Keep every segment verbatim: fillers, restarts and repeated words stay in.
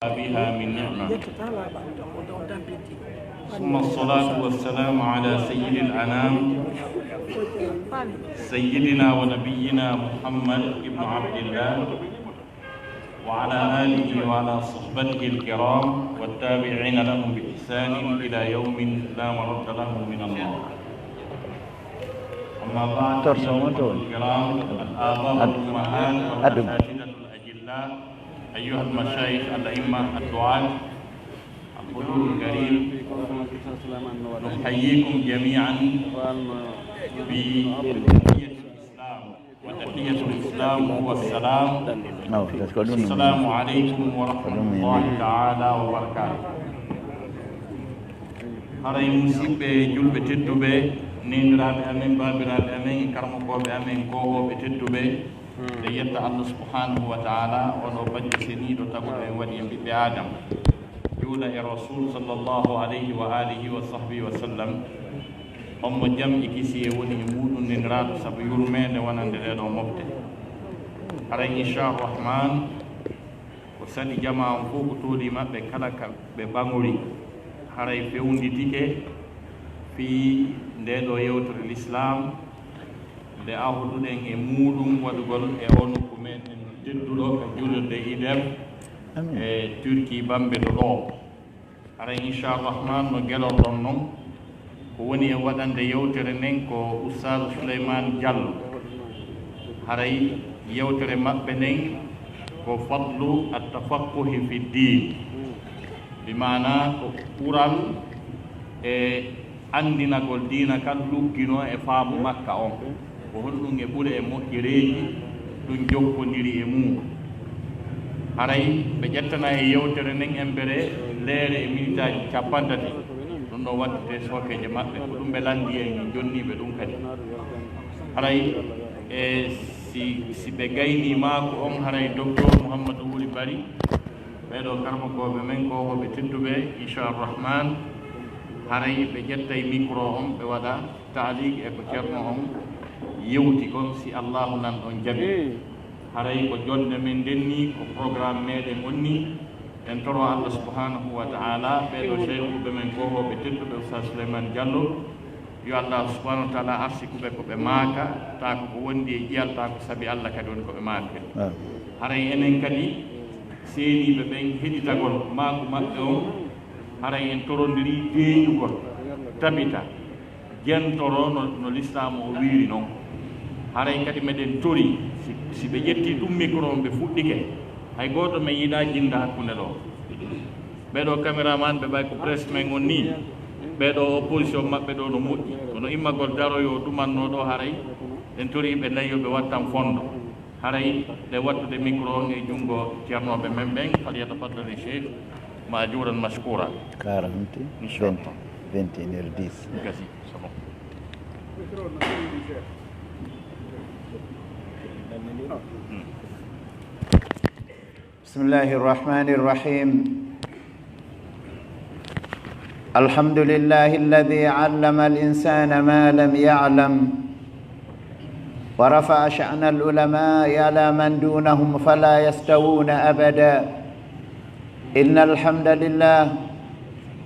بها من نعمة. ثم الصلاة والسلام على سيد الأنام، سيدنا ونبينا محمد بن عبد الله، وعلى آله وعلى صحبته الكرام، والتابعين لهم بإحسان إلى يوم لا مرد له من الله. أما بعد، أيها الإخوة الكرام، الآباء والأمهات والأساتذة الأجلاء، أيها المشايخ الأئمة الدعاة، الحضور الكريم، نحييكم جميعا بتحية الإسلام، وتحية الإسلام هو السلام. Awa, parce que ɗum السلام عليكم ورحمة الله تعالى وبركاته. Haray musiɓɓe julɓe tedduɓe, neeniraaɓe amen, baabiraaɓe amen, e karmokooɓe amen, koowooɓe tedduɓe, ɓe yetta Allah subhanahu wa ta'ala, on o bannge seniiɗo taguɗo en waɗi en ɓiɓɓe Aadama. Juula e Rasul sallallahu alayhi wa alihi wa sahbihi wa sallam. On mo jam e kisiyee woni e muuɗum, neeniraaɗo, sabu yurmeende wonande ɗee ɗoo mofte. Haray, inchaa Rahman, ko saɗi jamaa on fof ko toolii maɓɓe kala ka ɓe ɓaŋori. Haray fewnditike fii ndee ɗoo yewtere Lislaam, nde ahduɗen e muuɗum waɗugol e oo nokku meɗen tedduɗo ka juulirde Idem e Turki, Bambe to ɗoo. Haray, inchaa Rahman, no gelorɗon non, ko woni e waɗande yewtere nden ko Oustaz Souleymane Diallo. Haray yewtere maɓɓe nden ko fadlu at-tafaqquhi fi ddin, bi maana ko ɓural e anndinagol diina kan lugginoo e faamu makka on. Ko honɗum e ɓure e moƴƴereeji ɗum jokkondiri e mum? Haray ɓe ƴettana e yewtere nden embere leere e minitaaji cappanɗe tati. Ɗum ɗo wattete sookeeje maɓɓe, ko ɗum ɓe lanndi en, en jonniiɓe ɗum kadi. Haray e si, si ɓe gaynii maaku on, haray Docteur Mouhamadou Wuli Bari, ɓee ɗoo karmokooɓe men ko woɓɓe tedduɓe, inchaa Rahman, haray ɓe ƴettay micro on, ɓe waɗa taaliik e ko Ceerno on yewti kon, si Allaahu nan ɗon jaɓi. Haray ko jonnde men nden nii, ko programme meɗen on nii. En toro Allah subhanahu wa ta'ala, ɓee ɗoo seykuɓe men ko woɓɓe tedduɓe, Oustaz Souleymane Diallo, yo Allah subhanahu wa ta'ala arsiku ɓe ko ɓe maaka, taa ko ko wondi e ƴiyal, taa ko sabi Allah kadi woni ko ɓe maaki. Haray enen kadi seeniiɓe ɓen heɗitagol maaku maɓɓe on, haray en torondirii deeƴugol, tabita, jentoro no, no Lislaam o wiiri non. Haray kadi meɗen torii, si, si ɓe ƴettii ɗum micro on, ɓe fuɗɗike, hay gooto men yiɗaa jinnda hakkunde ɗoo. Ɓee ɗoo caméraman ɓe ɓay ko presse men on nii, ɓee ɗoo opposition maɓɓe ɗoo no moƴƴi. Kono immagol daroyoo ɗumannoo ɗoo, haray en torii ɓe nayi yo ɓe wattan fondo. Haray ɗe wattude micro on e junngo ceernooɓe men ɓen, falyatafaddal Cheikh maajuuran mashkuura. Quarante, inchallah. Vingt, vingt et une heures dix. Gasi, c'est bon. بسم الله الرحمن الرحيم. الحمد لله الذي علم الإنسان ما لم يعلم، ورفع شأن العلماء على من دونهم فلا يستوون أبدا. إن الحمد لله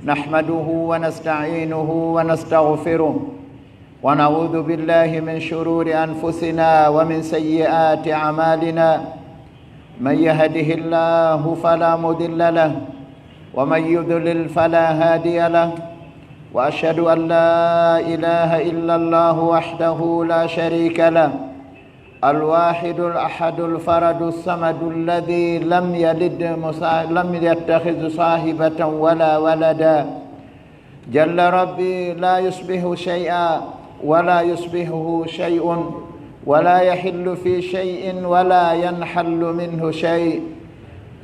نحمده ونستعينه ونستغفره، ونعوذ بالله من شرور أنفسنا ومن سيئات أعمالنا. من يهده الله فلا مضل له، ومن يضلل فلا هادي له، وأشهد أن لا إله إلا الله وحده لا شريك له، الواحد الأحد الفرد الصمد الذي لم يلد مسا-، لم يتخذ صاحبة ولا ولدا. جل ربي لا يشبه شيئا ولا يشبهه شيء، ولا يحل في شيء ولا ينحل منه شيء.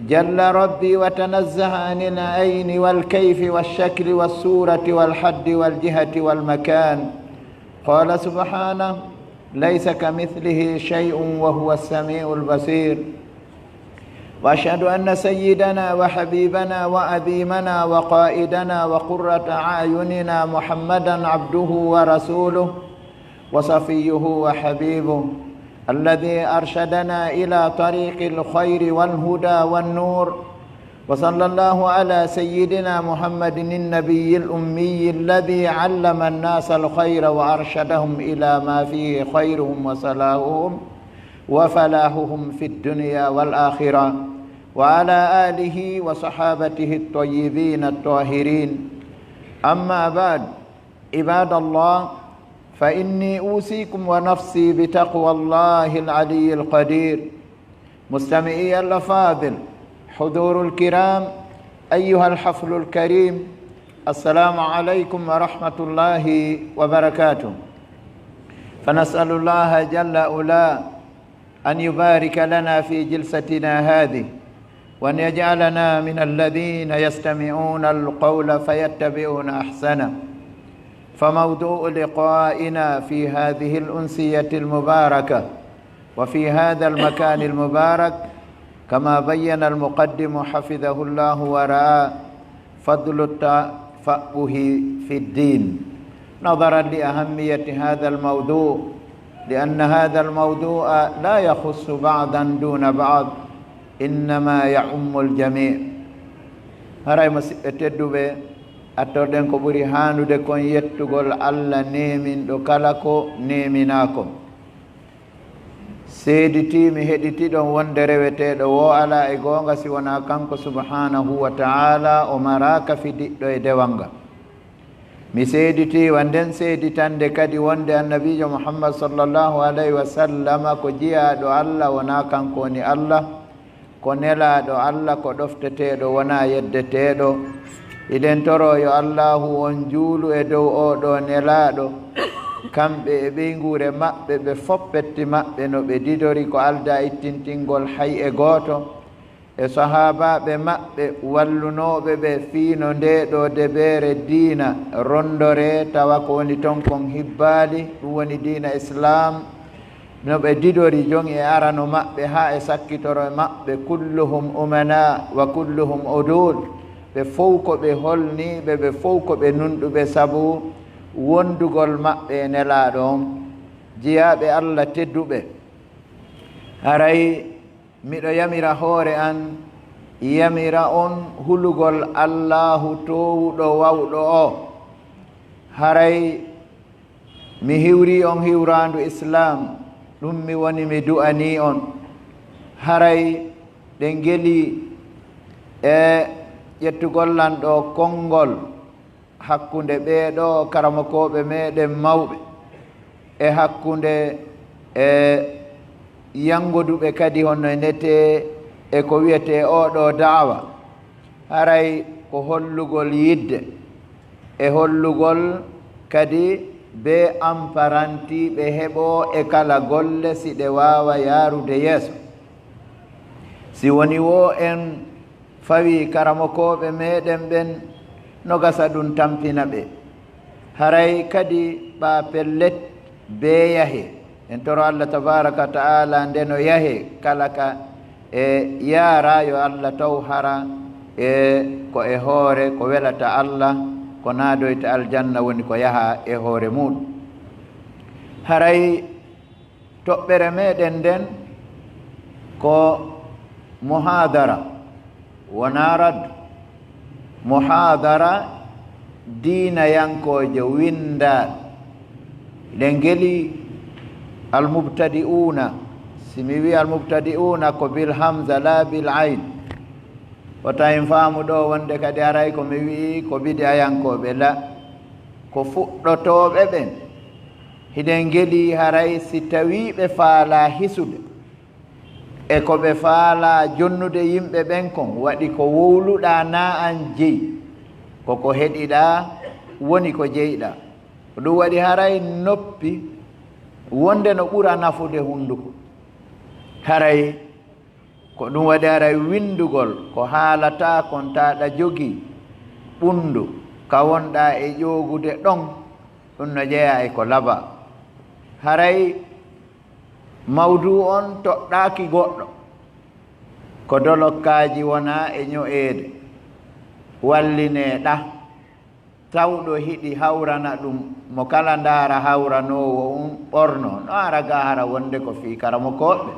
جل ربي وتنزه عن العين والكيف والشكل والصورة والحد والجهة والمكان. قال سبحانه: ليس كمثله شيء وهو السميع البصير. وأشهد أن سيدنا وحبيبنا وعظيمنا وقائدنا وقرة أعيننا محمدا عبده ورسوله وصفيه وحبيبه، الذي أرشدنا إلى طريق الخير والهدى والنور، وصلى الله على سيدنا محمد النبي الأمي الذي علم الناس الخير وأرشدهم إلى ما فيه خيرهم وصلاحهم وفلاحهم في الدنيا والآخرة، وعلى آله وصحابته الطيبين الطاهرين. أما بعد، عباد الله، فإني أوصيكم ونفسي بتقوى الله العلي القدير. مستمعي الأفاضل، حضور الكرام، أيها الحفل الكريم، السلام عليكم ورحمة الله وبركاته. فنسأل الله جل علاه أن يبارك لنا في جلستنا هذه، وأن يجعلنا من الذين يستمعون القول فيتبعون أحسنه. فموضوع لقائنا في هذه الأنسية المباركة وفي هذا المكان المبارك، كما بين المقدم حفظه الله ورعاه، فضل التفقه في الدين، نظرا لأهمية هذا الموضوع، لأن هذا الموضوع لا يخص بعضا دون بعض، إنما يعم الجميع. Haray, musiɓɓe tedduɓe, attorɗen ko ɓuri haanude kon yettugol Allah neeminɗo kala ko neeminaa kon. Seeditii mi, heɗitii ɗon, wonde reweteeɗo woo alaa e goonga si wonaa kanko subhaanahu wa ta'aalaa, o maraaka fidiɗɗo e dewal ngal. Mi seeditii wa nden seeditannde kadi wonde Annabiijo Muhammad sallallahu alayhi wa sallam ko jiyaaɗo Allah, wonaa kanko woni Allah, ko nelaaɗo Allah, ko ɗofteteeɗo, wonaa yeddeteeɗo. Hiɗen toroo yo Allaahu on juulu e dow oo ɗoo nelaaɗo, kamɓe e ɓeynguure maɓɓe, ɓe fof petti maɓɓe no ɓe didori ko aldaa ittintingol hay e gooto, e sahaabaaɓe maɓɓe wallunooɓe ɓe fii no ndee ɗoo debeere diina ronndoree, tawa ko woni ton kon hibbaali, ɗum woni diina Islaam. No ɓe didori joŋi e arano maɓɓe haa e sakkitoro maɓɓe, kulluhum umanaa wa kulluhum uduul, ɓe fow ko ɓe holniiɓe, ɓe fow ko ɓe nunɗuɓe sabu wondugol maɓɓe e nelaaɗo on. Jiyaaɓe Allah tedduɓe, haray miɗo yamira hoore an, yamira on hulugol Allaahu toowuɗo wawɗo o. Haray mi hiwrii on hiwraandu Islaam, ɗum mi woni mi du'anii on. Haray ɗen gelii e ƴettugol lan ɗoo konngol hakkunde ɓee ɗoo karamokooɓe meɗen mawɓe, e hakkunde e yanngoduɓe kadi hono e netee e ko wiyetee oo ɗoo da'wa. Haray ko hollugol yidde, e hollugol kadi bee amparanti ɓe heɓoo e kala golle si ɗe waawa yaarude yeeso. Si woni woo en fawii karamokooɓe meɗen ɓen, no gasa ɗum tampina ɓe. Haray kadi ɓaa pellet bee yahee. En toro Allah tabaaraka wa ta'aalaa nde no yahee kala ka e yaaraa yo Allah taw hara e ko e hoore ko welata Allah, ko naadoyta aljanna woni ko yahaa e hoore muuɗum. Haray toɓɓere meɗen nden ko muhaadara, wonaa raddu. Muhaadara diinayankoojo winndaaɗo. Hiɗen gelii almubtadi'uuna, si mi wii almubtadi'uuna ko bil hamza laa bil ayn. Wota en faamu ɗoo wonde kadi haray ko mi wii ko bidi'ayankooɓe, la, ko fuɗɗotooɓe ɓen. Hiɗen gelii haray si tawii ɓe faalaa hisude e ko ɓe faalaa jonnude yimɓe ɓen kon, waɗi ko wowluɗaa naa an jeyi, ko ko heɗiɗaa woni ko jeyɗaa. Ko ɗum waɗi haray noppi wonde no ɓura nafude hunnduko. Haray ko ɗum waɗi haray winndugol ko haalataa kon, taa ɗa jogii ɓunndu ka wonɗaa e ƴoogude ɗon, ɗum no jeyaa e ko labaa. Haray mawduu on toɗɗaaki goɗɗo, ko dolokkaaji wonaa e ño'eede, wallinee ɗa. Tawɗo hiɗi hawrana ɗum, mo kala ndaara hawranoowo un ɓorno, no ara ga hara wonde ko fii karamokooɓe,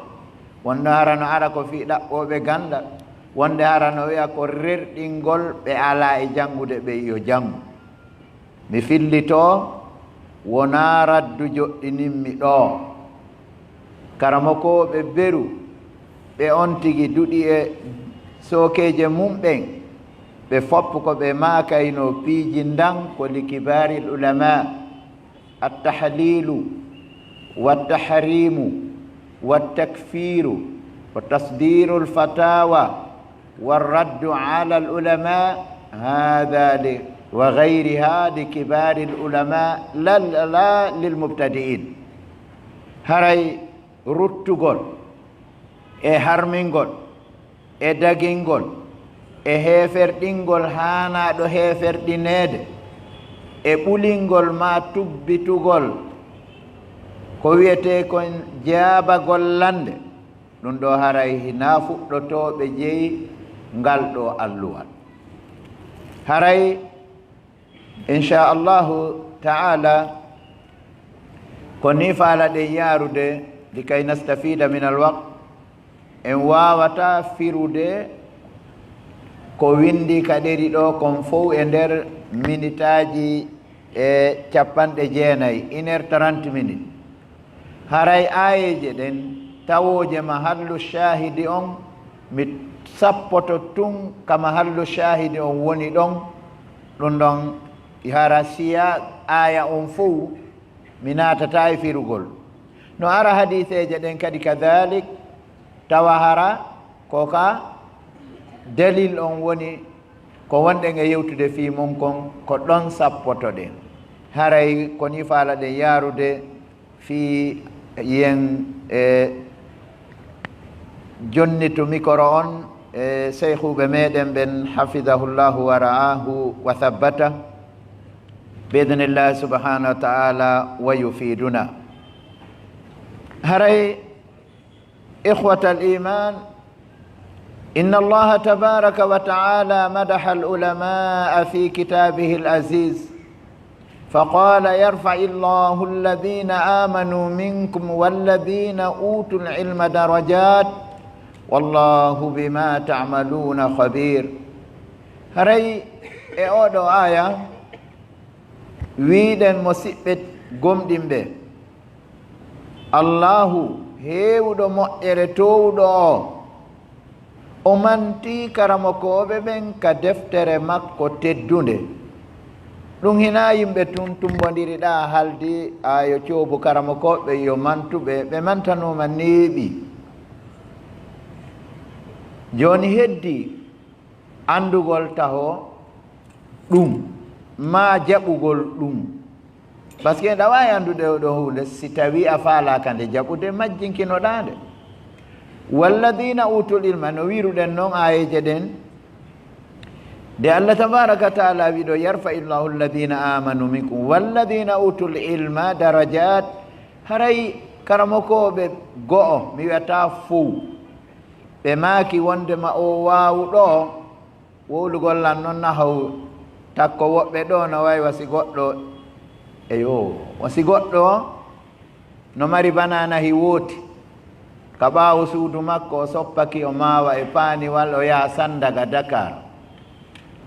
wonno hara no ara ko fii ɗaɓɓooɓe ganndal. Wonde hara no wi'a ko rerɗingol ɓe alaa e janngude ɓe yo janngu. Mi fillitoo, wonaa raddu joɗɗininmi ɗoo. Karamokooɓe beru, ɓe on tigi duɗi e sookeeje mum ɓen, ɓe fof ko ɓe maakaynoo piiji ndan ko li kibaaril ulamaa. التحليل والتحريم والتكفير وتصدير الفتاوى والرد على العلماء، هذا ل-، وغيرها لكبار العلماء لا، لا للمبتدئين. Haray ruttugol e harmingol e dagingol e heeferɗingol haanaaɗo heeferɗineede, e ɓulingol maa tubbitugol ko wi'etee kon jaabagol lannde, ɗum ɗoo haray hinaa fuɗɗotooɓe jeyi ngal ɗoo alluwal. Haray Insha Allahu ta'ala, ko ni faalaɗen yaarude, likay nastafida min alwaqt, en waawata firude ko windi ka ɗeri ɗoo kon fow e nder minitaaji e capanɗe jeenayi, une heure trente minutes. Haray aayeeje ɗen, tawooje mahallu shaahidi on, mi sappoto tun ka mahallu shaahidi on woni ɗon, ɗum ɗon hara siya aaya on fow, mi naatataa e firugol. No ara hadiiseeje ɗen kadi kadalik, tawa hara ko ka dalil on woni ko wonɗen e yewtude fii mun kon, ko ɗon sappotoɗen. Haray ko ni faalaɗen yaarude fii yen e jonnitu mikoro on e seyhuuɓe meɗen ɓen, hafidahullahu wa ra'ahu wa thabbata, bi idnillahi subhanahu wa ta'ala, wa yufiduna. Haray إخوة الإيمان، إن الله تبارك وتعالى مدح العلماء في كتابه العزيز، فقال: يرفع الله الذين آمنوا منكم والذين أوتوا العلم درجات، والله بما تعملون خبير. Haray e oo ɗoo aaya, wi'uɗen musiɓɓe gomɗinɓe, Allaahu heewuɗo moƴƴere toowuɗo oo, o mantii karamokooɓe ɓen ka deftere makko teddunde. Ɗum hinaa yimɓe tun tumbondiri ɗaa haldi, a yo coobu karamokooɓe, yo mantu ɓe, ɓe mantanooma neeɓi. Jooni heddii anndugol taho ɗum, maa jaɓugol ɗum. Parce que ɗa waawi anndude oo ɗoo huunde, si tawii a faalaaka nde jaɓude, majjinkinoɗaa nde. Walladina utul ilma, no wiiruɗen non aayeeje ɗen, nde Allah tabaraka wa taala wi'i ɗoo, yarfa illahu alladina amanu minkum walladina utul ilma darajat, haray karamokooɓe go'o, mi wi'ataa fow, ɓe maaki wondema oo waawu ɗoo, wowlugol lan non nahaw takko woɓɓe ɗoo no way wasi goɗɗo, eyo, wasi goɗɗo no mari banana hi wooti ka ɓaawo suudu makko, o soppaki, o maawa e paaniwal, o yaha Sandaga, Dakar,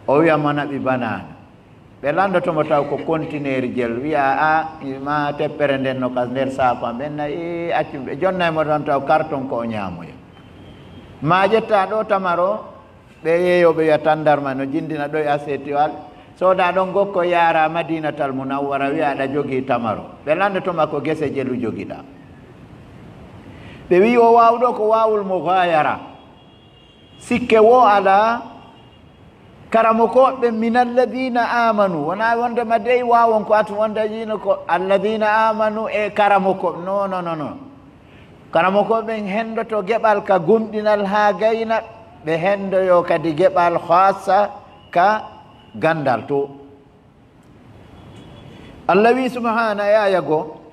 o wi'a mo naɓi banana. Ɓe landoto mo taw ko kontineeri jelu, wi'a a, ma teppere nden no ka nder saako am, ɓen na, e, accu, ɓe jonnay mo ɗon taw karton ko o ñaamoya. Ma ƴetta ɗoo tamaro, ɓe yeeyooɓe wi'a tandarma no jindina ɗoo e asetiwal, sooda ɗon gokko yaara Madinatal Munawwara, wi'a aɗa jogii tamaro. Ɓe landoto ma ko gese jelu jogiɗaa. Ɓe wi'i o waawɗo ko waawul mughayara. Sikke woo alaa, karamokooɓe min alladina amanu, wonaa wondema dey waawon ko atu wonda yiino ko alladina amanu e karamokooɓe. Non, non, non, non. Karamokooɓe ɓen hendoto geɓal ka gomɗinal haa gayna, ɓe hendoyoo kadi geɓal khassa ka ganndal to. Allah wi'i subhaana e aaya goo,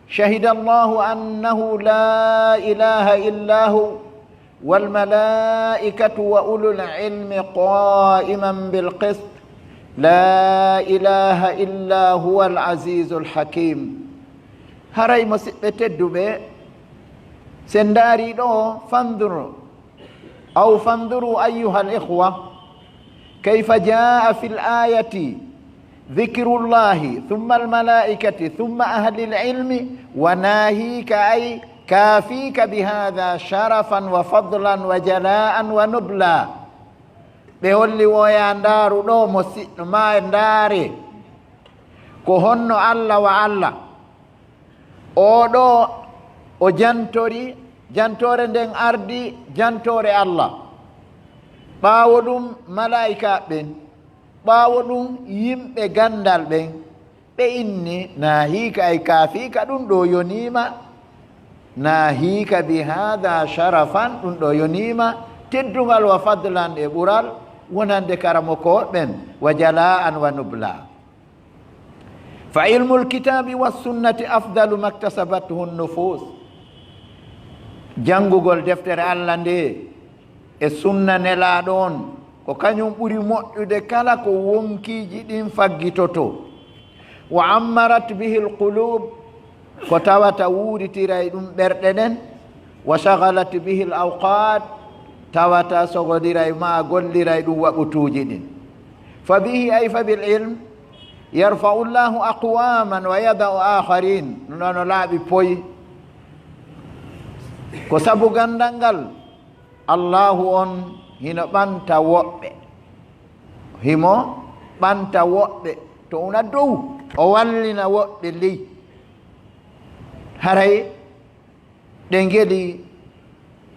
شهد الله أنه لا إله إلا هو والملائكة وأولو العلم قائما بالقسط لا إله إلا هو العزيز الحكيم. Haray musiɓɓe tedduɓe, si en ndaarii ɗoo, fandur, أو فانظروا أيها الإخوة كيف جاء في الآية ذكر الله ثم الملائكة ثم أهل العلم وناهيك أي كافيك بهذا شرفا وفضلا وجلاء ونبلا. Ɓe holli woya ndaaru ɗo mo siɗɗo ma e ndaare ko honno Allah wa Allah. Oɗo o jantori, jantoore nden ardi jantoore Allah. Ɓaawo ɗum malaa'ika ɓen, ɓaawo ɗum yimɓe gandal ɓen, ɓe inni, nahiika ay kaafiika, ɗum ɗo yoniima, nahiika bi haada sharafan, ɗum ɗo yoniima teddungal wa fadlan e ɓural, wonande karamokooɓe ɓen, wa jala'an wa nubla. Fa ilmul kitaabi wa sunnati afdalu maktasabathu nufus. Janngugol deftere Allah nde e sunna nelaaɗo on, ko kañum ɓuri moƴƴude kala ko wonkiiji ɗin faggitotoo. Wa ammarat bihil qulub, ko tawata wuuritiray ɗum ɓerɗe ɗen. Wa shagalat bihil awqat, tawata sogodiray ma golliray ɗum waɓutuuji ɗin. Fa bihi ay fa bil ilm yarfa'u Llahu aqwaman wa yada'u akharin. Ɗum ɗon no laaɓi poy. Ko sabu gandal ngal, Allahu on hino ɓanta woɓɓe. Himo ɓanta woɓɓe to una dow, o wallina woɓɓe ley. Haray ɗe ngeli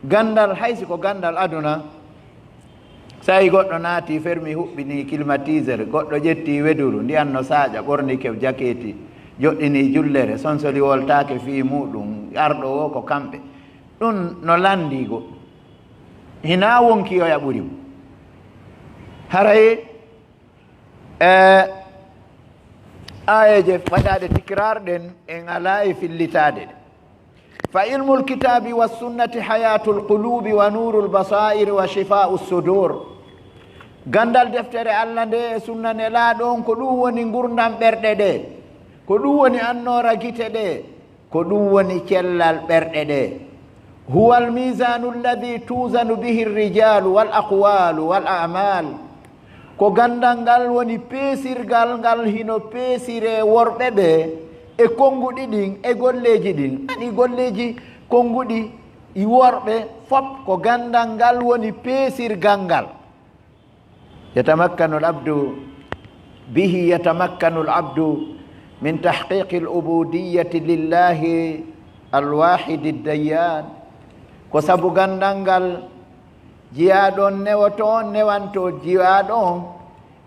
gandal, hay si ko gandal aduna. Sa'i goɗɗo naati, fermi, huɓɓini climatiseur, goɗɗo ƴetti weduru, ndiyan no saaƴa, ɓorni kew jakeeti, joɗɗini jullere, sonsoli woltaake fii muɗum, arɗo wo ko kamɓe. Ɗum no landi go. Hina wonki oya ɓuri mo. Haray, e, aayeeje waɗaaɗe tikraar ɗen, en alaa e fillitaade ɗe. Fa ilmul kitaabi wa sunnati hayatul qulubi wa nurul basairi wa shifa'u sudur. Gandal deftere Allah nde e sunna nelaaɗo on, ko ɗum woni ngurdam ɓerɗe ɗe, ko ɗum woni annoora gite ɗe, ko ɗum woni cellal ɓerɗe ɗe. Huwa al mizanu alladhi tuzanu bihi rijalu wal aqwalu wal a'mal. Ko gandal ngal woni peesirgal ngal hino peesire worɓe ɓe e konnguɗi ɗin e golleeji ɗin. Ani golleeji konnguɗi e worɓe fop ko gandal ngal woni peesirgal ngal. Yatamakkanu al abdu, bihi yatamakkanu al abdu min tahqiqi al ubudiyyati lillahi al wahidi ad dayyan. Ko sabu gandal ngal jiyaaɗo on newoto, on newanto jiyaaɗo on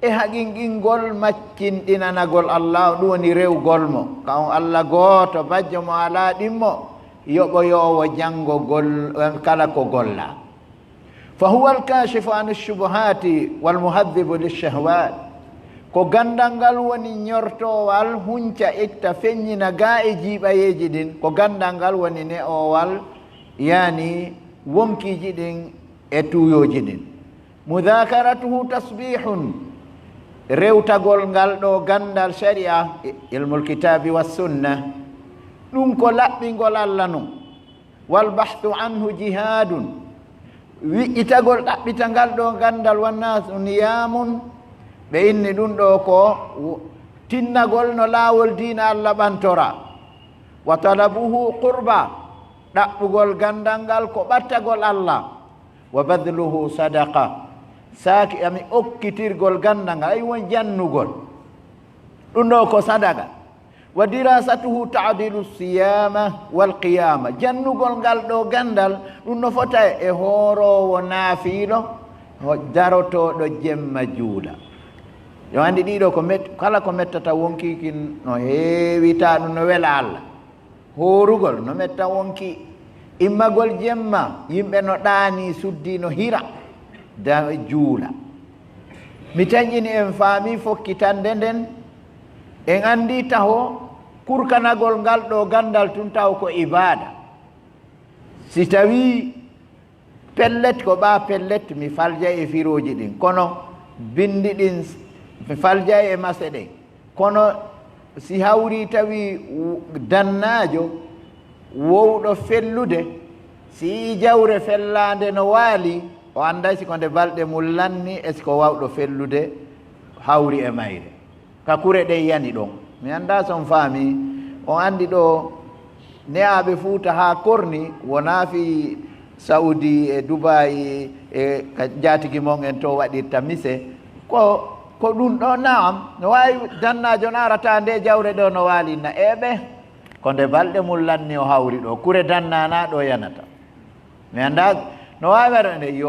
e haqinqingol maccinɗinanagol Allah, ɗum woni rewgol mo. Ka on Allah gooto, bajjo mo alaa ɗimmo, yoɓoyoowo janngogol kala ko golla. Fa huwa al-kaashifu an ash-shubuhaati wal muhaddibu lish-shahwaat. Ko gandal ngal woni ñortoowal, hunca, itta, feññina gaa e jiiɓayeeji ɗin. Ko gandal ngal woni ne'oowal, yaani wonkiiji ɗin e tuuyooji ɗin. Mudhakaratuhu tasbihun, rewtagol ngal ɗo gandal shari'a, ilmul kitaabi was sunna, ɗum ko laɓɓingol Allah non. Wal bahthu anhu jihadun, wi'itagol ɗaɓɓita ngal ɗo gandal, wan nasu niyamun, ɓe inni ɗum ɗo ko tinnagol no laawol diina Allah ɓantora. Wa talabuhu qurba, ɗaɓɓugol gandal ngal ko ɓattagol Allah. Wa badluhu sadaqa, saaki ami okkitirgol gandal ngal, ay won jannugol. Ɗum ɗo ko sadaqa. Wa dirasatuhu ta'dilu siyama wal qiyama. Jannugol ngal ɗo gandal, ɗum no fota e hooroowo naafiilo, ho-, darotooɗo jemma juula. Yo andi ɗiɗo ko met-, kala ko mettata wonkiikin no heewi, ta ɗum no wela Allah. Hoorugol no metta wonki. Immagol jemma, yimɓe no ɗaani, suddi no hira, da juula. Mi taƴƴini en faami fokkitande nden, en andi taho kurkanagol ngal ɗo gandal tun taw ko ibaada. Si tawi pellet ko ɓa pellet, mi faljay e firooji ɗin, kono bindi ɗin mi faljay e mase ɗen. Kono si hawri tawi w-, dannaajo wowɗo fellude, si yi'i jawre fellaande no waali, O annday si ko nde balɗe mum lanni, e si ko waawɗo fellude hawri e mayre. Ka kure ɗen yani ɗon. Mi anndaa so on faami, on anndi ɗo ne'aaɓe Fuuta haa korni, wonaa fii Saudi e Dubai e ka njaatigi mon en to waɗirta mise. Ko, ko ɗum ɗo, naam, no waawi dannaajo no arata nde jawre ɗo no waali na eɓe. Ko nde balɗe mum lanni o hawri ɗo, kure dannaa na ɗo yanata. Mi anndaa no waawi waɗa nde, yo,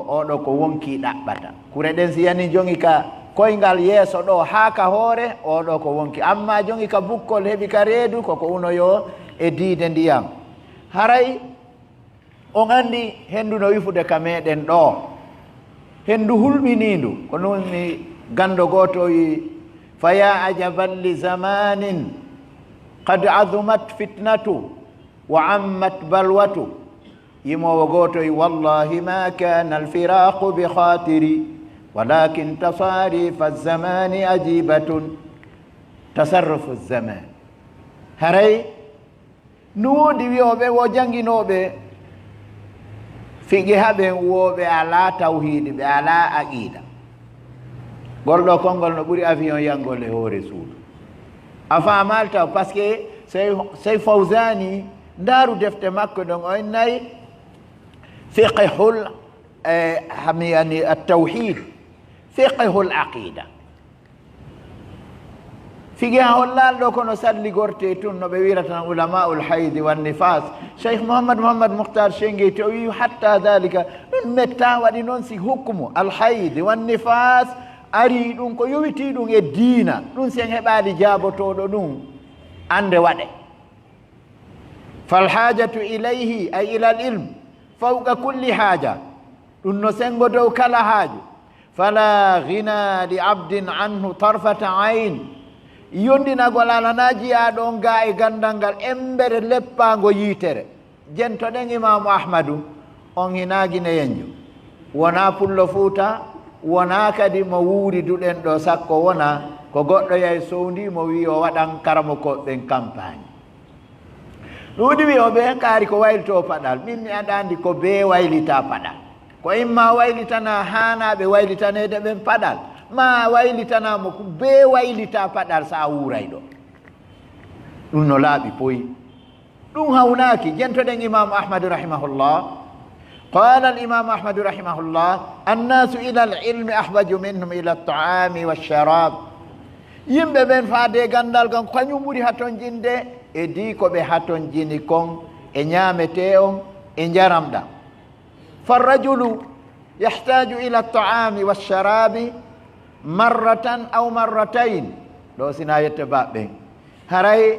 oɗo ko wonkii ɗaɓɓata. Kure ɗen si yani jogi ka koyngal yeeso ɗo haa ka hoore, oɗo ko wonkii. Amma jogi ka bukkol heɓi ka reedu, ko ko unoyoo e diide ndiyam. Haray on anndi henndu no wifude ka meɗen ɗo. Henndu hulɓiniindu, ko nun mi ganndo gooto o wi'i, "Fa ya ajaban li zamanin qad azumat fitnatu wa ammat balwatu." Yimoowo gooto wi'i, "Wallahi ma kana alfiraqu bi khatiri, walakin tasarifa zamani ajibatun." Tasarrufu zaman. Haray no woodi wi'ooɓe wo jannginooɓe fiqi haɓen, wo ɓe alaa tawhiidi, ɓe alaa aqiida. Ngol ɗo konngol no ɓuri avion yangol e hoore suudu. A faamaali taw, parce que sey, sey Fawzani, ndaaru defte makko ɗon, o innay fiqhul, eh, hamiyani at-tawhid, fiqhul aqida. Figi ha hollaal ɗo kono salligorte tun no ɓe wirata ulamaul haydi wan nifas. Cheikh Mouhammad Mouhammad Mouhtar Shengeyti o wi hatta dhalika, ɗum metta waɗi noon si hukmu al haydi wan nifas ari ɗum ko yowiti ɗum e diina, ɗum si en heɓaali jaabotoɗo ɗum, ande waɗe. Fal hajatu ilayhi, ay ila al ilm, fawqa kulli haja. Ɗum no sengo dow kala haaju. Fala ghina li abdin anhu tarfata ayn. Yondinagol alana jiyaaɗo on gaa e gandal ngal embere leppaango yiitere. Jentoɗen Imaamu Ahmadu, on hinaa Gineyenjo. Wonaa Pullo Fuuta, wonaa kadi mo wuuri duɗen ɗo sakko wona ko goɗɗo yahi sowndi mo wi'i o waɗan karamokooɓe ɓen kampaañ. Ɗuuɗi wi'ooɓe kaari ko waylitoo paɗal. Min mi aɗa anndi ko bee waylitaa paɗal. Ko imma waylitanaa haanaaɓe waylitaneede ɓen paɗal, maa waylitanaa mo ko bee waylitaa paɗal so a wuuray ɗo. Ɗum no laaɓi poy. Ɗum hawnaaki. Jentoɗen Imaamu Ahmadu rahimahullah. Qaala al Imaamu Ahmadu rahimahullah, "Annaasu ila al ilmi ahwaju minhum ila at-ta'ami wash-sharab." Yimɓe ɓen faade e ganndal ngal, ko kañum ɓuri hatonjinde e dii ko ɓe hatonjini kon e ñaametee on e njaram ɗam. Farrajulu yahtaju ila at-ta'ami wash-sharabi marratan aw marratayn. Ɗo sina yette baɓɓe. Haray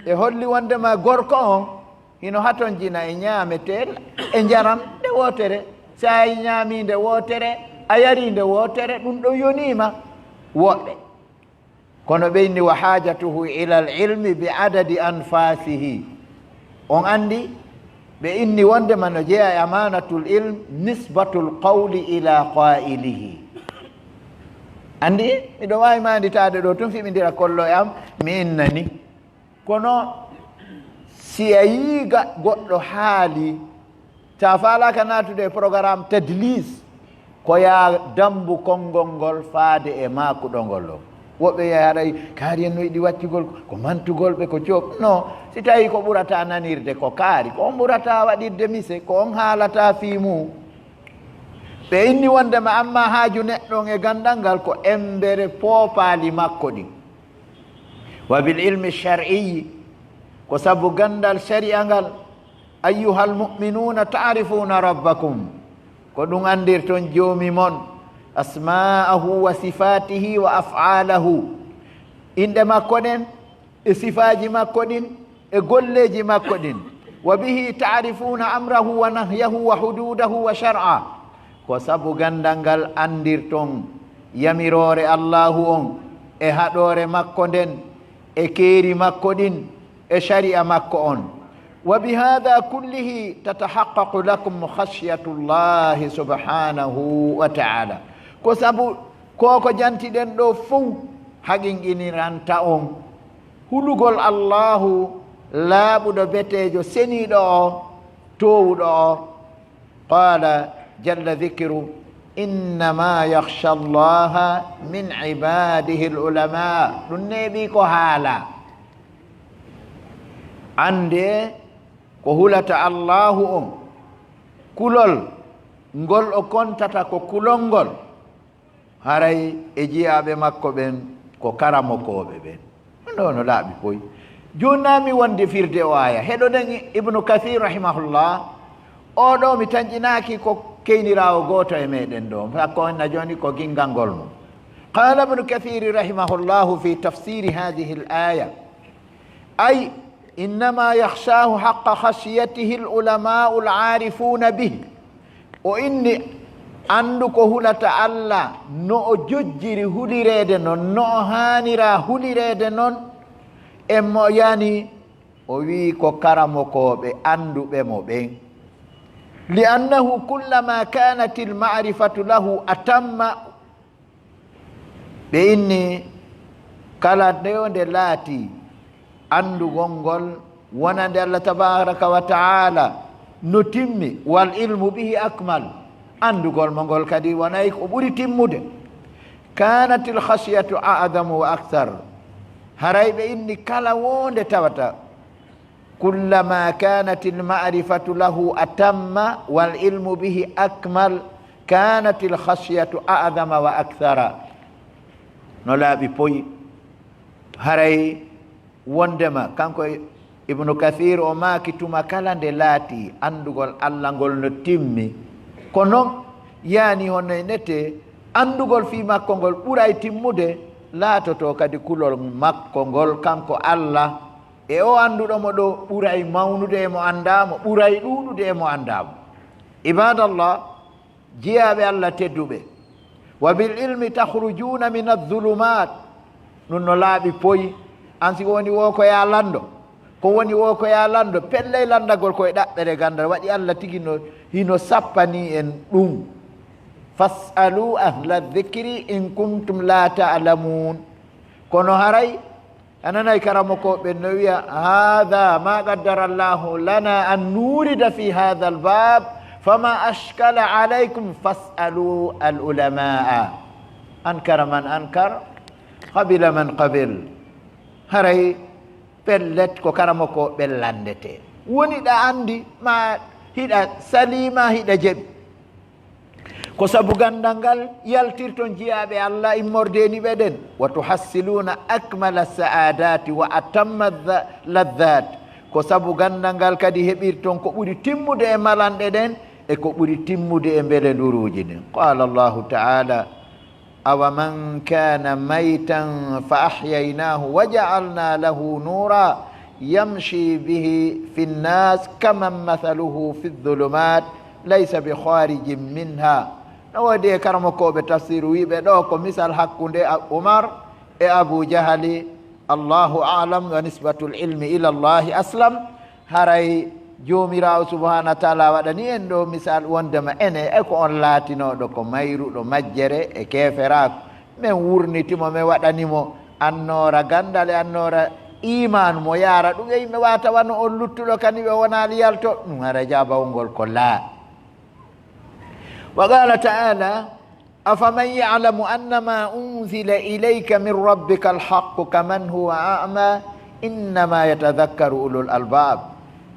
e holli wondema gorko on hino hatonjina e ñaametee e njaram nde wootere. Si a ñaami nde wootere, a yari nde wootere, ɗum ɗon yoniima woɓɓe. Kono ɓe inni, "Wa hajatuhu ila al ilmi bi adadi anfasihi." On anndi, ɓe inni wondema no jeeya e amanatul ilm, nisbatul qawli ila qailihi. Anndi, miɗo waawi maanditaade ɗo tun, fiɓindira kollo e am, mi innani. Kono si a yii ga-, goɗɗo haali, ta faalaaka naatude e programme tadlis, ko yaa dammbu konngol ngol faade e maakuɗo ngol o. Woɓɓe yaha haray, kaari en no yiɗi waccugol, ko mantugol ɓe, ko coob. No, si tawii ko ɓurata nanirde ko kaari, ko on ɓurata waɗirde mise, ko on haalata fii mum. Ɓe inni wondema amma haaju neɗɗo on e ganndal ngal ko embere poopaali makko ɗin. Wa bil ilmi shar'iyyi, ko sabu ganndal shari'a ngal, ayyuhal mu'minuna ta'rifuna rabbakum, ko ɗum anndirton joomi mon, asma'ahu wa sifatihi wa af'alahu, inɗe makko ɗen e sifaaji makko ɗin e golleeji makko ɗin, wa bihi ta'rifuna amrahu wa nahyahu wa hududahu wa shar'a, ko sabu ganndal ngal anndirton yamiroore Allaahu on e haɗoore makko nden e keeri makko ɗin e shari'a makko on. Wa bi hadha kullihi tatahaqqaqu lakum khashyatullahi subhanahu wa ta'ala. Ko sabu ko ko jantiɗen ɗo fow haqinqiniranta on hulugol Allaahu laaɓuɗo beteejo seniiɗo o, toowuɗo o. Qala, jalla dhikru, "Innama yakhsha Allaha min ibadihi al-ulama." Ɗum neeɓi ko haala. Annde ko hulata Allahu on, kulol ngol o kontata ko kulol ngol, haray e jiyaaɓe makko ɓen ko karamokooɓe ɓen. Ɗo no laaɓi poy. Jooni naa mi wonde firde o aya. Heɗoɗen Ibnu Kathir rahimahullah. O ɗo mi tanƴinaaki ko keyniraawo gooto e meɗen ɗo. Sakko on na jooni ko ginngangol mum. Qala Ibnu Kathir rahimahullahu fi tafsiri hadhihi al-aya. Ay, innama yakhshahu haqqa khashyatihi al-ulama'u al-arifuna bihi. O inni anndu ko hulata Allah no o jojjiri hulireede non, no o haanira hulireede non, e mo yani o wi'i ko karamokooɓe annduɓe mo ɓen. Li annahu kullama kanat al-ma'rifatu lahu atamma, ɓe inni kala nde o nde laati anndugol ngol wonande Allah tabaraka wa ta'ala no timmi, wal ilmu bihi akmal, anndugol mo ngol kadi wonay ko ɓuri timmude. Kanatil khashyatu a'zamu wa akthar. Haray ɓe inni kala wonde tawata kullama kanatil ma'rifatu lahu atamma wal ilmu bihi akmal, kanatil khashyatu a'zama wa akthara. No laaɓi poy. Haray wondema kanko Ibnu Kathir o maaki tuma kala nde laati anndugol Allah ngol no timmi. Ko non yani hono e nete anndugol fii makko ngol ɓuray timmude, laatoto kadi kulol makko ngol kanko Allah. E o annduɗo mo ɗo ɓuray mawnude e mo anndaa mo, ɓuray ɗuuɗude e mo anndaa mo. Ibadallah, jiyaaɓe Allah tedduɓe, wa bil ilmi takhrujuna min adh-dhulumat. Ɗum no laaɓi poy. An si ko woni wo ko yaa lanndo, ko woni wo ko yaa lanndo, pelley lanndagol ko e ɗaɓɓere ganndal. Waɗi Allah tigi no, hino sappani en ɗum. Fas'alu ahla dhikri in kuntum la ta'lamun. Kono haray a nanay karamokooɓe no wiya, "Hadha ma qaddara Allahu lana an nurida fi hadha al-bab, fama ashkala alaykum fas'alu al-ulama'a." Ankara man ankar, qabila man qabil. Haray pellet ko karamokooɓe lanndete. Woni ɗa anndi ma hiɗa salima hiɗa jeɓi. Ko sabu ganndal ngal yaltirton jiyaaɓe Allah immorde e niɓe ɗen. Wa tuhassiluuna akmala sa'aadaati wa atamma dha-, ladhaat. Ko sabu ganndal ngal kadi heɓirton ko ɓuri timmude e malanɗe ɗen e ko ɓuri timmude e mbelenduruuji ɗin. Qaala Allahu ta'ala, "Awa man kaana maytan fa ahyaynaahu wa ja'alnaa lahu nuura yamshi bihi fi nnaas kaman mathaluhu fi dhulumaat laysa bi khaarijin minha." No woodi e karamokooɓe tafsiru wiiɓe ɗo ko misal hakkunde a-, Umar e Abu Jahali. Allahu a'lam wa nisbatul ilmi ila Allahi aslam. Haray Joomiraawo subhaanahu wa ta'ala waɗani en ɗo misal wondema ene e ko on laatinooɗo ko mayruɗo majjere e keeferaaku. Men wurniti mo, men waɗani mo annoora ganndal e annoora iimaanu, mo yaara ɗum e yimɓe, wata wano on luttuɗo kadi ɓe wonaali yalto. Ɗum hara jaabawol ngol ko laa. Wa qaala ta'ala, "Afaman ya'lamu annama unzila ilayka min rabbika alhaqqu kaman huwa a'ma, innama yatadhakkaru ulul albab."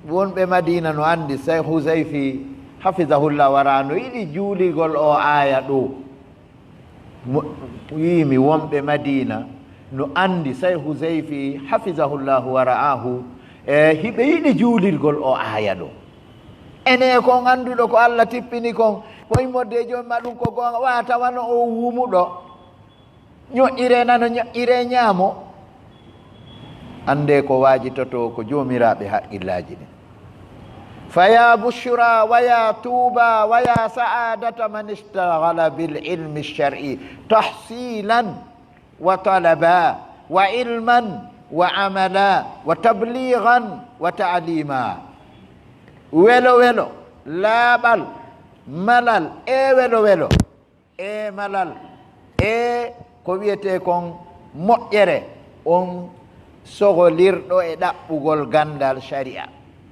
Wonɓe Madina no anndi Seykh Huzayfi, hafizahullah, wara no yiɗi juuligol o aaya ɗo. Mo, wiimi wonɓe Madina no anndi Seykh Huzayfi, hafizahullahu wa ra'ahu, e hiɓe yiɗi juulirgol o aaya ɗo. Ene kon annduɗo ko Allah tippini kon, ko immorde e joom ma ɗum ko goonga, wata wano o wumuɗo. Ñoƴƴire nano, ñoƴƴire ñaamo. Annde ko waajitoto ko joomiraaɓe haqqillaaji ɗin. Fa ya bushra wa ya tuuba wa ya sa'adata man ishtaghala bil ilmi shar'i tahsilan wa talaba wa ilman wa amala wa tablighan wa ta'lima. Welo welo, laaɓal, malal e welo welo. E malal, e ko wiyetee kon moƴƴere, on sogolirɗo e ɗaɓɓugol ganndal shari'a,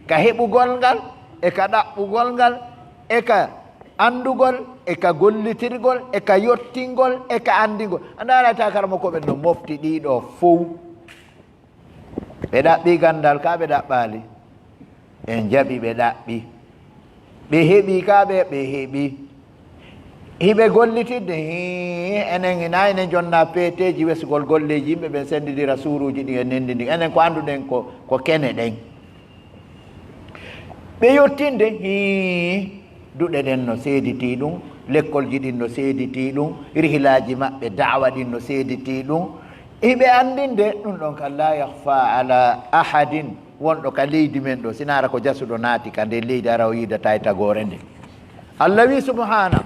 ka heɓugol ngal, e ka ɗaɓɓugol ngal, e ka Anndugol e ka gollitirgol e ka yottingol e ka anndingol. A ndaarata kara mo ko ɓen no mofti ɗiɗo fow. Ɓe ɗaɓɓi ganndal ka ɓe ɗaɓɓaali. Ɓe njaɓi ɓe ɗaɓɓi. Ɓe heɓi ka ɓe ɓe heɓi. Hiɓe gollitidde hii enen hina enen jonna peeteeji wesugol golleeji yimɓe ɓen senndidira suuruuji ɗin e nenndi ndin enen ko annduɗen ko ko kene ɗen. Ɓe yottinde hii duɗe ɗen no seeditii ɗum, lekkolji ɗin no seeditii ɗum, rihilaaji maɓɓe daawa ɗin no seeditii ɗum. Hiɓe anndinde ɗum ɗon kan la yahfa ala ahadin. Wonɗo ka leydi men ɗo sinaara ko jasuɗo naati ka nder leydi ara o yiidata e tagoore nde. Allah wi subhana,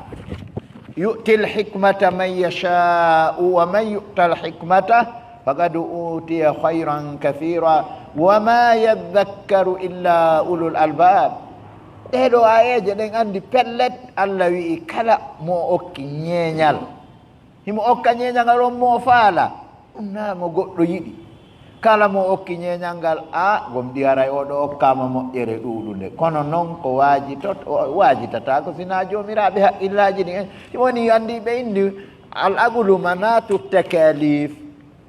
yu'ti lhikmata man yasha'u wa man yu'ta lhikmata faqad utiya khayran kathira wa ma yadhakkaru illa ulul albab. Ɗeɗo ayeje ɗen anndi pellet Allah wi'i kala mo okki ñeeñal himo okka ñeeñal ngal on mo faala. Ɗum na mo goɗɗo yiɗi. Kala mo okki ñeeñal ngal a gomɗi haray oɗo okkama moƴƴere ɗuuɗunde kono noon ko waajitata ko sina joomiraaɓe haqqillaaji ɗin en woni anndi ɓe inni al aqlu manatu takalif.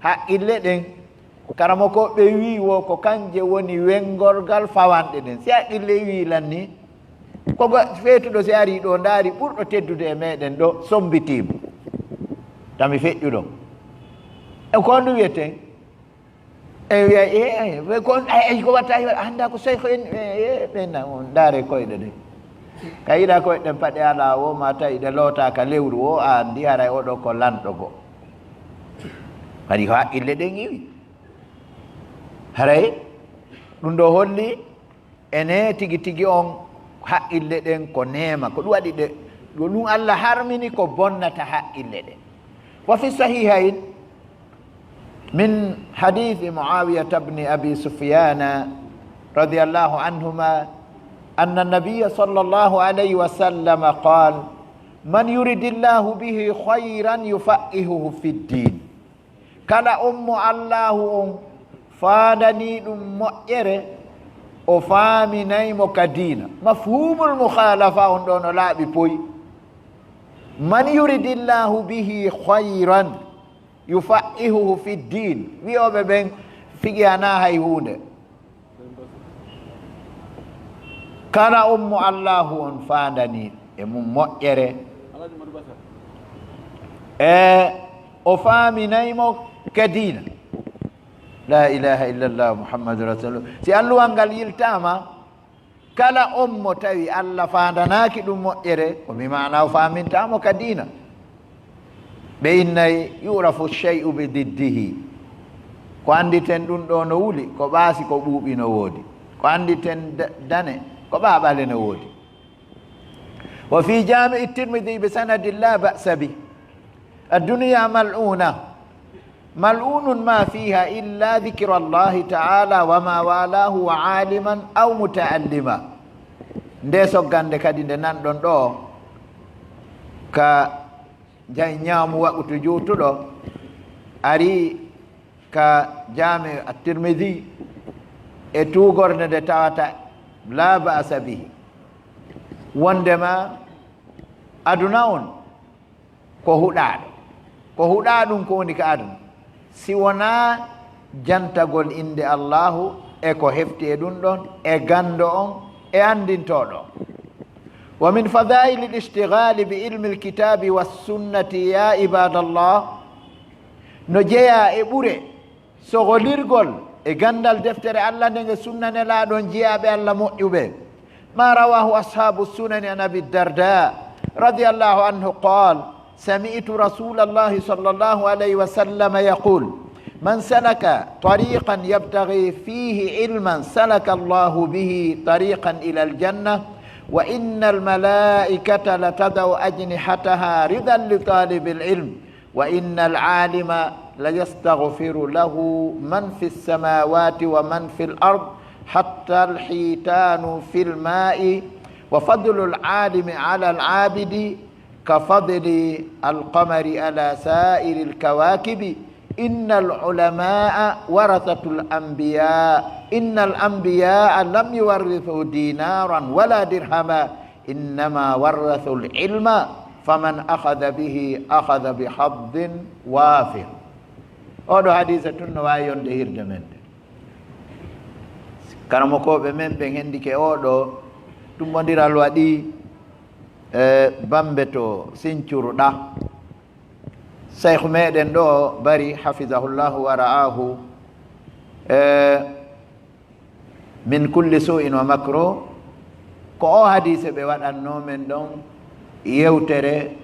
Haqqille ɗen karamoko ɓe wi wo ko kanje woni wengorgal fawanɗe ɗen si haqqille wi lanni ko feetuɗo si ari ɗo ndaari ɓurɗo teddude e meɗen ɗo sombitiima tami feƴƴuɗo e ko ndu wiyete en wiya e ko ay ko watta hiwa annda ko seyko en ɓenna on ndaare koyɗe ɗe ka yiɗa koyɗe ɗen paɗe ala o ma tawi ɗe lootaka lewru o a anndi haray oɗo ko lanɗo go kadi ko haqqille ɗen iwi haray ɗum ɗo holli ene tigi tigi on haqqille ɗen ko neema ko ɗum waɗi ɗe ko ɗum allah harmini ko bonnata haqqille ɗen wa fi sahihain min hadithi muawiyata bni abi sufyana radiallahu anhuma anna nabiya sallallahu alayhi wa sallam qal man yuridi llahu bihi khayran yufaqihuhu fi ddin. Kala on mo Allaahu on faandanii ɗum moƴƴere, o faaminay mo ka diina. Mafhuumul mukhalafa on ɗoo no laaɓi poy. Man yuridillahu bihi khayran yufaqihuhu fi ddin. Wi'ooɓe ɓen fiqihanaa hay huunde. Kala on mo Allaahu on faandani e mum moƴƴere, e o faaminay mo ka diina. La ilaha illallah Muhammadu Rasulullah. Si alluwal ngal yiltaama, kala on mo tawi Allah faandanaaki ɗum moƴƴere, ko mi maana o faamintaa mo ka diina. Ɓe innay yu'rafu shay'u bi diddihi. Ko annditen ɗum ɗo no wuli, ko ɓaasi ko ɓuuɓi no woodi. Ko annditen da-, dane, ko ɓaɓale no woodi. Wa fi jami'i Tirmidhi bi sanadin la ba'sa bi. Ad-dunya mal'una. Mal'unun ma fiha illa dhikrullahi ta'ala wa ma walahu wa aliman aw muta'allima. Nde soggande kadi nde nanɗon ɗo ka jay ñaamu waɓutu juutuɗo ari ka jaami at-Tirmidhi e tuugorde nde tawata la ba'sa bihi. Wondema aduna on ko huɗaaɗo. Ko huɗaa ɗum ko woni ka aduna. Si wonaa jantagol innde Allaahu e ko hefti e ɗum ɗon, e ganndo on, e anndintooɗo. Wa min fadaili lishtigali bi ilmi lkitabi wassunnati ya ibadallah, no jeyaa e ɓure Sogolirgol e ganndal deftere Allah nden e sunna Nelaaɗo on jiyaaɓe Allah moƴƴuɓe. Ma rawahu ashabu sunani an Abi Darda radiyallahu anhu qal, sami'tu Rasulallahi sallallahu alayhi wa sallam yaqul, man salaka tariqan yabtaghi fihi ilman salaka Allahu bihi tariqan ila al-jannah, wa inna al-malaikata latada'u ajnihataha ridan li talibil ilm. وإن العالم ليستغفر له من في السماوات ومن في الأرض حتى الحيتان في الماء، وفضل العالم على العابد كفضل القمر على سائر الكواكب، إن العلماء ورثة الأنبياء، إن الأنبياء لم يورثوا دينارا ولا درهما، إنما ورثوا العلم فمن أخذ به أخذ بحظ وافر. Oɗo hadiisa tun no waawi yonde hirde men nde. Karamokooɓe men ɓen hendike oɗo tummbondiral waɗi, e, Bambe to Sincuru ɗa. Seykh meɗen ɗo Bari, hafidahullahu wa ra'ahu, e, min kulli su'in wa makruh, ko o hadiise ɓe waɗanno men ɗon yewtere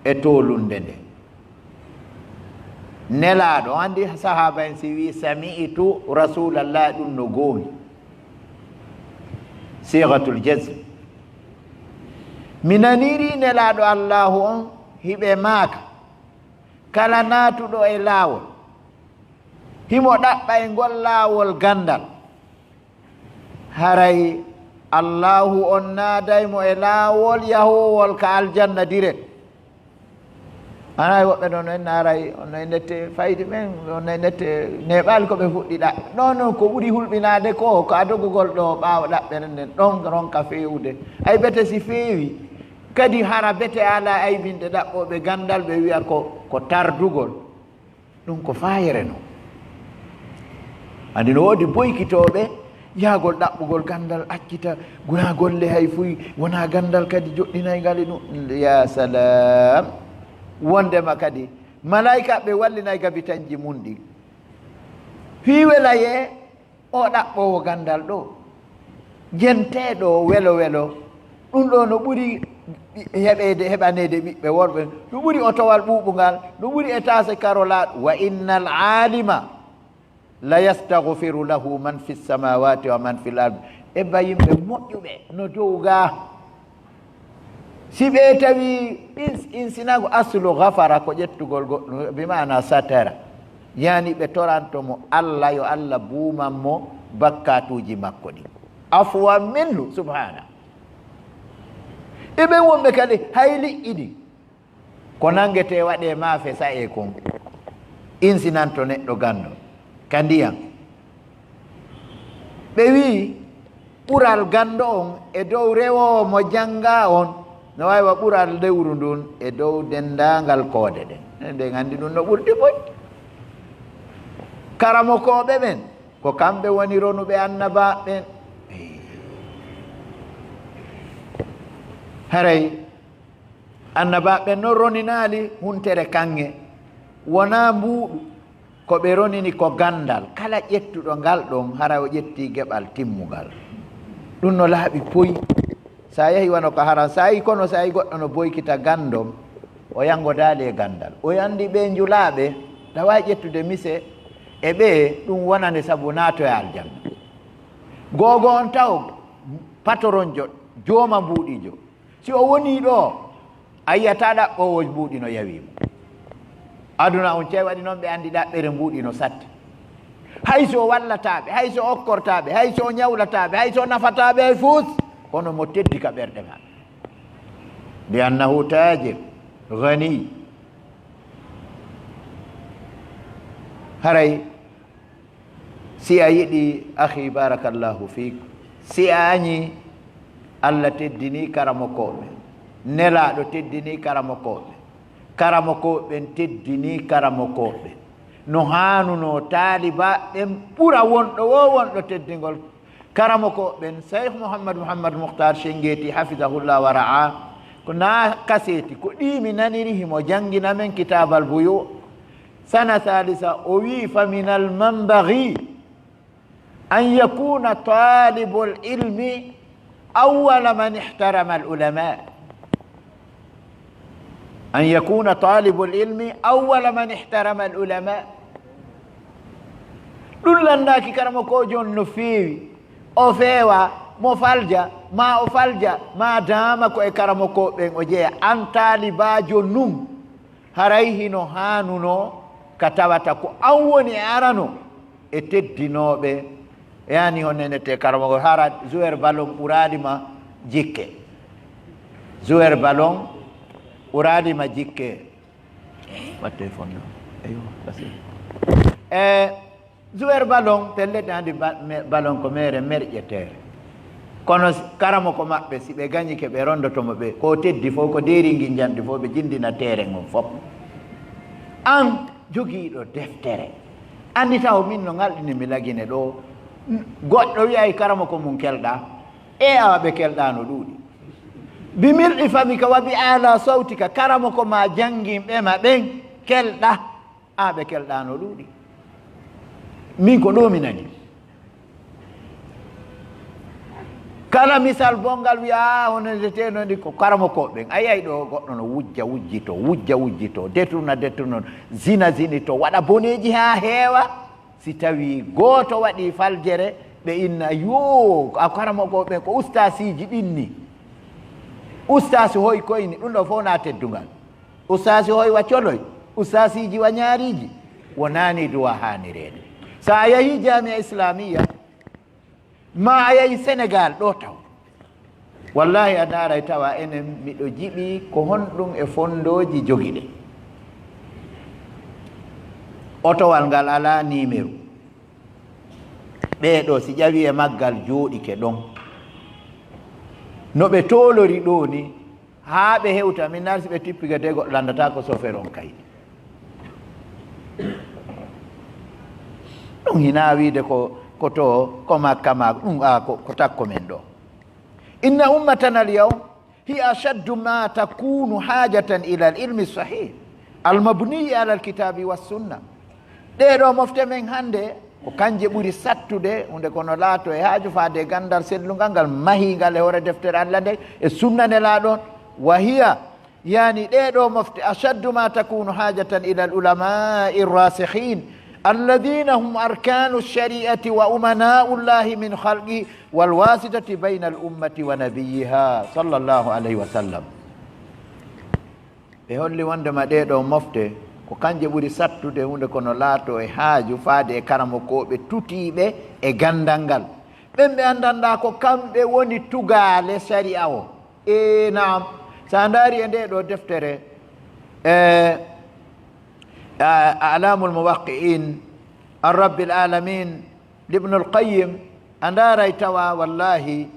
e tolunde nde. Nelaaɗo, o anndi sahaaba en si wi, "Sami'tu Rasulallah," ɗum no goomi. Sigatul jazm. Mi naniri Nelaaɗo Allahu on, hiɓe maaka, kala naatuɗo e laawol, himo ɗaɓɓa e ngol laawol ganndal, haray Allahu on naaday mo e laawol yahoowol ka aljanna direct. Ana e woɓɓe ɗon en naaray, on no e nette faydi ɓen, on no e nette neeɓaali ko ɓe fuɗɗiɗa. Non, non, ko ɓuri hulɓinaade ko, ko adogugol ɗo ɓaawo ɗaɓɓere nden, ɗon ronka feewude. Ay bete si feewi, kadi hara bete ala aybinde ɗaɓɓooɓe ganndal, ɓe wi'a ko, ko tardugol. Ɗum ko faayere non. Anndi no woodi boykitooɓe, yahagol ɗaɓɓugol ganndal, accita, wonaa golle hay fuy, wonaa ganndal kadi joɗɗinaygal e ɗum. Ya salam. Wondema kadi, malaayika ɓe wallinay gabitanji mun ɗin. Fii welayee, o ɗaɓɓoowo ganndal ɗo, jenteeɗo welo welo, ɗum ɗo no ɓuri heɓeede, heɓaneede ɓiɓɓe worɓe, no ɓuri otowal ɓuuɓungal, no ɓuri etaase karolaaɗo. Wa innal aalima la yastagfiru lahu man fi samawati wa man fil ard. Ebba yimɓe moƴƴuɓe no dow gaa. Si ɓe tawi ins-, insinago aslu gafara ko ƴettugol goɗɗum, bi maana satara. Yani ɓe toranto mo Allah, yo Allah buuman mo bakkatuuji makko ɗi. Afwan minhu, subhana. E ɓen wonɓe kadi hay liƴƴi ɗi. Ko nangetee waɗee maafe sa'ee kon, insinanto neɗɗo ganndo ka ndiyan. Ɓe wi'i, ɓural ganndo on e dow rewoowo mo janngaa on, no waawi wa ɓural lewru ndun e dow denndaangal koode ɗen. Enen ɗen anndi ɗun no ɓurdi boy. Karamokooɓe ɓen, ko kamɓe woni ronuɓe annabaaɓe ɓen. Haray Annabaaɓe non roninaali huntere kaŋŋe, wonaa mbuuɗu, ko ɓe ronini ko ganndal. Kala ƴettuɗo ngal ɗon, hara o ƴettii geɓal timmungal. Ɗum no laaɓi poy. So a yahii wano ka haran, so a yii kono, so a yii goɗɗo no boykita ganndom, o yanngodaali e ganndal. O anndi ɓee njulaaɓe, tawaa ƴettude mise e ɓee, ɗum wonane sabu naatoya aljanna. Googo on taw patoronjo, jooma mbuuɗijo. Si o wonii ɗoo, a yi'ataa ɗaɓɓoowo mbuuɗi no yawii mo. Aduna on cey waɗi noon ɓe anndi ɗaɓɓere mbuuɗi no satti. Hay so o wallataa ɓe, hay so o okkortaa ɓe, hay so o ñawlataa ɓe, hay so o nafataa ɓe hay fuus, kono mo teddi ka ɓerɗe maɓɓe. Li annahu taajir, gani. Haray Si a yiɗi, akhi, barakallahu fiik, si a añi, Allah teddini karamokooɓe, Nelaaɗo teddini karamokooɓe, karamokooɓe ɓen teddini karamokooɓe. No haanunoo taalibaaɓe ɓen ɓura wonɗo woo wonɗo teddingol karamokooɓe ɓen. Seykh Muhammad, Muhammad Mukhtar Shenngeti, hafidahullah wa ra'a, ko naa kaseeti, ko ɗii mi naniri himo janngina men Kitaabal Buyu, Sana salisa, o wi'i, "Fa minal manbaghi an yakuna talibul ilmi awwala man ihtarama al ulama." An yakuna talibul ilmi awwala man ihtarama al ulama. Ɗum lanndaaki karamokoojo on no feewi. O feewa, mo falja, ma o falja, ma daama ko e karamokooɓe ɓen o jeya. An taalibaajo nun, haray hino haanunoo ka tawata ko an woni e arano e teddinooɓe, yani on nenete karamoko, hara joueur ballon ɓuraali ma jikke. Joueur ballon ɓuraali ma jikke. Watte fonno. Eyo, kasi. E joueur ballon, pellet andi ba-, me-, ballon ko mere merƴetere. Kono karamoko maɓɓe, si ɓe gañike, ɓe ronndoto mo, ɓe ko teddi fof, ko deeringi njanɗi fof, ɓe jinndina teeren on fof. Aan jogiiɗo deftere, anndi taw min no ngalɗini mi lagine ɗo, goɗɗo wi'ay karamoko mum kelɗa, e awa ɓe kelɗa no ɗuuɗi. Bi mil'i famika wa bi ala sawtika, karamoko ma jannginɓe ma ɓen kelɗa. Aa, ɓe kelɗaano ɗuuɗi. Min ko ɗo mi nani. Kala misal bonngal wiya, "Aa, hono ndeteeno ndi ko karamokooɓe ɓen." A yiyay ɗo goɗɗo no wujja wujjito, wujja wujjito, detuna detuna, zina zinito, waɗa boneeji haa heewa. Si tawii gooto waɗii faljere, ɓe inna, "Yoo, a karamokooɓe ɓen ko ustaasiiji ɗin ni." Ustaasi hoy koyni, ɗum ɗo fof na teddungal. Ustaasi hoy wa coloy, ustaasiiji wa ñaariiji, wonaani duwa haanireede. So a yahii Jaamiya Islaamiya, ma a yahii Senegaal ɗo taw, wallaahi a ndaaray tawa enen miɗo jiɓi ko honɗum e fonndooji jogiɗen. Otowal ngal alaa niimeru. Ɓee ɗo si ƴawii e maggal jooɗike ɗon. No ɓe toolori ɗo ni, haa ɓe hewta, min naati si ɓe tippike de goɗɗo lanndataa ko soferon kay. Ɗum hinaa wiide ko, ko to, ko Makka maa, ɗum a ko, ko takko men ɗo. Inna ummatana al-yawm hiya ashaddu ma takunu hajatan ila al-ilmi sahih al-mabni ala al-kitabi was-sunna. Ɗee ɗo mofte men hannde, ko kanje ɓuri sattude, hunde kono laato e haaju faade e ganndal sellungal ngal mahiingal e hoore deftere Allah nde, e sunna Nelaaɗo on. Wa hiya, yani ɗee ɗo mofte, ashaddu ma takunu hajatan ila al-ulama'i ar-rasikhin, alladhina hum arkanu ash-shari'ati wa umana'u Allahi min khalqi, wal wasitati bayna al-ummati wa nabiyyiha, sallallahu alayhi wa sallam. Ɓe holli wondema ɗee ɗo mofte ko kanje ɓuri sattude hunde kono laato e haaju faade e karamokooɓe tutiiɓe e ganndal ngal. Ɓen ɓe anndanɗaa ko kamɓe woni tugaale sariya o. Ee, naam. So a ndaari e ndee ɗo deftere, e, a-, A'lamul Muwaqqi'in, an Rabbil Alamin, Ibnul Qayyim, a ndaaray tawa, wallaahi,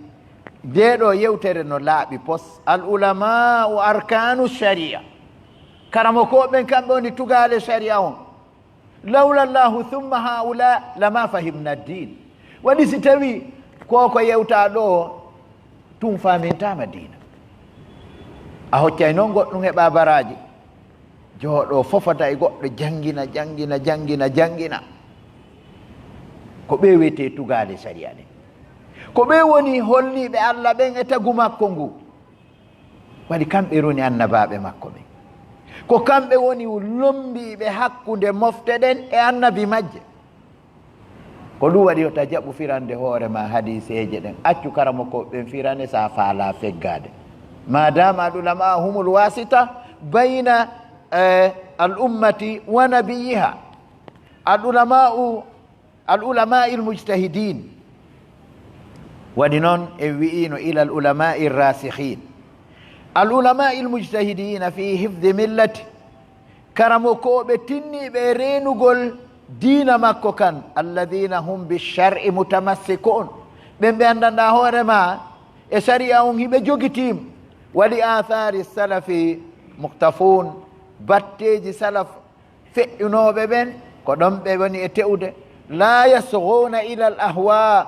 ndee ɗo yewtere no laaɓi pos. Al ulama'u arkanu shari'a. Karamokooɓe ɓen, kamɓe woni tugaale shari'a on. Lawla Allahu thumma haula lama fahimna din. Waɗi si tawi ko ko yewtaa ɗo, tun faamintaama diina. A hoccay noon goɗɗum e ɓaabaraaji. Jooɗo fofata e goɗɗo, janngina, janngina, janngina, janngina. Ko ɓe wiyetee tugaale sariya ɗen. Ko ɓe woni holniiɓe Allah ɓen e tagu makko ngu. Waɗi kamɓe roni annabaaɓe makko ɓen. Ko kamɓe woni lommbiiɓe hakkunde mofte ɗen e annabi majje. Ko ɗum waɗi yo ta jaɓu firande hoore ma hadiiseeje ɗen. Accu karamokooɓe ɓen firane sa faalaa feggaade. Maadaama al ulama humul wasita bayna, eh, al ummati wa nabiyiha. Al ulama'u, al ulama'i al mujtahidin. Waɗi noon en wi'ino ila al ulama'i rasikhin. Al ulama'i al mujtahidina fi hifdi millati. Karamokooɓe tinniiɓe e reenugol diina makko kan, alladhina hum bi shar'i mutamassikun, ɓen ɓe anndanɗaa hoore ma e sariya on hiɓe jogitiim, wa li athari salafi muqtafun, batteeji salaf feƴƴunooɓe ɓen, ko ɗon ɓe woni e te'ude, la yasghuna ila al ahwa,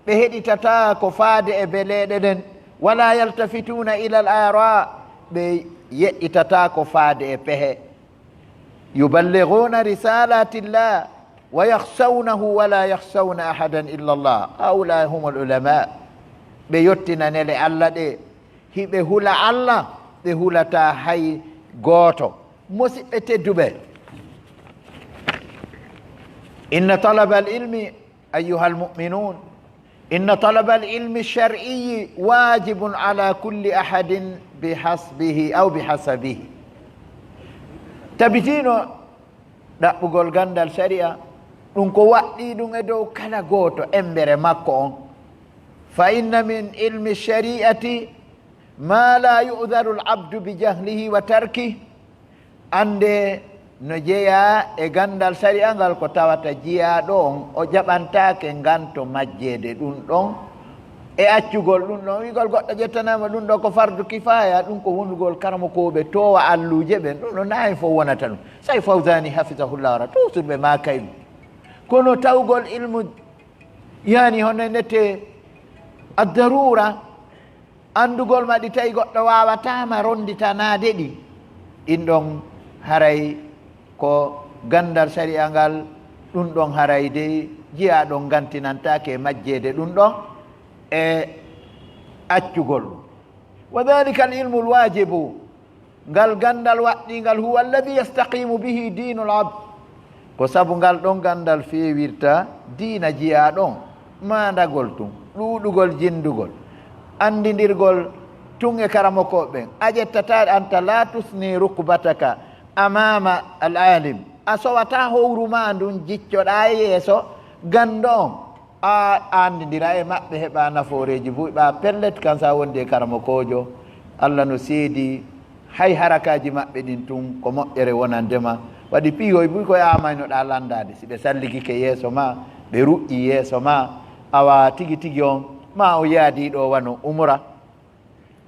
ɓe heɗitataako faade e beleeɗe ɗen, wala yaltafituna ila al ara, ɓe yeƴƴitataako faade e pehe. Yuballighuna risalatillah wa yakhshawnahu wala yakhshawna ahadan illa Allah. Haula humul ulama. Ɓe yottina nele Allah ɗe, hiɓe hula Allah, ɓe hulata hay gooto. Musiɓɓe tedduɓe, inna talabal ilmi أيها المؤمنون، إن طلب العلم الشرعي واجب على كل أحد بحسبه أو بحسبه. Tabitiino ɗaɓɓugol ganndal sariya, ɗum ko waɗɗii ɗum e dow kala gooto emmbere makko on. فإن من علم الشريعة ما لا يعذر العبد بجهله وتركه. Annde no jeyaa e ganndal sariya ngal ko tawata jiyaaɗo on, o jaɓantaake ngan to majjeede ɗum ɗon, e accugol ɗum ɗon, wi'gol goɗɗo ƴettanaama ɗum ɗo ko fardu kifaya, ɗum ko wonugol karamokooɓe toowa alluuje ɓen, ɗum ɗo na en fof wonata ɗum. Sey Fawzani hafisahullah wara, toujours ɓe maakay ɗum. Kono tawgol ilmu, yani hono nete addarura, anndugol ma ɗi tawi goɗɗo waawataama ronnditanaade ɗi, ɗin ɗon haray ko ganndal sariya ngal, ɗum ɗon haray dey jiyaa ɗon ngantinantaake majjeede ɗum ɗon e accugol ɗum. Wa dhalika al ilmu al wajibu, ngal ganndal waɗɗingal, huwa alladhi yastaqimu bihi dinul abd, ko sabu ngal ɗon ganndal feewirta diina jiyaa ɗon, maandagol tun, ɗuuɗugol jinndugol, anndindirgol tun e karamokooɓe ɓen. A ƴettataa, anta la tusni rukbataka amama al alim, a sowataa howru maa ndun jiccoɗaa e yeeso ganndo on. A anndindira e maɓɓe, heɓa nafooreeji buy ɓa pellet, kan sa wondi e karamokoojo, Allah no seedi, hay harakaaji maɓɓe ɗin tun ko moƴƴere wonande ma. Waɗi piihoy buy ko yaamaynoɗaa lanndaade, si ɓe salligike yeeso ma, ɓe ruƴƴi yeeso ma, awa tigi tigi on, ma o yaadii ɗo wano umra.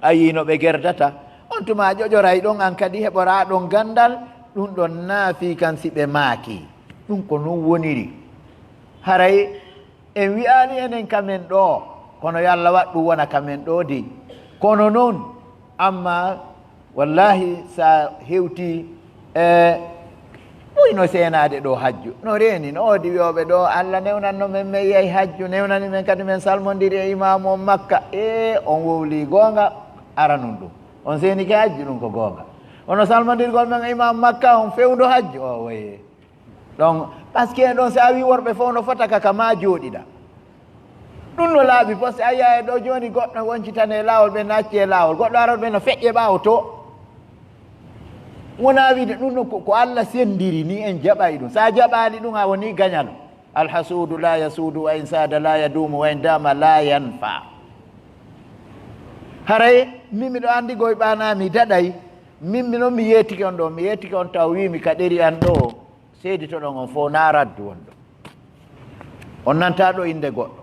A yii no ɓe gerdata, on tuma a ƴoƴoray ɗon, an kadi heɓoraa ɗon ganndal, ɗum ɗon naafii kan si ɓe maaki. Ɗum ko non woniri. Haray en wi'aali enen ka men ɗoo, kono yo Allah waɗ ɗum wona ka men ɗoo dey. Kono non, amma wallahi sa hewtii, e, ɓuyno seenaade ɗo hajju. No reeni, no woodi wi'ooɓe ɗo, Allah newnanno men, men yahi hajju, newnani men kadi men salmondiri e imaamu on Makka. E, on wowlii goonga, aranun ɗum. On seenike hajju, ɗum ko goonga. Kono salmondirgol men e imaamu Makka on fewndo hajju, o woye. Donc, parce que ɗon, si a wii worɓe fof no fota ka, ka ma jooɗiɗa. Ɗum no laaɓi, parce que a yiya e ɗo jooni, goɗɗo woncitane e laawol, ɓe nacci e laawol, goɗɗo arata ɓe no feƴƴe ɓaawo to. Wona wiide ɗum no ko, ko Allah senndiri ni, en jaɓay ɗum. Sa jaɓaali ɗum, a woni gañal. Alhasuudu la yasuudu, wa in saada la yaduumu, wa in daama la yanfa. Haray, min miɗo anndi goy ɓaana mi daɗay, min mi non mi yeetike on ɗo, mi yeetike on taw wiimi ka ɗeri an ɗo. Seeditoɗon on fof, na raddu won ɗo. On nanta ɗo innde goɗɗo.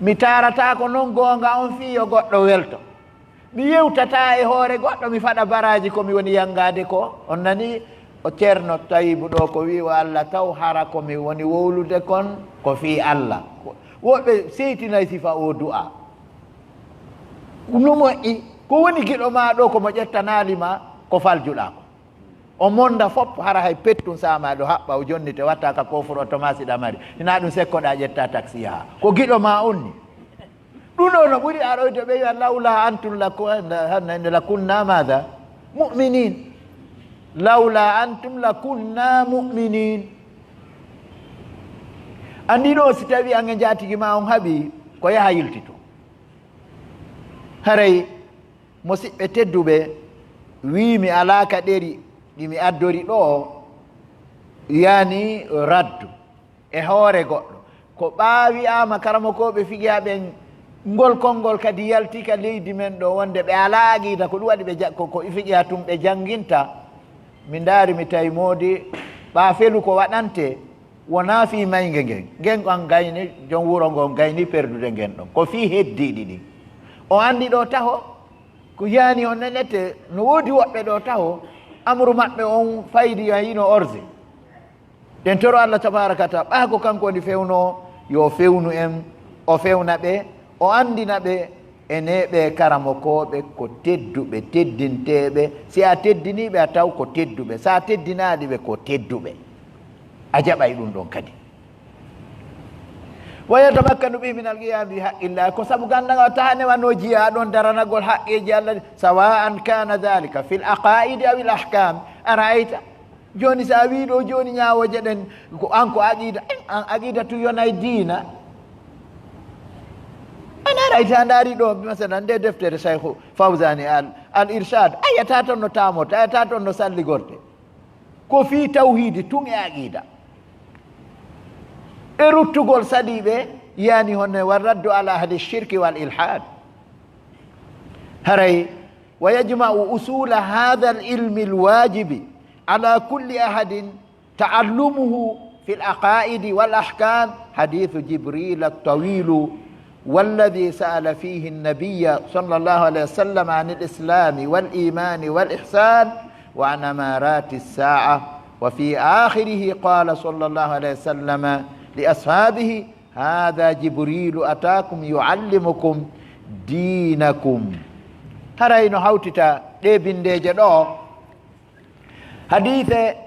Mi taarataako non goonga on fii yo goɗɗo welto. Mi yewtataa e hoore goɗɗo, mi faɗa baraaji ko mi woni yanngaade ko. On nani o Ceerno Tayibu ɗo ko wi'i o Allah taw hara ko mi woni wowlude kon ko fii Allah. Woɓɓe seytinay sifa o du'a. No moƴƴi, ko woni giɗo ma ɗo ko mo ƴettanaali ma ko faljuɗaa ko. O monda fop, hara hay pettun sama ɗo haɓɓa, o jonnite, watta ka kofur o tomasi ɗamari. Ina ɗum sekkoɗa ƴetta taxi yaha. Ko giɗo ma on ni. Ɗum ɗo no ɓuri aroyde ɓe wiya lawla antum la ku-, la, la kunna mada? Mu'minin. Lawla antum la kunna mu'minin. Andi ɗo si tawi an e njatigi ma on haɓi, ko yaha yiltito. Haray Musiɓɓe tedduɓe, wii mi alaa ka ɗeri ɗi mi addori ɗoo, yani raddu e hoore goɗɗo. Ko ɓaa wi'aama karamokooɓe figiyaa ɓen, ngol konngol kadi yalti ka leydi men ɗoo, wonde ɓe alaa aqiida, ko ɗum waɗi ɓe ja-, ko, ko figiyaa tun ɓe jannginta. Mi ndaari, mi tawi moodi ɓaa felu ko waɗante, wonaa fii maynge ngen. Ngen on gayni, jom wuro ngon gayni perdude ngen ɗon. Ko fii heddiiɗi ɗin. O anndi ɗoo taho, ko yaani on nenete, no woodi woɓɓe ɗoo taho, amru maɓɓe on faydi a yino orze. Ɗen toro Allah tabaaraka wa taala, ɓaa ko kanko woni fewnoo, yo fewnu en, o fewna ɓe, o anndina ɓe, ene ɓe karamokooɓe ko tedduɓe, teddinteeɓe. Si a teddinii ɓe, a taw ko tedduɓe. Si a teddinaali ɓe, ko tedduɓe. A jaɓay ɗum ɗon kadi. Wa yatamakkanu bihi min alqiyami bi haqqillah. Ko sabu ganndagal taane wano jiya ɗon daranagol haqqeeji Allah ɗi, sawa'an kana dhalika fil aqaidi aw al ahkam. A ra'ayta? Jooni, so a wii ɗoo jooni, ñaawooje ɗen, ko an ko aqiida, an aqiida tun yonay diina. An a ra'ayta, a ndaari ɗoo, masalan, nde deftere Shaykhu Fawzani al, al Irshad, a yi'ataa ton no taamorte, a yi'ataa ton no salligorte. Ko fii tawhiidi tun e aqiida. E ruttugol saliiɓe, yani honno wa raddu ala ahli shirki wal ilhad. Haray, wa yajma'u usula hadha al ilmi al wajibi ala kulli ahadin ta'allumuhu fil aqaidi wal ahkam hadithu Jibril at-tawilu والذي سأل فيه النبي صلى الله عليه وسلم عن الإسلام والإيمان والإحسان وعن أمارات الساعة، وفي آخره قال صلى الله عليه وسلم لأصحابه: هذا جبريل أتاكم يعلمكم دينكم. Haray no hawtita ɗee binndeeje ɗoo, hadiise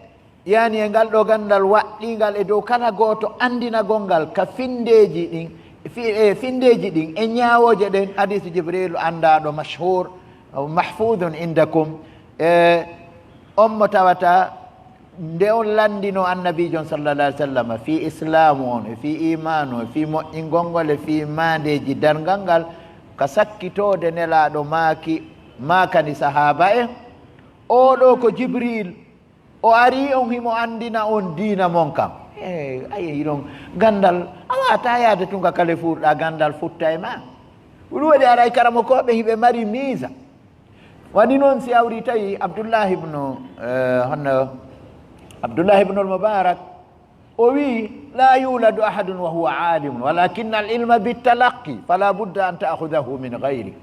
yani e ngal ɗoo ganndal waɗɗiingal e dow kala gooto anndinagol ngal ka finndeeji ɗin, fi-, e finndeeji ɗin e ñaawooje ɗen. Hadiisu Jibriilu anndaaɗo, mashhuur, mahfuudun indakum. E on mo tawata nde on lanndino Annabiijo on, sallallahu alaihi wasallam, fii islaamu on, e fii iimaanu, e fii moƴƴingol ngol, e fii maandeeji darngal ngal, ka sakkitoode Nelaaɗo maaki, maakani sahaaba en, "Oo ɗoo ko Jibriil, o arii on himo anndina on diina mon kan." E, ayi, hiɗon ganndal, a waawataa yaade tun ka Kalefuur, ɗaa ganndal futta e maa. Ko ɗun waɗi haray karamokooɓe hiɓe mari miisa. Waɗi non si a hawri tawi Abdullahi ibnu, eh, honno, Abdullahi ibnul Mubarak, o wi'i: "La yuladu ahadun wa huwa alimun, walakinna al ilma bittalaqqi, fala budda an ta'khudahu min ghayri."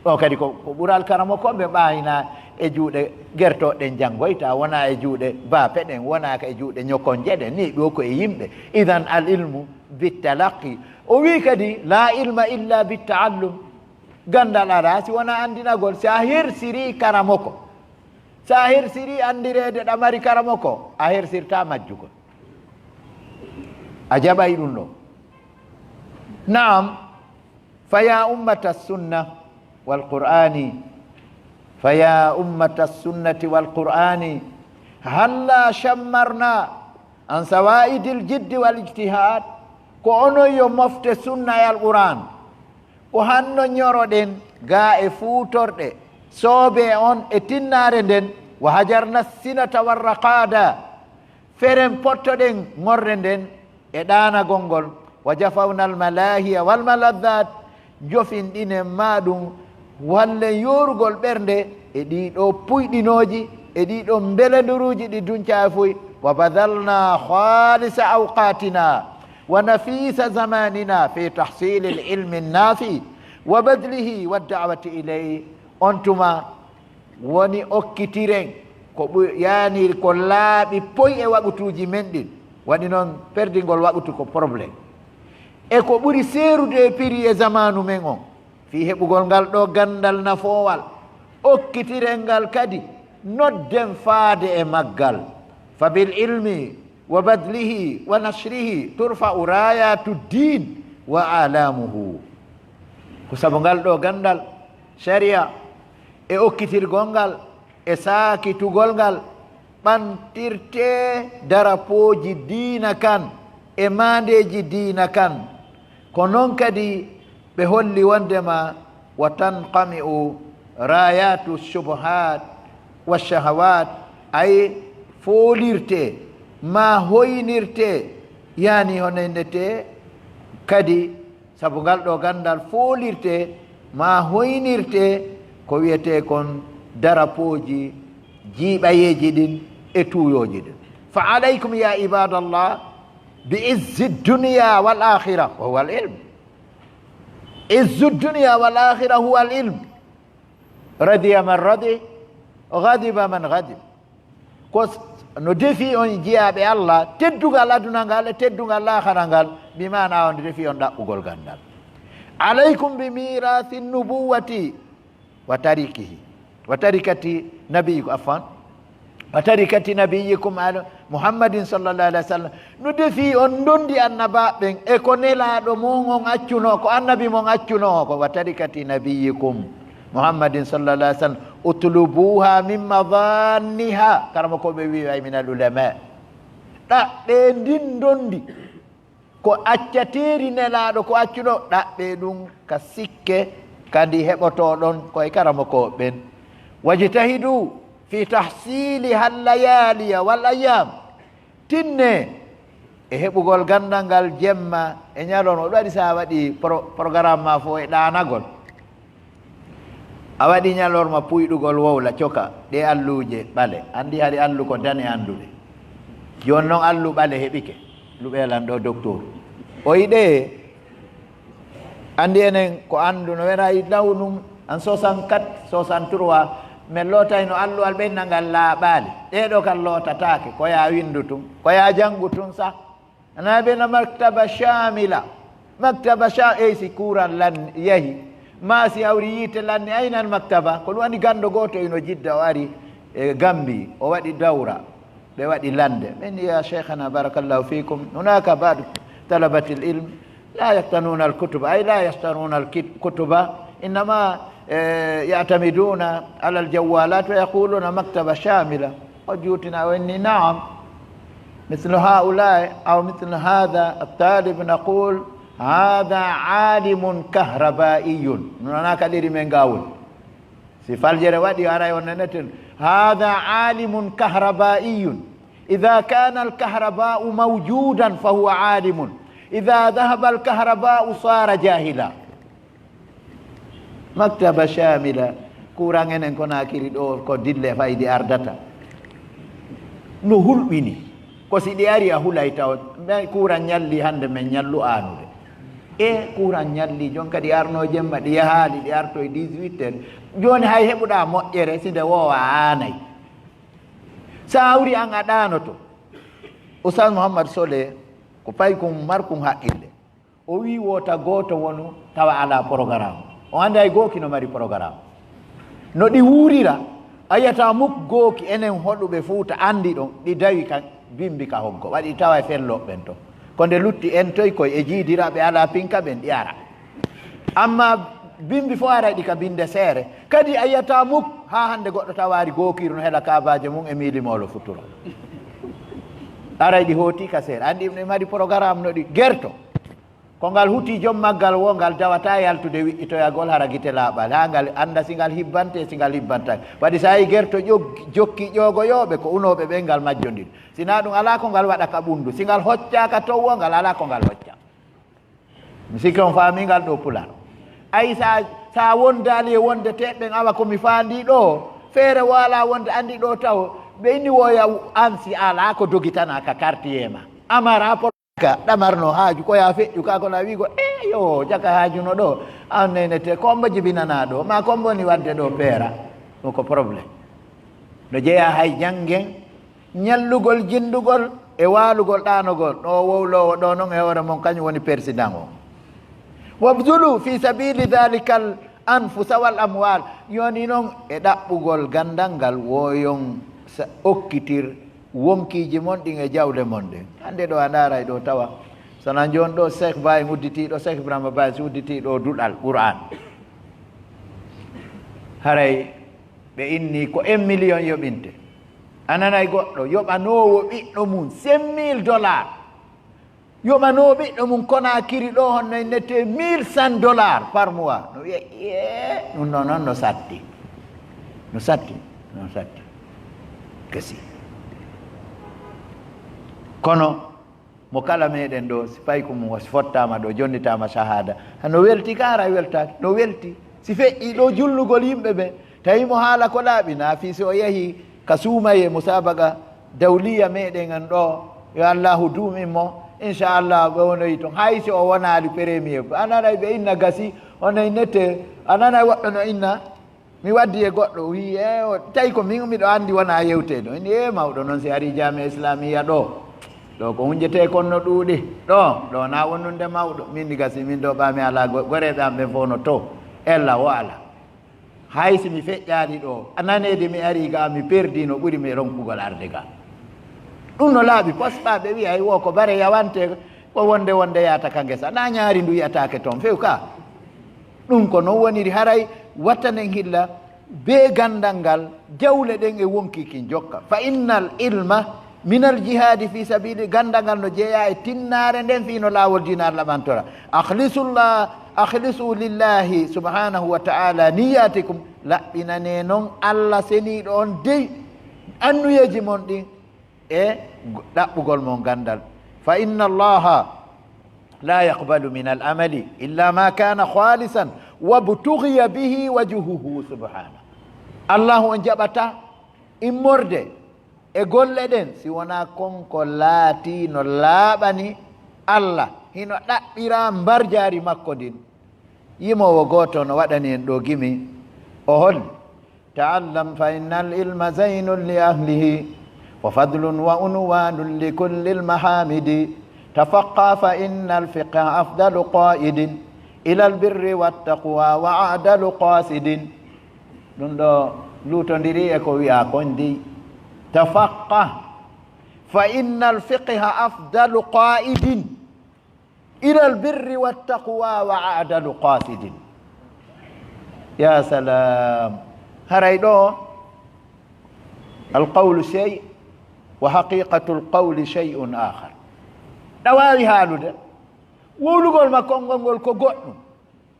Ɗoo kadi ko, ko ɓural karamokooɓe ɓaayna e juuɗe gertooɗe ɗen janngoyta, wona e juuɗe baape ɗen, wona ka e juuɗe ñokonje ɗen, ni ɗoo ko e yimɓe. Idan al ilmu bittalaqqi. O wi'i kadi: "La ilma illa bittaallum." Ganndal alaa si wonaa anndinagol. Si a hersirii karamoko, si a hersirii anndireede ɗa mari karamoko, a hersirtaa majjugol. A jaɓay ɗun ɗoo. Naam, fa ya ummata sunna wal qur'ani, fa ya ummata sunnati wal qur'ani, halla shammarna an sawaidil jiddi wal ijtihad. Ko onon yo mofte sunna e Alqur'an. Ko hanno ñoroɗen gaa e fuutorɗe soobee on e tinnaare nden, wa hajarna sinata warraqada, feren pottoɗen ŋorre nden e ɗaanagol ngol, wa jafawna almalahiya walmaladhat, njofinɗinen maa ɗum wallen yoorugol ɓernde e ɗii ɗoo puyɗinooji, e ɗii ɗoo mbelenduruuji ɗi duncaa e fuy, wa badalna khalisa awqatina wa nafisa zamanina fi tahsili alilmi annafi wa badlihi wa da'wati ilayhi. On tuma woni okkitiren ko ɓu-, yaani ko laaɓi poy e waqutuuji men ɗin. Waɗi non perdingol waqutu ko problème. E ko ɓuri seerude e prix e zamaanu men on, fii heɓugol ngal ɗoo ganndal nafoowal, okkitiren ngal kadi, nodden faade e maggal. Fa bil ilmi wa badlihi wa nashrihi turfa'u rayatu din wa alamuhu. Ko sabu ngal ɗoo ganndal, sharia, e okkitirgol ngal, e saakitugol ngal, ɓantirtee darapooji diina kan e maandeeji diina kan. Ko non kadi ɓe holli wondema wa tanqami'u rayatu shubuhat wa shahawat, ay foolirtee, maa hoynirtee, yaani hono innetee kadi, sabu ngal ɗoo ganndal foolirtee, maa hoynirtee ko wi'etee kon darapooji jiiɓayeeji ɗin e tuuyooji ɗin. Fa alaykum ya ibadallah bi izzi dunya wal akhirah wa huwa al ilm. Izzu dunya wal akhirah huwa al ilm. Radiya man radi, ghadiba man ghadib. Ko s-, no defi on jiyaaɓe Allah, teddungal aduna ngal e teddungal laakhara ngal, bi maana on defi on ɗaɓɓugol ganndal. Alaykum bi mirasi nubuwati wa tarikihi, wa tarikati nabiyikum, afwan, wa tarikati nabiyikum ala Muhammadin sallallahu alaihi wasallam. No defi on ndondi annabaaɓe ɓen e ko Nelaaɗo mon on accunoo, ko annabi mon accunoo ko, wa tarikati nabiyikum Muhammadin sallallahu alaihi wasallam, utlubuha min madanniha, karamokooɓe wi'i ay min al ulama. Ɗaɓɓee ndin ndondi ko accateeri Nelaaɗo ko accunoo, ɗaɓɓee ɗum ka sikke ka ndi heɓotoɗon ko e karamokooɓe ɓen. Wajtahidu fi tahsili hal layaliya wal ayyam. Tinne e heɓugol ganndal ngal jemma e ñalorma. Ɗum waɗi so a waɗi pro-, programme ma fof e ɗaanagol, a waɗi ñalorma puyɗugol wowla, coka ɗe alluuje ɓale. Anndi hari allu ko dane anndude. Jooni noon allu ɓale heɓike. Luɓeelan ɗo docteur. O yiɗe Anndi enen ko anndu no wena e law ɗum, en soixante-quatre, soixante-trois, men lootayno alluwal ɓenna ngal laaɓaali. Ɗee ɗoo kan lootataake, ko yaa winndu tun, ko yaa janngu tun sah. Anaa ɓe na maktaba shamila. Maktaba sha-, ey si kuuran lan yahi. Maa si hawri yiite lanni, aynan maktaba. Ko ɗum woni ganndo gooto ino Jidda o ari e Gambi, o waɗi dawra. Ɓe waɗi lannde. Min ya sheikhana barakallahu fikum. Hunaka ba'du talabatil ilm la yaktanuna al kutuba, ay la yashtaruna al kit-, kutuba. Innama, eh, ya'tamiduna ala al jawwalat wa yaquluna maktaba shamila. O juutina o inni, naam. Mithlu haulai aw mithlu hadha at-talib naqul hadha alimun kahrabaiyun. Nunana ka ɗiri men gawol. Si faljere waɗi, aray on naneten, hadha alimun kahrabaiyun. Idha kana al-kahraba'u mawjudan fa huwa alimun. Idha dhahaba al-kahraba'u sara jahila. Maktaba shamila, kuuran enen Konaakiri ɗoo ko dille faydi ardata. No hulɓini. Ko si ɗi ari a hulay taw, men kuuran ñalli hannde men ñallu aanude. E kuuran ñalli, jon kadi arno jemma, ɗi yahaali, ɗi artoy dix-huit heures. Jooni hay heɓuɗaa moƴƴere si nde woowa aanay. Sa hawri an a ɗaanoto. Oustaz Mouhammad Sole, ko paykun markun haqqille. O wii wota gooto wonu tawa alaa programme. O anndaa e gooki no mari programme. No ɗi wuurira, a yiyata muk gooki enen hoɗuɓe Fuuta anndi ɗon, ɗi dawi ka bimbi ka hoggo. Waɗi tawa e fellooɓe ɓen to. Ko nde lutti en toy koy e jiidiraaɓe alaa pinka ɓen ɗi ara. Amma bimbi fof aray ɗi ka binde seere. Kadi a yiyata muk haa hannde goɗɗo tawaari gookiiru no hela kaabaaje mum e miilimoolo futuro. Aray ɗi hooti ka seere. Anndi ɗi mari programme no ɗi gerto. Ko ngal huti jom maggal wo, ngal dawata yaltude wiƴƴitoyagol hara gite laaɓal, haa ngal annda si ngal hibbante, si ngal hibbanta. Waɗi so a yii gerto ƴog-, jokki ƴoogoyooɓe, ko unooɓe ɓen ngal majjondiri. Si naa ɗum alaa ko ngal waɗa ka ɓunndu. Si ngal hoccaaka toon wo, ngal alaa ko ngal hocca. Mi sikki on faamii ngal ɗoo Pulaar. Ay, sa, sa wondaali e wonde teɓɓen awa ko mi faandii ɗoo, feere wo alaa wonde anndi ɗoo taw, ɓe inni woya an si alaa ko dogitanaa ka quartier ma. Amara Ka ɗamarno haaju ko yaa feƴƴu ka, kono a wii ko, "Eh, yo, jaka haajuno ɗo, an nene te, kombo jibinanaa ɗo, ma kombo ni wadde ɗo peera." Ɗum ko problème. No jeyaa hay janngen, ñallugol, jinndugol e waalugol, ɗaanogol. Ɗo wowloowo ɗo noon e hoore mon, kañum woni persidan o. "Wabzulu fi sabili dhalikal anfusa wal amwal." Yoni noon e ɗaɓɓugol ganndal ngal, woyon sa-, okkitir wonkiiji mon ɗin e jawle mon ɗen. Hannde ɗo a ndaaray ɗo tawa. Sana jooni ɗo Cheikh Baye udditiiɗo, Cheikh Ibrahima Baye si udditiiɗo duɗal Qur'an. Haray ɓe inni ko un million yoɓinte. A nanay goɗɗo yoɓanoowo ɓiɗɗo mum cinq mille dollars. Yoɓanoo ɓiɗɗo mum Konaakiri ɗo, honno en nette mille cent dollars par mois. No wiya, "Ee, ɗum ɗo noon no satti. No satti, no satti." Gasi. Kono mo kala meɗen ɗo, si paykun mum o fottaama ɗo, jonnitaama shahada, hano welti ka, hara weltaaki, no welti. Si feƴƴi ɗo julnugol yimɓe ɓe, tawi mo haala ko laaɓi, na fii si o yahi ka suumaye musaabaqa dawliya meɗen en ɗo, yo Allahu duumin mo, inchallah ɓe wonoyi ton. Hay si o wonaali premier, a nanay ɓe inna gasi, o nay nete, a nanay woɓɓe no inna, mi waddi e goɗɗo, o wii, "E, o, tawi ko min miɗo anndi wona yewte ɗo." Ini, "E, mawɗo noon si ari Jaamiya Islamiya ɗo, ɗo ko hunjetee kon no ɗuuɗi. Ɗo, ɗo na wonunde mawɗo. Min ni gasi, min ɗo ɓaami alaa go-, goreeɓe am ɓen fof no to. Ella wo alaa." Hay si mi feƴƴaali ɗo, a naneede mi ari ga, mi perdi no ɓuri mi ronkugol arde ga. Ɗum no laaɓi, posɓa ɓe wiya, "Ay, wo ko bare yawante, ko wonde wonde yaata ka ngesa." Na ñaari ndu yiyataake toon, few ka. Ɗum ko non woniri, haray wattanen hilla be ganndal ngal, jawle ɗen e wonki kin jokka. Fa innal ilma minal jihaadi fi sabili, ganndal ngal no jeeya e tinnaare nden fii no laawol diina Alla ɓantora. Akhlisullah, akhlisu lillahi subhanahu wa ta'ala niyatikum, laɓɓinane non Alla seniiɗo on dey annuyeeji mon ɗin e ɗaɓɓugol mon ganndal. Fa inna Allaha la yaqbalu min al amali illa ma kana khalisan wabtughiya bihi wajhuhu subhanahu. Allahu on jaɓata immorde e golle ɗen, si wonaa kon ko laatii no laaɓani Alla, hino ɗaɓɓira mbarjaari makko ndin, Yimoowo gooto no waɗani en ɗoo gimi, o holli: تعلم فإن العلم زين لأهله، وفضل وعنوان لكل المحامد. تفقه فإن الفقه أفضل قائد، إلى البر والتقوى وأعدل قاصد. Ɗum ɗoo luutondiri e ko wi'aa kon dey. تفقه فإن الفقه أفضل قائد، إلى البر والتقوى وأعدل قاصد. يا سلام. Haray ɗoo, القول شيء وحقيقة القول شيء آخر. Ɗa waawi haalude, wowlugol ma konngol ngol ko goɗɗum,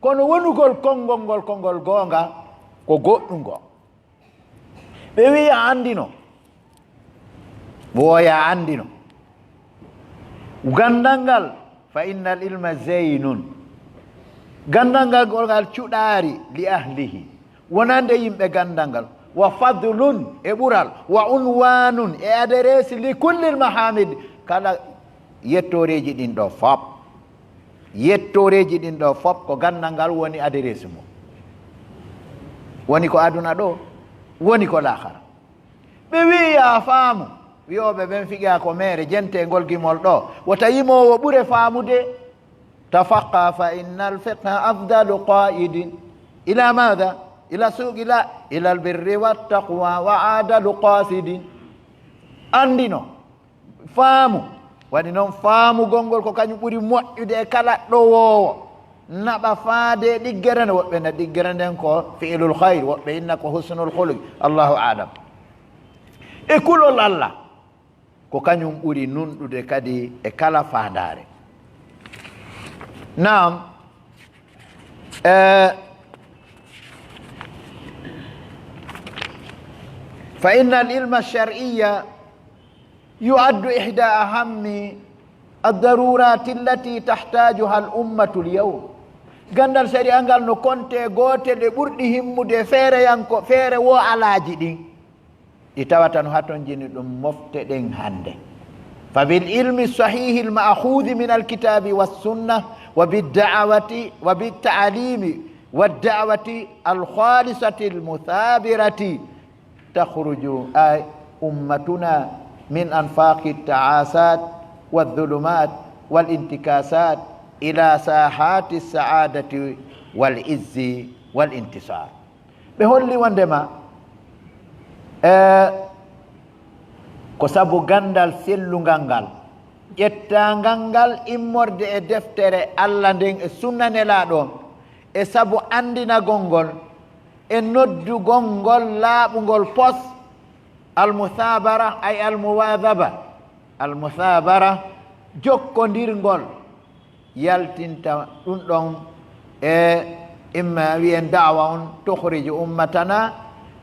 kono wonugol konngol ngol ko ngol goonga ko goɗɗum goo. Ɓe wi'i a anndino, ɓooya anndino. Ganndal ngal, فإن العلم زين. Ganndal ngal, ngol ngal cuɗaari, لأهله, wonande yimɓe ganndal ngal. وفضل, e ɓural, وعنوان, e adereesi, لكل المحامد, kala yettooreeji ɗin ɗoo fop. Yettooreeji ɗin ɗoo fop ko ganndal ngal woni adereesi mum. Woni ko aduna ɗoo, woni ko laakara. Ɓe wi'i, yaa faamu, wi'ooɓe ɓen fiqha ko meere, jente ngol gimol ɗoo, wota yimoowo ɓure faamude. تفقه فإن الفقه أفضل قائد. إلى ماذا؟ إلى سوق، لا، إلى البر والتقوى وأعدل قاصد. Anndino, faamu, waɗi noon faamugol ngol ko kañum ɓuri moƴƴude e kala ɗowoowo. Naɓa faade e ɗiggere nden, woɓɓe na ɗiggere nden ko fi'lul khayr, woɓɓe inna ko husnul khuluq, Allahu a'lam. E kulol Allah, ko kañum ɓuri nunɗude kadi e kala faandaare. Naam, eh, فإن العلم الشرعي يعد إحدى أهم الضرورات التي تحتاجها الأمة اليوم. Ganndal sariya ngal no konte gootel e ɓurɗi himmude feereyanko, feere woo alaaji ɗin. Ɗi tawata no hatonjini ɗum mofte ɗen hannde. فبالعلم الصحيح المأخوذ من الكتاب والسنة، وبالدعوة، وبالتعليم والدعوة الخالصة المثابرة، تخرج، أي، أمتنا من أنفاق التعاسات والظلمات والانتكاسات إلى ساحات السعادة والعز والانتصار. Ɓe holli wondema, e, ko sabu ganndal sellungal ngal, ƴettaangal ngal immorde e deftere Allah nden e sunna Nelaaɗo on, e sabu anndinagol ngol, e noddugol ngol laaɓungol pos, almuthabara, ay almuwadhaba, almuthabara, jokkondirgol, yaltinta ɗum ɗon e imma wi'en da'wa on, تخرج أمتنا,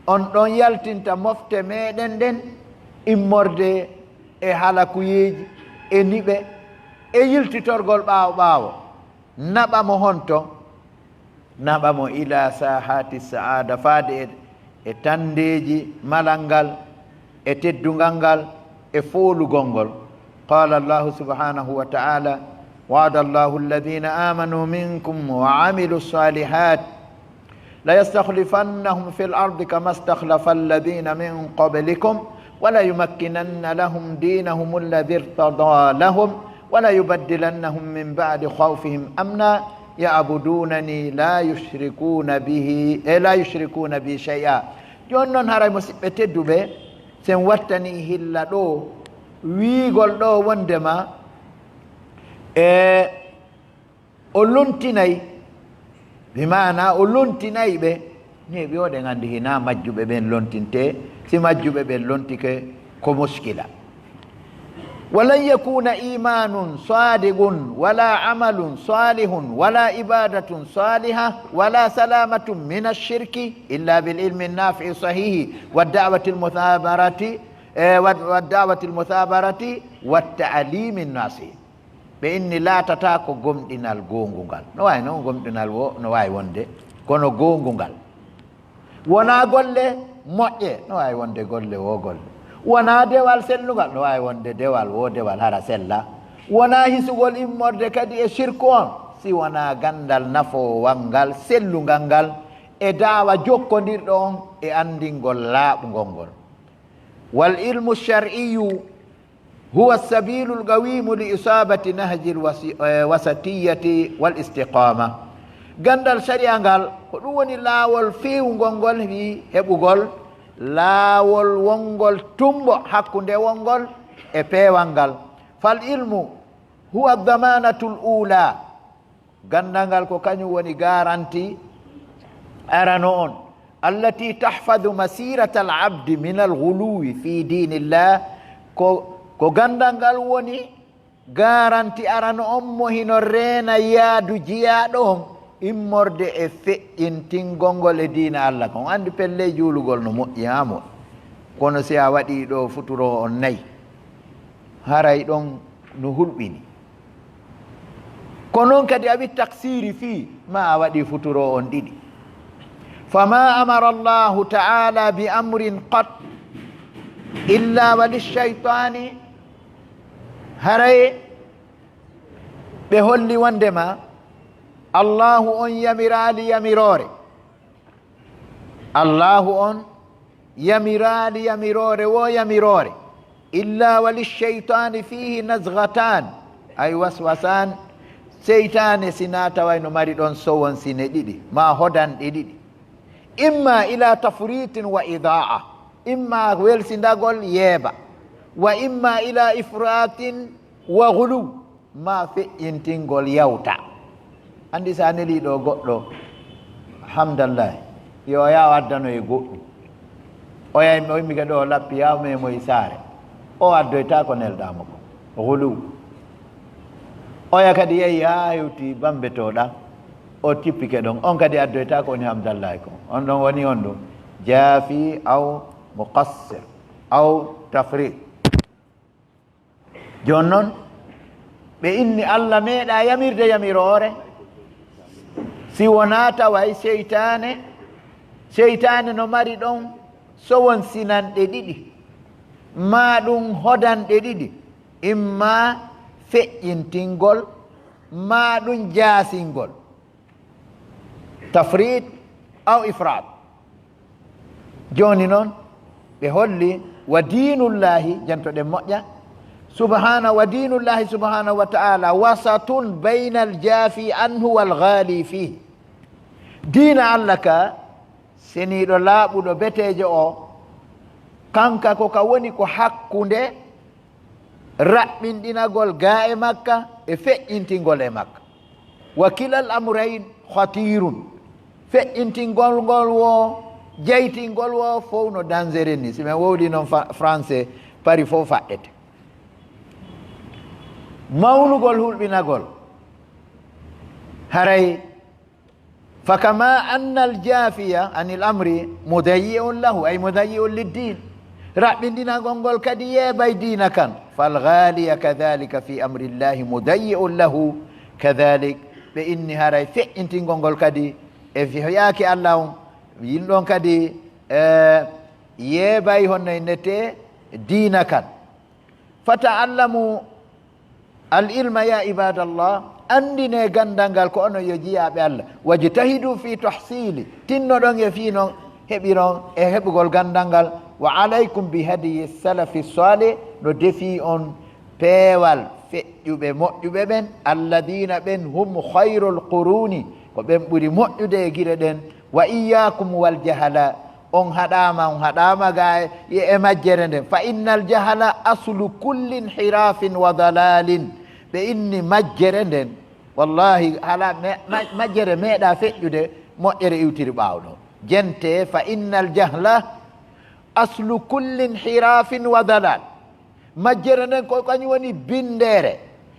on ɗon yaltinta mofte meɗen ɗen immorde e halakuyeeji, e niɓe, e yiltitorgol ɓaawo ɓaawo. Naɓa mo honto? Naɓa mo إلى ساحات السعادة, faade e, e tanndeeji malal ngal, e teddungal ngal, e foolugol ngol. قال الله سبحانه وتعالى: وعد الله الذين آمنوا منكم وعملوا الصالحات ليستخلفنهم في الأرض كما استخلف الذين من قبلهم وليمكنن لهم دينهم الذي ارتضى لهم وليبدلنهم من بعد خوفهم أمنا يعبدونني لا يشركون به، e, لا يشركون بي شيئا. Jooni non, haray, musiɓɓe tedduɓe, sen wattani hilla ɗoo, wiigol ɗoo wondema, e, o lontinay, bi maana o lontinay ɓe, neeɓi o, ɗen anndi hinaa majjuɓe ɓen lontinte, si majjuɓe ɓen lontike, ko muskila. ولن يكون إيمان صادق ولا عمل صالح ولا عبادة صالحة ولا سلامة من الشرك إلا بالعلم النافع الصحيح والدعوة المثابرة، eh, والدعوة المثابرة والتعليم الناصح. Ɓe inni laatata ko gomɗinal goongungal. No waawi noon gomɗinal wo, no waawi wonde, kono goongungal. Wonaa golle moƴƴe, no waawi wonde golle wo golle. Wonaa dewal sellungal, no waawi wonde dewal wo dewal hara sella. Wonaa hisugol immorde kadi e sirku on, si wonaa ganndal nafoowal ngal, sellungal ngal, e daawa jokkondirɗo on e anndingol laaɓungol ngol. Wal ilmu shar'iyyu huwa sabiilul qawiimu li isaabati nahjil wasi-, eh, wasatiyyati wal istiqaama. Ganndal sariya ngal, ko ɗum woni laawol feewungol ngol fii heɓugol laawol wongol tumbo hakkunde wongol e peewal ngal. Fal ilmu huwa damaanatul uulaa. Ganndal ngal ko kañum woni garanti arano on, allati tahfadu masiratal abdi min al ghuluwi fi dinillah, ko, ko ganndal ngal woni garanti arano on mo hino reena yaadu jiyaaɗo on immorde e feƴƴintingol ngol e diina Allah kon. Anndi pelle juulugol no moƴƴi haa moƴƴi, kono si a waɗii ɗo futuro on nayi, haray ɗon no hulɓini. Ko noon kadi a wi taksiri fii ma a waɗi futuro on ɗiɗi. Fama amara Allahu ta'ala bi amrin qat illa wa lishaytani. Haray ɓe holli wondema Allahu on yamiraali yamiroore. Allahu on yamiraali yamiroore wo yamiroore, illa wa lishaytani fihi nazghatan, ay waswasan, seytaane si naataway no mari ɗon sowon sine ɗiɗi, ma hodanɗe ɗiɗi. Imma ila tafritin wa idaa, imma welsindagol yeeba, wa imma ila ifratin wa ghuluw, ma feƴƴintingol yawta. Anndi sa neli ɗo goɗɗo, hamdallahi, yo o yaa o addano e goɗɗum. Oya o immike ɗo o lappi, yaa o memo e saare. O addoyta ko nelɗamo ko. Ghuluw. Oya kadi yehi haa hewti bambe to ɗan. O tippike ɗon. On kadi addoyta ko woni hamdallahi ko. On ɗon woni on ɗum. Jaafi aw muqassir aw tafriq. Jooni non, ɓe inni Allah meeɗa yamirde yamiroore, si wonaa taway seytaane, seytaane no mari ɗon sowon sinanɗe ɗiɗi, maa ɗum hodanɗe ɗiɗi, imma feƴƴintingol, maa ɗum jaasingol. Tafriit aw ifraat. Jooni non, ɓe holli, wa diinullahi, jantoɗen moƴƴa, subhana, wa diinullahi subhanahu wa ta'ala wasatun baynal jaafi anhu wal ghaali fihi. Diina Allah ka, seniiɗo laaɓuɗo beteejo o, kanka ko ka woni ko hakkunde raɓɓinɗinagol gaa e makka e feƴƴintingol e makka. Wa kilal amrayn khatirun. Feƴƴintingol ngol wo, jeytingol wo, fow no dangereux ni. Si men wowli non fa-, français, pari fow faɗɗete. Mawnugol hulɓinagol. Haray Fakama anna aljaafiya anil amri mudayyi'un lahu, ay mudayyi'un liddin. Raɓɓindinagol ngol kadi yeebay diina kan. Falgaaliya kadalika fi amrillahi mudayyi'un lahu kadalik. Ɓe inni haray feƴƴintingol ngol kadi e fiyaaki Allah on, yin ɗon kadi, eh, yeebay honno innete diina kan. Fata'allamu al ilma ya ibadallah, anndine ganndal ngal ko onon yo jiyaaɓe Allah. Wajtahidu fi tahsili, tinnoɗon e fii non heɓiron e heɓugol ganndal ngal. Wa alaykum bi hadiyi salafi salih, no defii on peewal feƴƴuɓe moƴƴuɓe ɓen, alladina ɓen hum khayrul quruni, ko ɓen ɓuri moƴƴude e gire ɗen. Wa iyyakum wal jahala, on haɗaama, on haɗaama ga e, e majjere nden. Fa innal jahala aslu kulli inhirafin wa dalalin. Ɓe inni majjere nden, wallahi, hala me-, ma-, majjere meeɗa feƴƴude, moƴƴere iwtiri ɓaawo ɗo. Jente, fa innal jahla aslu kulli inhirafin wa dalal. Majjere nden ko kañum woni binndere,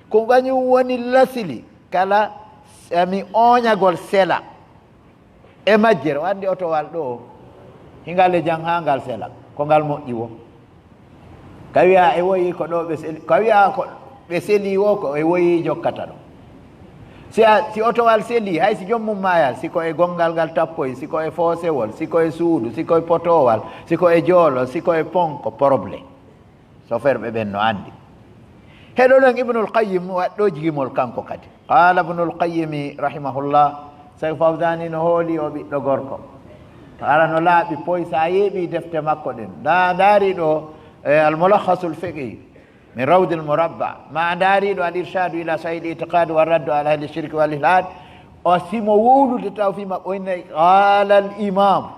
ko kañum woni lasili kala mi ooñagol sela. E majjere, o anndi otowal ɗo, hingal e jam haa ngal sela, ko ngal moƴƴi wo. Ka wiya e woyi ko ɗo ɓe seli, ka wiya ko ɓe seli wo, ko e woyi jokkata ɗo. Si a, si otowal seli, hay si joom mum maayay, si ko e gonngal ngal tappoyi, si ko e foosewol, si ko e suudu, si ko e potowal, si ko e joolo, si ko e pon, ko problème. Soferɓe ɓen no anndi. Heɗoɗen Ibnul Qayyim waɗɗo jigimol kanko kadi. Qala Ibnul Qayyimi rahimahullah, Seykh Fawzani no hooli o ɓiɗɗo gorko. Hara no laaɓi poy, sa yeeɓi defte makko ɗen. Nda, ndaari ɗo, e, Al-Mulakhasul Fiqhi min Rawdil Murabba. Ma ndaari ɗo Al-Irshadu ila Sahihil I'tiqad wa Raddu ala Ahli Shirki wal Ilhad. O simo wowlude taw fi maɓɓe o inna qala al imam.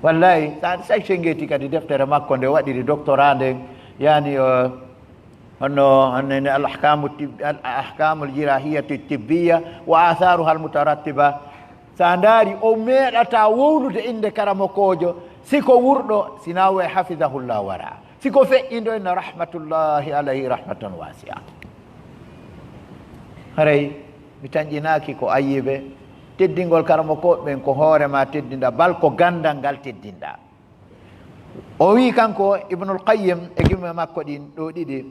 Wallahi, sa, sa sengeti kadi deftere makko nde o waɗiri doctorat nden, yani, o, honno, honno ne al ahkamu tib-, al ahkamu al jirahiyati tibbiya wa atharuha al mutarattiba. Sa ndaari, o meeɗata wowlude innde karamokoojo, si ko wurɗo, sina o e hafidahullah wara. Si ko feƴƴindo, inna rahmatullahi alayhi rahmatan wasi'a. Haray, mi tanƴinaaki ko ayibe. Teddingol karamokooɓe ɓen ko hoore ma teddinɗa, bal ko gandal ngal teddinɗa. O wi kanko Ibnul Qayyim e gime makko ɗin ɗo ɗiɗi,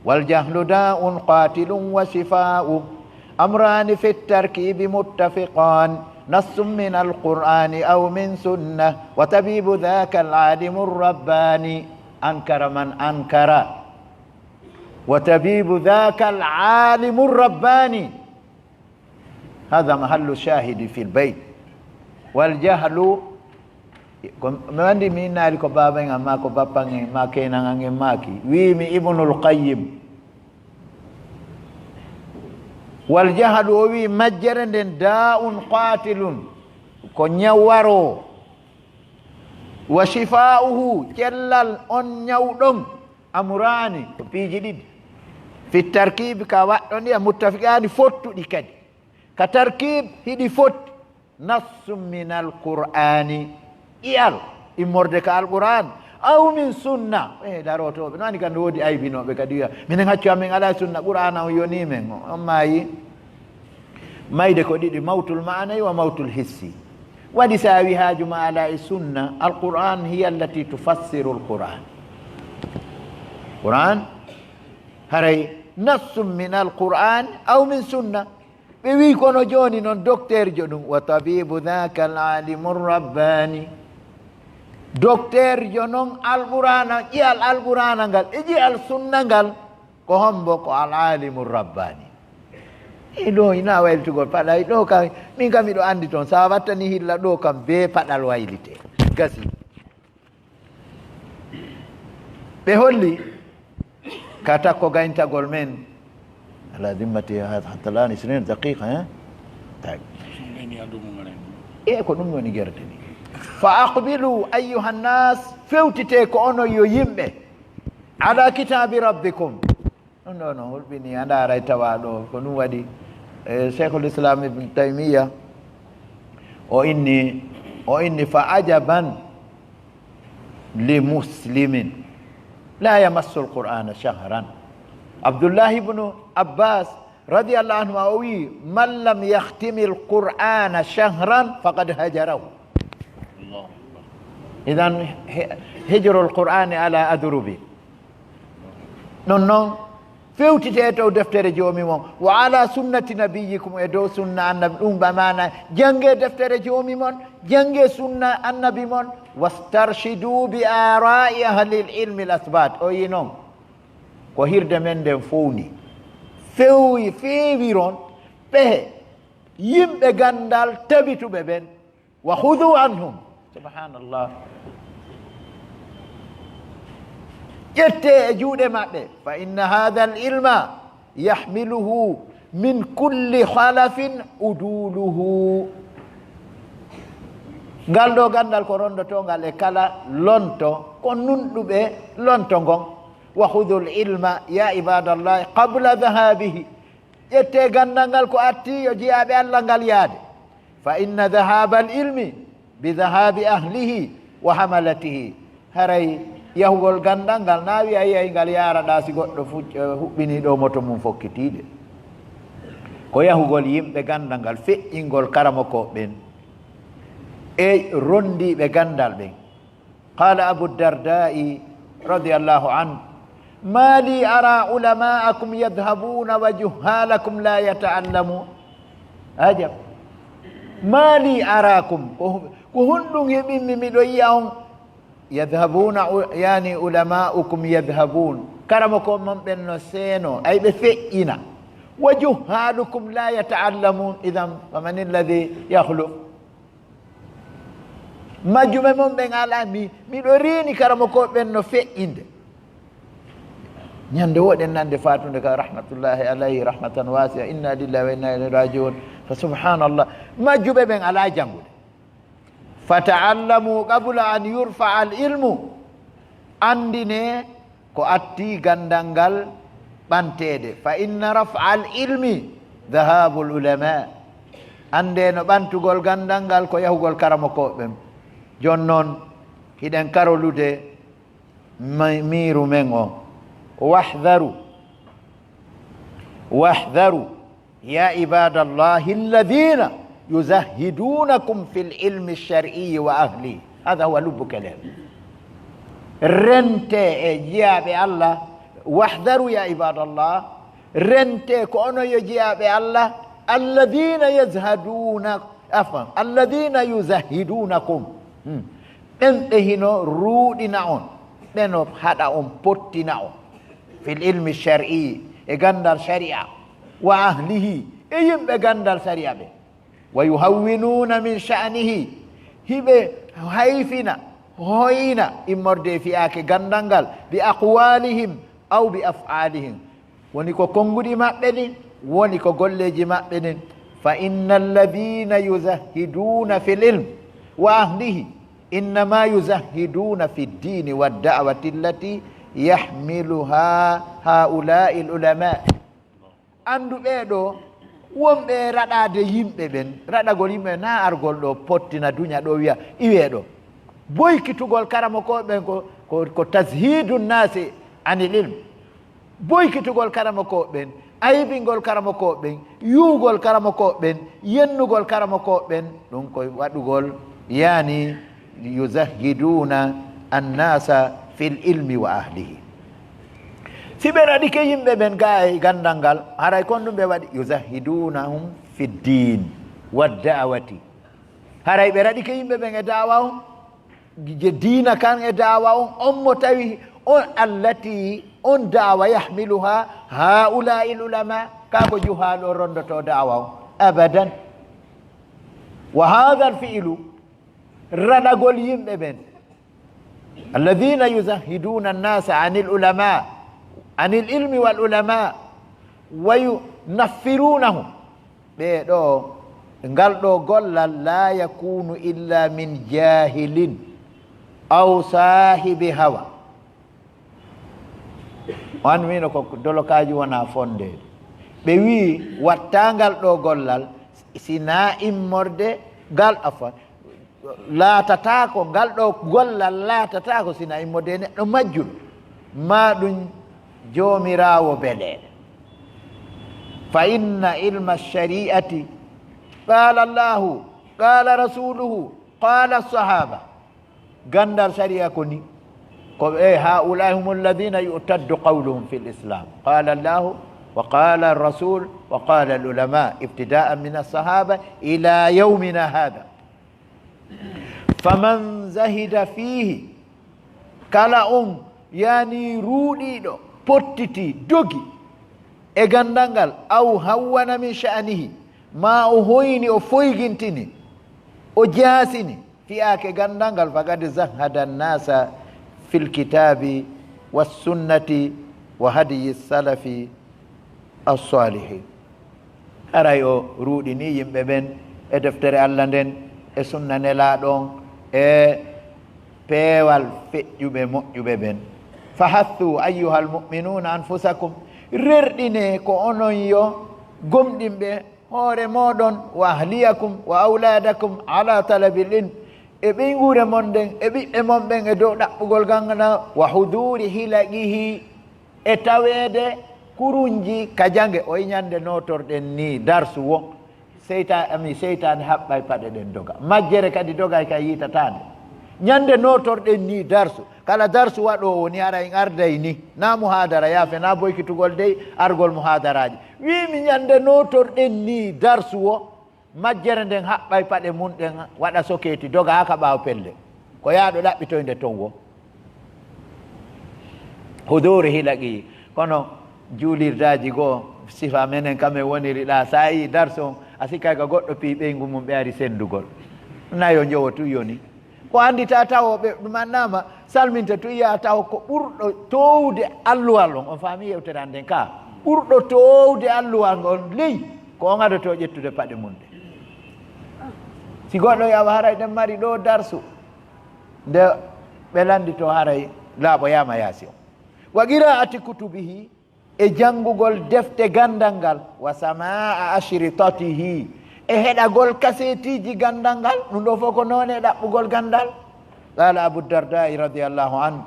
"Wal jahlu da'un qatilun wa shifa'u amrani fi tarkibi muttafiqan, nassun min al-Qur'ani aw min sunna, wa tabibu dhaka al-alimu rabbani, ankara man ankara, wa tabibu dhaka al-alimu rabbani." Hada mahallu shahidi fil bayt. Wal jahlu, ko mi wandi mi innaali ko baba en amma ko bappa en ma kenan an en maaki. Wi mi Ibnul Qayyim. Wal jahlu, o wi majjere nden da'un qatilun, ko ñaw waro. Wa shifa'uhu, cellal on ñaw ɗon, amrani, ko piiji ɗiɗi. Fi tarkibi ka waɗɗon ɗi, a muttafiqani fottuɗi kadi. Ka tarkib hiɗi fotti. Nassun min al-Qur'ani, ƴi'al immorde ka Al-Qur'an, aw min sunna. E darotooɓe, no ani kan no woodi aybinooɓe kadi wi'a, "Minen haccu amen alaa sunna, Qur'ana on yoni men." O, on maayi. Mayde ko ɗiɗi, mawtul ma'anawi wa mawtul hissi. Waɗi sa wi haaju ma alaa e sunna, Al-Qur'an hiya allati tufassiru Al-Qur'an. Qur'an, haray nassun min Al-Qur'an aw min sunna. Ɓe wi, "Kono jooni non dokteerjo ɗum, wa tabibu dhaka al-alimu rabbani." Dokteerjo non Alqur'aana, ƴi'al Alqur'aana ngal, e ƴi'al sunna ngal, ko hombo? Ko al-alimu rabbani. E ɗo ina waylitugol paɗal, ɗo kam, min kam miɗo anndi toon, sa wattani hilla ɗo kam, bee paɗal waylite. Gasi. Ɓe holli ka takko gayntagol men, ala dimmati ha-, hatta al'an isnin daqiqa, eh? Tawi. E ko ɗum woni gerde ni. Fa aqbilu ayyuha nnas, fewtite ko onon yo yimɓe, ala kitabi rabbikum. Ɗum ɗo no hulɓini, a ndaaray tawa ɗo ko ɗum waɗi. E, Cheikhul Islam Ibn Taymiya, o inni, o inni, "Fa ajaban li muslimin la yamassu al-Qur'ana shahran." Abdullah ibn Abbas radiyallahu anhu o wi, "Man lam yahtimi al-Qur'ana shahran faqad hajarahu." Idan, he-, hijru al-Qur'ani ala adrubi. Ɗum noon, fewtite e dow deftere joomi mon, wa ala sunnati nabiyyikum, e dow sunna annabi, ɗum ba maana, jannge deftere joomi mon, jannge sunna annabi mon, wastarshidu bi arai ahli ilmi al asbat. O yi noon, ko hirde men nden fowni. Fewi-, feewiron ɓe yimɓe ganndal tabituɓe ɓen. Wa khudu anhum. Subhanallah. Ƴette e juuɗe maɓɓe. Fa inna hadha al ilma yahmiluhu min kulli khalafin uduluhu. Ngal ɗo ganndal ko ronndotongal e kala lonto, ko nunɗuɓe lonto ngon. Wa khudhu al ilma ya ibadallahi qabla dhahabihi. Ƴettee ganndal ngal ko artii yo jiyaaɓe Allah ngal yaade. Fa inna dhahaaba al ilmi bi dhahaabi ahlihi wa hamalatihi. Haray yahugol ganndal ngal, na wi'a yiyay ngal yaara ɗaa si goɗɗo fu-, eh, huɓɓinii ɗo moto mum fokkitiide. Ko yahugol yimɓe ganndal ngal, feƴƴingol karamokooɓe ɓen e ronndiiɓe ganndal ɓen. قال أبو الدرداء رضي الله عنه: ما لي أرى علماءكم يذهبون وجهالكم لا يتعلمون. Ajab. ما لي أراكم, ko, ko honɗum heɓimmi miɗo yi'a on, يذهبون, yani, علماؤكم يذهبون, Karamoko mon ɓen no seeno, ay ɓe feƴƴina. Wa juhalukum la yata'allamun, idan faman alladhi yakhluf? Majjuɓe mon ɓen ala, mi, miɗo riini karamoko ɓen no feƴƴinde. Ñande woɗen nande fatunde ka rahmatullahi alayhi rahmatan wasi'a, inna lillahi wa inna ilayhi raji'un. Fa subhanallah, majjuɓe ɓen ala jangude. Fata'allamu qabla an yurfa al ilmu. Andine ko atti gandal ngal ɓanteede. Fa inna rafa al ilmi dhahabul ulama. Ande no ɓantugol gandal ngal ko yahugol karamoko ɓen. Jon non, hiɗen karolude mi-, miiru men o. Wahdharu. Wahdharu. Ya ibadallahi alladhina yuzahidunakum fil ilmi shar'i wa ahli. Hadha huwa lubbu kelem. Rente e jiyaaɓe Allah. Wahdharu ya ibadallah. Rente ko onon yo jiyaaɓe Allah. Alladhina yazhaduna, afwan, alladhina yuzahidunakum. Hmm. Ɓen ɓe hino ruuɗina on, ɓe no haɗa on, pottina on. Fil ilmi shar'i, e gandal shari'a, wa ahlihi, e yimɓe gandal shari'a ɓe. Wa yuhawwinuna min sha'nihi, hiɓe hayfina, hoyna immorde e fiyaake gandal ngal, bi aqwalihim aw bi af'alihim. Woni ko konnguɗi maɓɓe ɗin, woni ko golleeji maɓɓe ɗin. Fa inna alladhina yuzahhiduna fil ilm wa ahlihi innama yuzahhiduna fi ddini wa da'wati allati yahmiluha haula'i al ulama. Anndu ɓee ɗoo, wonɓe raɗaade yimɓe ɓen, raɗagol yimɓe na argol ɗoo, pottina duña ɗoo, wiya iwee ɗoo. Boykitugol karamokooɓe ɓen ko, ko, ko tazhidu nnasi anil ilm. Boykitugol karamokooɓe ɓen, aybingol karamokooɓe ɓen, yuugol karamokooɓe ɓen, yennugol karamokooɓe ɓen, ɗum ko waɗugol, yani, yuzahhiduna annasa fil ilmi wa ahlihi. Si ɓe raɗike yimɓe ɓen gaa e ganndal ngal, haray kon ɗum ɓe waɗi, yuzahhidunahum fi ddin wa da'wati. Haray ɓe raɗike yimɓe ɓen e da'wa on, je diina kan e da'wa on, on mo tawi on allati, on da'wa yahmiluha haula'il ulama, ka ko juhaalu on rondotoo da'wa on. Abadan. Wa hadha al fi'lu, raɗagol yimɓe ɓen, alladhina yuzahhiduna annasa anil ulama, anil ilmi wal ulama, wa yunaffirunahum, ɓee ɗoo, ngal ɗoo gollal, la yakunu illa min jahilin aw sahibi hawa. On wiino ko dolokaaji wona fonde. Ɓe wii wattaa ngal ɗoo gollal, si na immorde ngal, afwan, laatataako, ngal ɗoo gollal laatataako sina immorde e neɗɗo majjuɗo, maa ɗum joomiraawo beleeɗe. Fa inna ilma shari'ati, qala Allahu, qala rasuluhu, qala sahaba. Ganndal shari'a ko ni. Ko e haulai hum alladhina yu'taddu qawluhum fil islam. Qala Allahu wa qala rasul wa qala al ulama ibtida'an min as sahaba ila yawmina hadha. Faman zahida fihi, kala on yani ruuɗiiɗo, pottiti, dogi e ganndal ngal, aw hawwana min sha'nihi, ma o hoyni, o foygintini, o jaasini fiyaake ganndal ngal, faqad zahhada annasa fil kitabi was sunnati wa hadyi salafi as-salihin. Haray o ruuɗinii yimɓe ɓen e deftere Allah nden, e sunna Nelaaɗo on, e peewal feƴƴuɓe moƴƴuɓe ɓen. Fahathu ayyuhal mu'minuna anfusakum, rerɗinee ko onon yo gomɗinɓe hoore mooɗon, wa ahliyakum wa awladakum ala talabil ilm, e ɓeynguure mon nden, e ɓiɓɓe mon ɓen e dow ɗaɓɓugol ganndal, wa huduri hilaqihi, e taweede kurunji ka jange. O yi ñande nootorɗen ni darsu wo, seyta-, ami, seytaane haɓɓay paɗe ɗen doga. Majjere kadi dogay ka yiitataande. Ñande nootorɗen ni darsu, kala darsu waɗoowo ni, hara en arday ni, na muhaadara, yaafe, na boykitugol dey argol muhaadaraaji. Wiimi ñande nootorɗen ni darsu wo, majjere nden haɓɓay paɗe mun ɗen, waɗa sokeeti, doga haa ka ɓaawo pelle. Ko yaaɗo ɗaɓɓitoynde ton wo. Huduri hilaqi, kono juulirdaaji goo, sifa menen kam en woniri ɗaa, so a yii darsu on, a sikkay ka goɗɗo piyi ɓeyngu mum, ɓe ari senndugol. Nayo njowo tun yoni. Ko anndita tawo ɓe ɗum annama, salminte tun yiya tawo ko ɓurɗo toowde alluwal on, on faami yewtere an nden ka, ɓurɗo toowde alluwal on ley, ko on adotoo ƴettude paɗe mum ɗe. Si goɗɗo yawa haray ɗen mari ɗoo darsu, nde ɓe lanndito haray laaɓoyaama yaasi on. Wa qiraa'ati kutubihi, e janngugol defte ganndal ngal, wa samaa'a ashritatihi, e heɗagol kaseetiiji ganndal ngal, ɗum ɗoo fof ko noone ɗaɓɓugol ganndal. Qaala Abu Dardaai radiyallaahu anhu,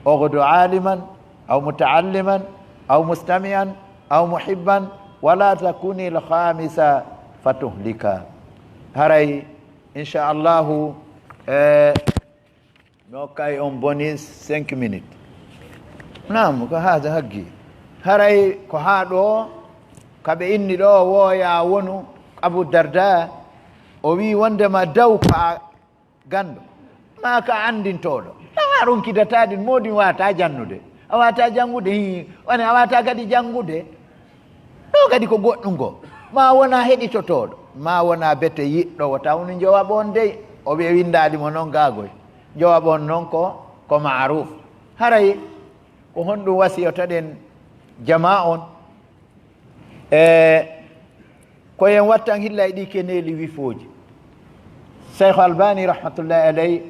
"Ughdu aaliman, aw muta'alliman, aw mustami'an, aw muhibban, wala takunil khaamisa fatuhlika." Haray, inchallahu, e, mi hokkay on bonus cinq minutes. Naam, ko haada haggi. Haray ko haa ɗoo, ka ɓe inni ɗoo, wooya wonu Abu Darda, o wii wondema daw ka ganndo, maa ka anndintooɗo. Tawa ronkidata ɗin, moodin waata janngude. A waata janngude, hii, one a waata kadi janngude. Ɗoo kadi ko goɗɗum goo. Maa wona heɗitotooɗo, maa wona bete yiɗɗo, o tawni njowaɓ on dey, o wiya winndaali mo noon gaagoy. Njowaɓ on noon ko, ko maaruf. Haray ko honɗum wasiyotoɗen jamaa on? E ko en wattan hilla e ɗi keneeli wifooji. Seykh Albani rahmatullahi alayh,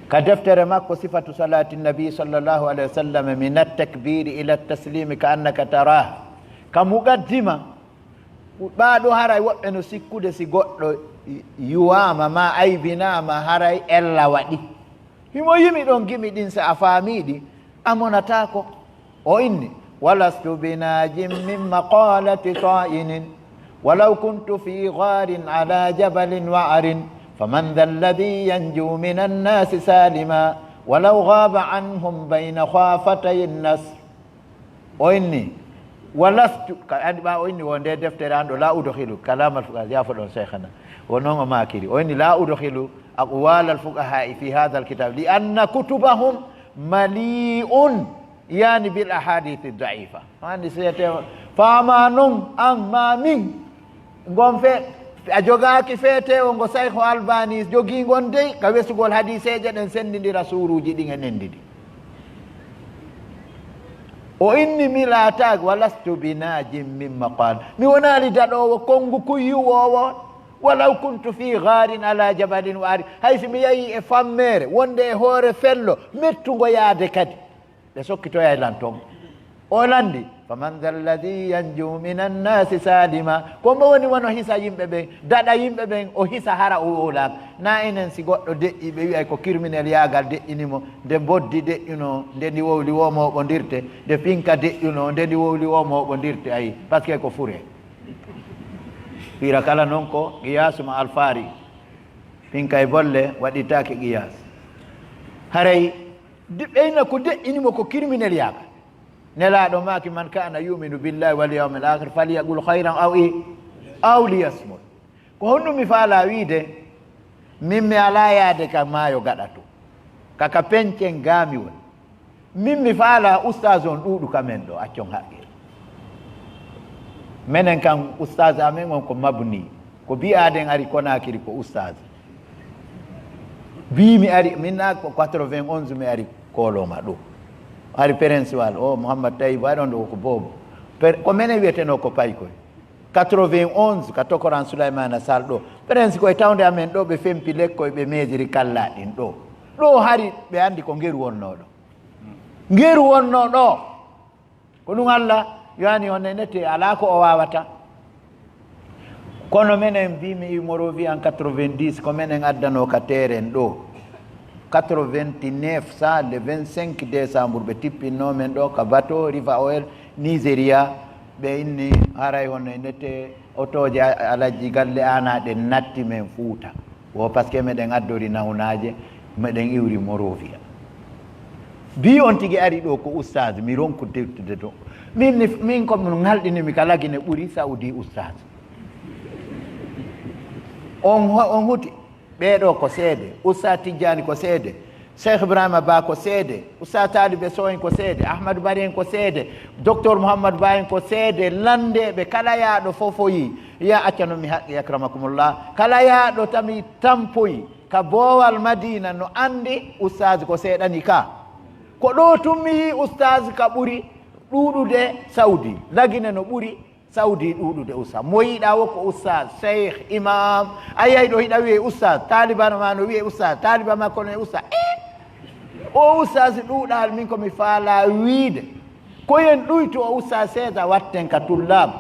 ka deftere makko Sifatu Salati Nabi sallallahu alayhi wa sallam, min at-takbiri ila at-taslimi ka annaka tarah, ka muqaddima, ɓaaɗo haray woɓɓe no sikkude si goɗɗo yuwaama ma aybinaama haray ella waɗi. Himo yimi ɗon gimi ɗin, so a faamii ɗi, a monataako. O inni, "Walastu binajin min maqalati ta'inin, walaw kuntu fi gharin ala jabalin wa'arin, faman dha alladhi yanju min annasi salima, walaw ghaba anhum bayna khafatay an-nasr." O inni, "Walastu," ka andi ɓa o inni wo nde deftere an ɗo, "La udkhilu kalam al-fuqaha," yaafo ɗon Sheikhana. Wo non o maakiri. O inni, "La udkhilu aqwal al-fuqaha fi hadha al-kitab, li anna kutubahum mali'un, yani, bil ahadith ad-da'ifa." Andi sete faama non an ma min. Ngon fe, a jogaaki feetewo ngo Sayhu Albani jogii ngon dey, ka wesugol hadiiseeje ɗen, senndindira suuruuji ɗin e nenndi ɗin. O inni mi laataaki, "Walastu bi naajin min maqal." Mi wonaali daɗoowo konngu kuyyuwoowo. "Walaw kuntu fi gaarin ala jabalin wa ari." Hay si mi yahi e fammeere, wonde e hoore fello, mettungo yaade kadi. Ɓe sokkitoyay lan ton. O lanndi, "Faman dha alladhi yanju min annasi salima." Ko mbo woni wono hisa yimɓe ɓen, daɗa yimɓe ɓen, o hisa hara o wowlaaka. Na enen si goɗɗo deƴƴi, ɓe wi'ay ko kirminel yaagal deƴƴini mo, nde mboddi deƴƴuno, nde ndi wowli wo mooɓondirte, nde pinka deƴƴuno, nde ndi wowli wo mooɓondirte, ayi, parce que ko fure. Fira kala non ko qiyaasu ma alfaari. Pinka e bolle waɗitaake qiyaas. Haray, de-, ɓeyna ko deƴƴini mo ko kirminel yaaka. Nelaaɗo maaki, "Man kana yuminu billahi wal yawmil akhir falyaqul khayran aw i-, aw liyasmut." Ko honɗum mi faala wiide? Min mi alaa yaade ka maayo gaɗa to. Ka, ka pencen gaa mi woni. Min mi faala ustaas on ɗuuɗu ka men ɗo, accon haqqil. Menen kan ustaas amen on ko mabni. Ko bi'aaɗen ari Konaakiri ko ustaas. Bii mi ari, min na ko quatre-vingt-onze mi ari Koloma ɗo. Ari Prince Wal, o Mouhammad Tayyib, ari on ɗo ko boobo. Per-, ko menen wi'etenoo ko paykoy. Quatre-vingt-onze, ka tokoran Souleymane Sall ɗo. Prince koye tawnde amen ɗo, ɓe fempi lekkoy, ɓe meediri kallaa ɗin ɗo. Ɗo hari ɓe anndi ko ngeru wonnoo ɗo. Ngeru wonnoo ɗo. Ko ɗum Allah yoani on e nette, alaa ko o waawata. Kono menen, mbii mi, Morovi en quatre-vingt-dix, ko menen addanoo ka terrain ɗo. Quatre-vingt-neuf, ça, le vingt-cinq décembre, ɓe tippinno men ɗo ka bateau River Oil, Nigeria. Ɓe inni haray hono e nette otooje a-, Alhaji Galle Ana ɗen natti men Fuuta. Wo, parce que meɗen addori nawnaaje, meɗen iwri Morovia. Bi on tigi ari ɗo ko ustaaz, mi ronku tewtude to. Min, mi, min ko mo ngalɗini mi ka Lagine ɓuri Saudi ustaaz. On ho-, on huti. Ɓee ɗo ko seede, Ustaz Tijjani ko seede. Cheikh Ibrahima Ba ko seede, Oustaz Talibe Sow en ko seede, Ahmadou Bari en ko seede, Docteur Mouhamadou Ba en ko seede, lanndeeɓe kala yaaɗo fofoyi, ya accanon mi haqqi akramakumullah, kala yaaɗo tami tampoyi ka boowal Madina no anndi Oustaz ko seeɗani ka. Ko ɗo tun mi yii Oustaz ka ɓuri ɗuuɗude Saudi, Lagine no ɓuri Saudi ɗuuɗude Oustaz. Mo yiɗa wo ko Oustaz, Cheikh, Imam, a yiyay ɗo hiɗa wi'e Oustaz, taaliba no ma no wi'e Oustaz, taaliba makko no e Oustaz. E o Oustaz ɗuuɗal min ko mi faala wiide. Ko yen ɗuytu o Oustaz seeɗa watten ka tullaabu.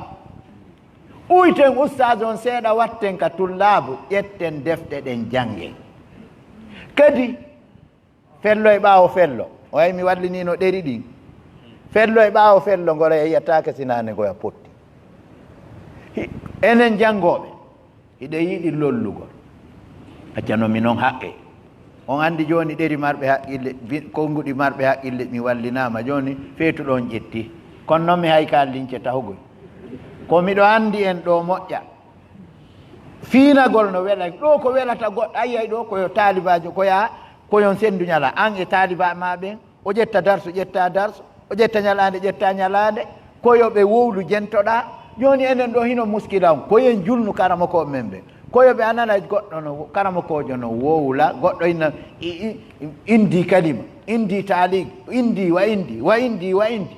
Uyten Oustaz on seeɗa watten ka tullaabu, ƴetten defte ɗen janngen. Kadi, fello e ɓaawo fello, o ay mi wallinino ɗeri ɗin. Fello e ɓaawo fello, ngora yiyataake sinaane ngoya potti. Hi-, enen janngooɓe, hiɗen yiɗi lollugol. Accano mi non haqqe. On anndi jooni ɗeri marɓe haqqille, bi-, konnguɗi marɓe haqqille, mi wallinaama. Jooni feetuɗo on ƴetti. Kono non mi hay ka lince tahugoy. Ko miɗo anndi en ɗo moƴƴa. Fiinagol no wela. Ɗo ko welata goɗɗo, a yiyay ɗo ko yo taalibaajo, ko yaa, ko yon senndu ñala. An e taaliba ma ɓen, o ƴetta darsu, ƴetta darsu, o ƴetta ñalaande, ƴetta ñalaande, ko yo ɓe wowlu jentoɗaa. Jooni enen ɗo hino muskila on, ko yen julnu karamokooɓe men ɓen. Ko yo ɓe anana goɗɗo no, karamokoojo no wowla, goɗɗo ina i-, i-, indi kalima, indi taaliq, indi wa indi, wa indi, wa indi.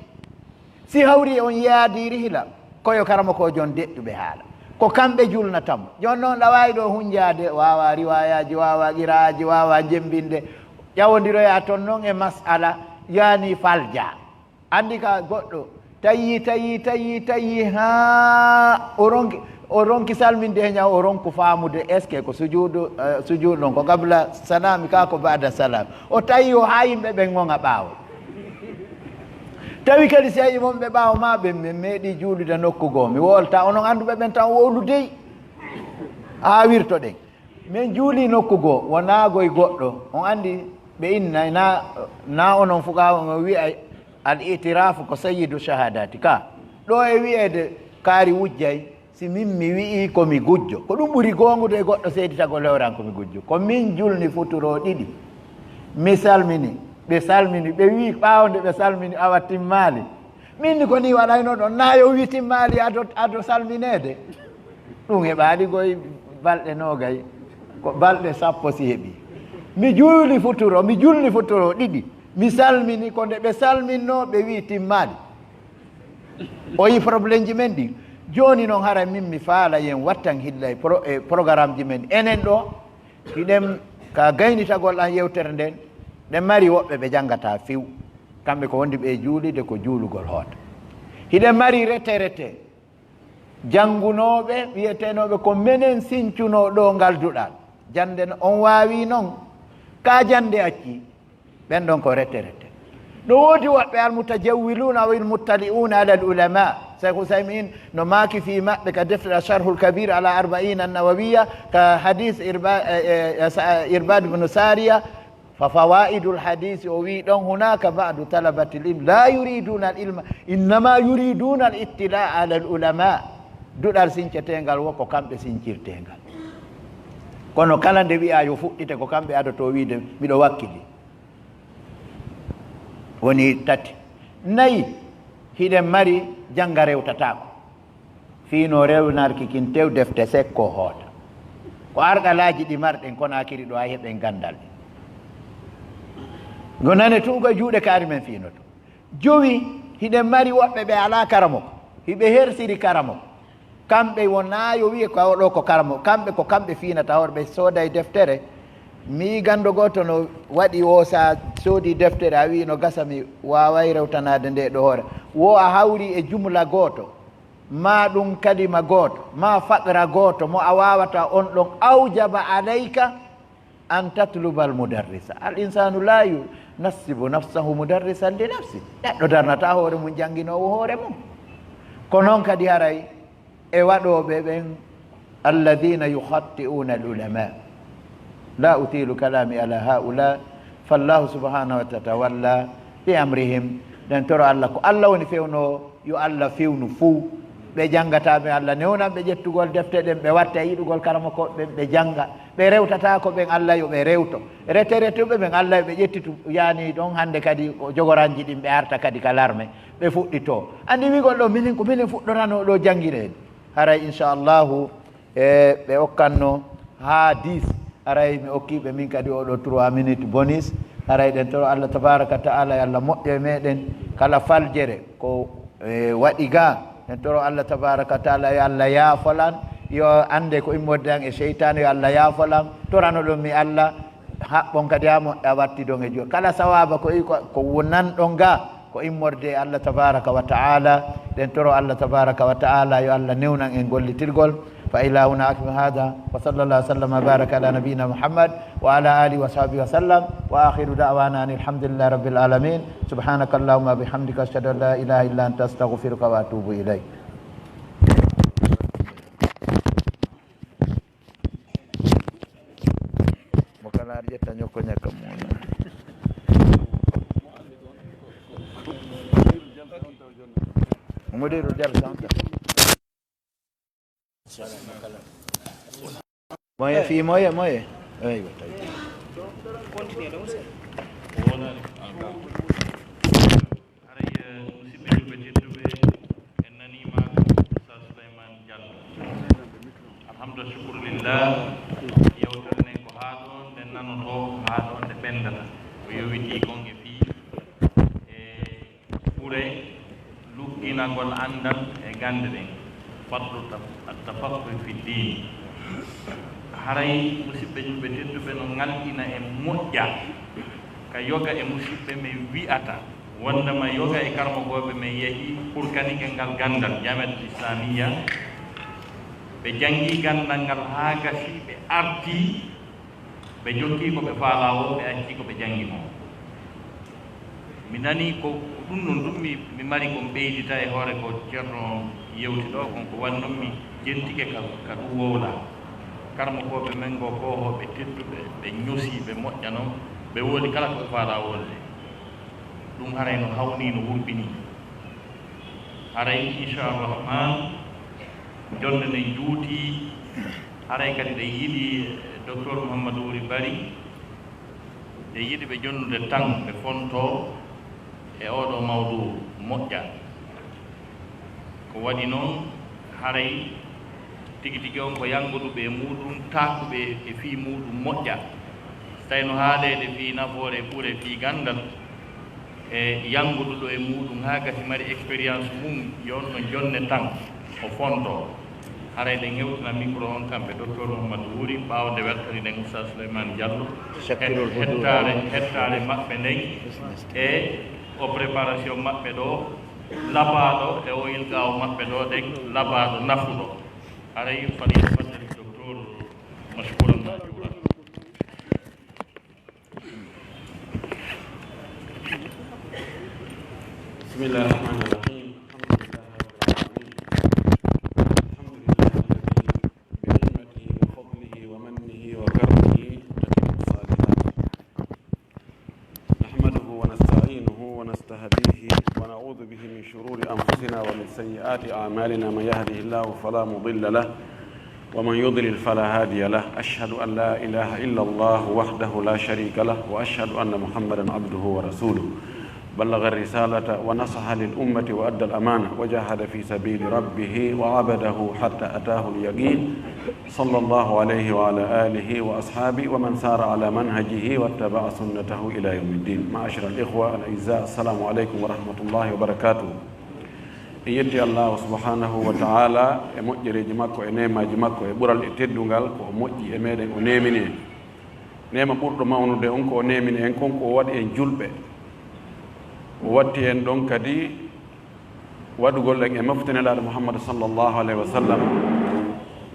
Si hawri on yaadi rihla, ko yo karamokoojo on deƴƴuɓe haala. Ko kamɓe julnata mo. Jooni non ɗa waawi ɗo hunjaade, waawa riwaayaaji, waawa qiraaji, waawa jemmbinde. Ƴawondiroya ton non e mas'ala, yaani falja. Anndi ka goɗɗo, tayi, tayi, tayi, tayi, haa o ronki, o ronki salminde he ñaw, o ronku faamude, est-ce que ko sujuudu, eh, sujuudu non, ko qabla salami ka, ko ba'da salam. O tawi o haa yimɓe ɓen ŋoŋa ɓaawo. Tawi kadi si a yii mon ɓe ɓaawo ma ɓen, min meeɗi juulude nokku goo. Mi wolta, onon annduɓe ɓen tan wowlu dey. Haa wirtoɗen. Min juuli nokku goo, wonaa goy goɗɗo. On anndi ɓe inna, na, na onon fuqahaa on wi'a al-i'tiraafu ko sayyidu shahadaati ka. Ɗo e wi'eede kaari wujjay, si min mi wi'ii ko mi gujjo. Ko ɗum ɓuri goongude e goɗɗo seeditagol hewran ko mi gujjo. Ko min julni futuro ɗiɗi. Mi salmini, ɓe salmini, ɓe wi'i ɓaawo nde ɓe salmini awa timmaali. Min ni ko ni waɗayno ɗon, na yo wi timmaali ado, ado salmineede. Ɗum heɓaali koye balɗe noogay, ko balɗe sappo si heɓi. Mi juuli futuro, mi julni futuro ɗiɗi. Mi salmini, ko nde ɓe salminno, ɓe wi timmaali. O yi problème ji men ɗin. Jooni noon, hara min mi faala yen wattan hilla e pro-, e programme ji men. Enen ɗo, hiɗen ka gaynitagol an yewtere nden, ɗen mari woɓɓe ɓe janngata few. Kamɓe ko wondi ɓe juulide ko juulugol hoota. Hiɗen mari retraité, janngunooɓe, wiyetenooɓe ko menen sincunoo ɗo ngal duɗal. Jannde no on waawi noon, ka jannde acci, ɓen ɗon ko retraité. No woodi woɓɓe almutajawwiluuna aw almuttali'uuna ala al ulama. Cheikh Usaymin no maaki fii maɓɓe ka deftere Sharhul Kabir ala Arbaina Nawawiya, ka hadis Irba-, eh, eh, Sa-, Irbad ibn Sariya, fa fawaidul hadisi, o wii ɗon, hunaka ba'du talabatil ilm la yuriduna al ilma, innama yuriduna al ittila ala al ulama. Duɗal sinceteengal wo ko kamɓe sincirteengal. Kono kala nde wi'a yo fuɗɗite, ko kamɓe adoto wiide, miɗo wakkili. Woni tati. Nayi, hiɗen mari jannga rewtataako. Fii no rewnarki kin tew defte sekko hoota. Ko arɗalaaji ɗi marɗen Konaakiri ɗo, a heɓen ganndal ɗi. Ngo nane tun ko e juuɗe kaari men fiinoto. Jowi, hiɗen mari woɓɓe ɓe alaa karamoko. Hiɓe hersiri karamoko. Kamɓe wonaa yo wi'e ko oɗo ko karamo, kamɓe ko kamɓe fiinata hoore, ɓe sooday deftere. Mi ganndo gooto no waɗi o, sa soodi deftere, a wi'i no gasa mi waaway rewtanaade nde ɗo hoore. Wo a hawri e jumla gooto, ma ɗum kalima gooto, ma faqra gooto mo a waawata on ɗon, awjaba alayka an tatlubal mudarrisa. Al insanu la yunassibu nafsahu mudarrisan li nafsi. Neɗɗo darnata hoore mum jannginoowo hoore mum. Ko noon kadi haray e waɗooɓe ɓen, alladina yuhatti'una al ulama. La utilu kalami ala haula, fallahu subhanahu wa tatawalla bi amrihim. Ɗen toro Allah, ko Allah woni fewno, yo Allah fewnu fuu. Ɓe janngataa ɓen, Allah newnan ɓe ƴettugol defte ɗen, ɓe watta e yiɗugol karamokooɓe ɓen, ɓe jannga. Ɓe rewtataako ɓen, Allah yo ɓe rewto. Reteretuɓe ɓen, Allah yo ɓe ƴettitu, yaani ɗon hannde kadi ko jogoranji ɗin, ɓe arta kadi ka larme, ɓe fuɗɗitoo. Anndi wi'ugol ɗoo, minen ko minen fuɗɗoranoo ɗoo janngireede. Haray, inchallahu, e ɓe okkanno haa dix, haray mi okkiiɓe min kadi oo ɗoo trois minutes bonus. Haray ɗen toro Allah tabaraka wa ta'ala, yo Allah moƴƴo e meɗen kala faljere ko, e, waɗi ga. Ɗen toro Allah tabaraka wa ta'ala, yo Allah yaafolan, yo annde ko immorde an e seytaane, yo Allah yaafolan. Torano ɗon mi Allah, haɓɓon kadi haa moƴƴa, wattidon e juul. Kala sawaaba ko i-, ko, ko wonanɗon ga, ko immorde e Allah tabaraka wa ta'ala. Ɗen toro Allah tabaraka wa ta'ala, yo Allah newnan en gollitirgol. Fa ilahuna akmi hada, wa sallallahu wa sallam wa baraka ala nabiyina Muhammad wa ala alihi wa sahbihi wa sallam. Wa akhiru da'wana anil hamdulillahi rabbil alamin. Subhanaka Allahumma wa bihamdika, ashhadu an la ilaha illa anta, astaghfiruka wa atubu ilayk. Mo kala ar ƴetta ñokko ñakka mo. Mudiru jal santa. Moye fii moye, moye. Eywa, tawi. Haray, eh, musidɓe julɓe tedduɓe, en naniima Oustaz Souleymane Diallo. Alhamdulillah, shukru lillah. Yewtere nden ko haa ɗoon nde nanotoo, ko haa ɗoon nde ɓenndata. O yowitii kon e fii, e ɓure lugginagol anndal e gannde ɗen, fadlu taf-, at-tafaqquh fi diin. Haray, musidɓe julɓe tedduɓe, no ngalɗina e moƴƴa ka yoga e musidɓe men wi'ata, wondema yoga e karamokooɓe men yahi purkanike ngal ganndal, Jamiat Islamiyya. Ɓe janngi ganndal ngal haa gasi, ɓe artii, ɓe jokkii ko ɓe faalaa woo, ɓe accii ko ɓe janngi kon. Mi nanii ko, ko ɗum non ɗum mi, mi mari kon ɓeydita e hoore ko Ceerno yewti ɗoo kon, ko wannoo mi jentike ka, ka ɗum wowlaa. Karamokooɓe men ngo koohooɓe tedduɓe, ɓe ñosii, ɓe moƴƴa non, ɓe wowli kala ko ɓe faalaa wowlde. Ɗum haray no hawnii, no wurɓinii. Haray, inchallahu rahman, jonde nden juutii. Haray kadi ɗe yiɗi, eh, Docteur Mouhamadou Wuri Bari, ɗe yiɗi ɓe jonnude tan, ɓe fontoo e oo ɗoo mawdu moƴƴa. Ko waɗi non, haray tigi tigi on ko yannguɓe e muuɗum, taakuɓe e fii muuɗum moƴƴa. So tawii no haaleede fii nafoore e ɓure fii ganndal, e yannguɗo e muuɗum haa gasi mari expérience mum, yo on no jonne tan o fontoo. Haray ɗen hewtina micro on kamɓe Docteur Mouhamadou Wuri, ɓaawo nde weltaniɗen Oustaz Souleymane Diallo. Shakkirul huduud. Hettaare, hettaare maɓɓe nden e o préparation maɓɓe ɗoo, labaaɗo e o ilgaawo maɓɓe ɗoo ɗen, labaaɗo nafuɗo. Haray falyatafaddal Docteur mashkuran ma'juran. بسم الله الرحمن الرحيم. الحمد لله رب العالمين. الحمد لله الذي بنعمته وفضله ومنه وكرمه تتم الصالحات. نحمده ونستعينه ونستهديه ونعوذ به من شرور أنفسنا ومن سيئات أعمالنا. من يهده الله فلا مضل له ومن يضلل فلا هادي له. أشهد أن لا إله إلا الله وحده لا شريك له، وأشهد أن محمدا عبده ورسوله. بلغ الرسالة ونصح للأمة وأدى الأمانة وجاهد في سبيل ربه وعبده حتى أتاه اليقين. صلى الله عليه وعلى آله وأصحابه ومن سار على منهجه واتبع سنته إلى يوم الدين. معاشر الإخوة الأعزاء، السلام عليكم ورحمة الله وبركاته. En yetti Allahu subhanahu wa ta'ala e moƴƴereeji makko, e neemaaji makko, e ɓural e teddungal ko o moƴƴi e meɗen, o neemini en. Neema ɓurɗo mawnude on ko o neemini en kon, ko o waɗi en julɓe. O watti en ɗon kadi waɗugol en e mofte Nelaaɗo Muhammad sallallahu alayhi wa sallam,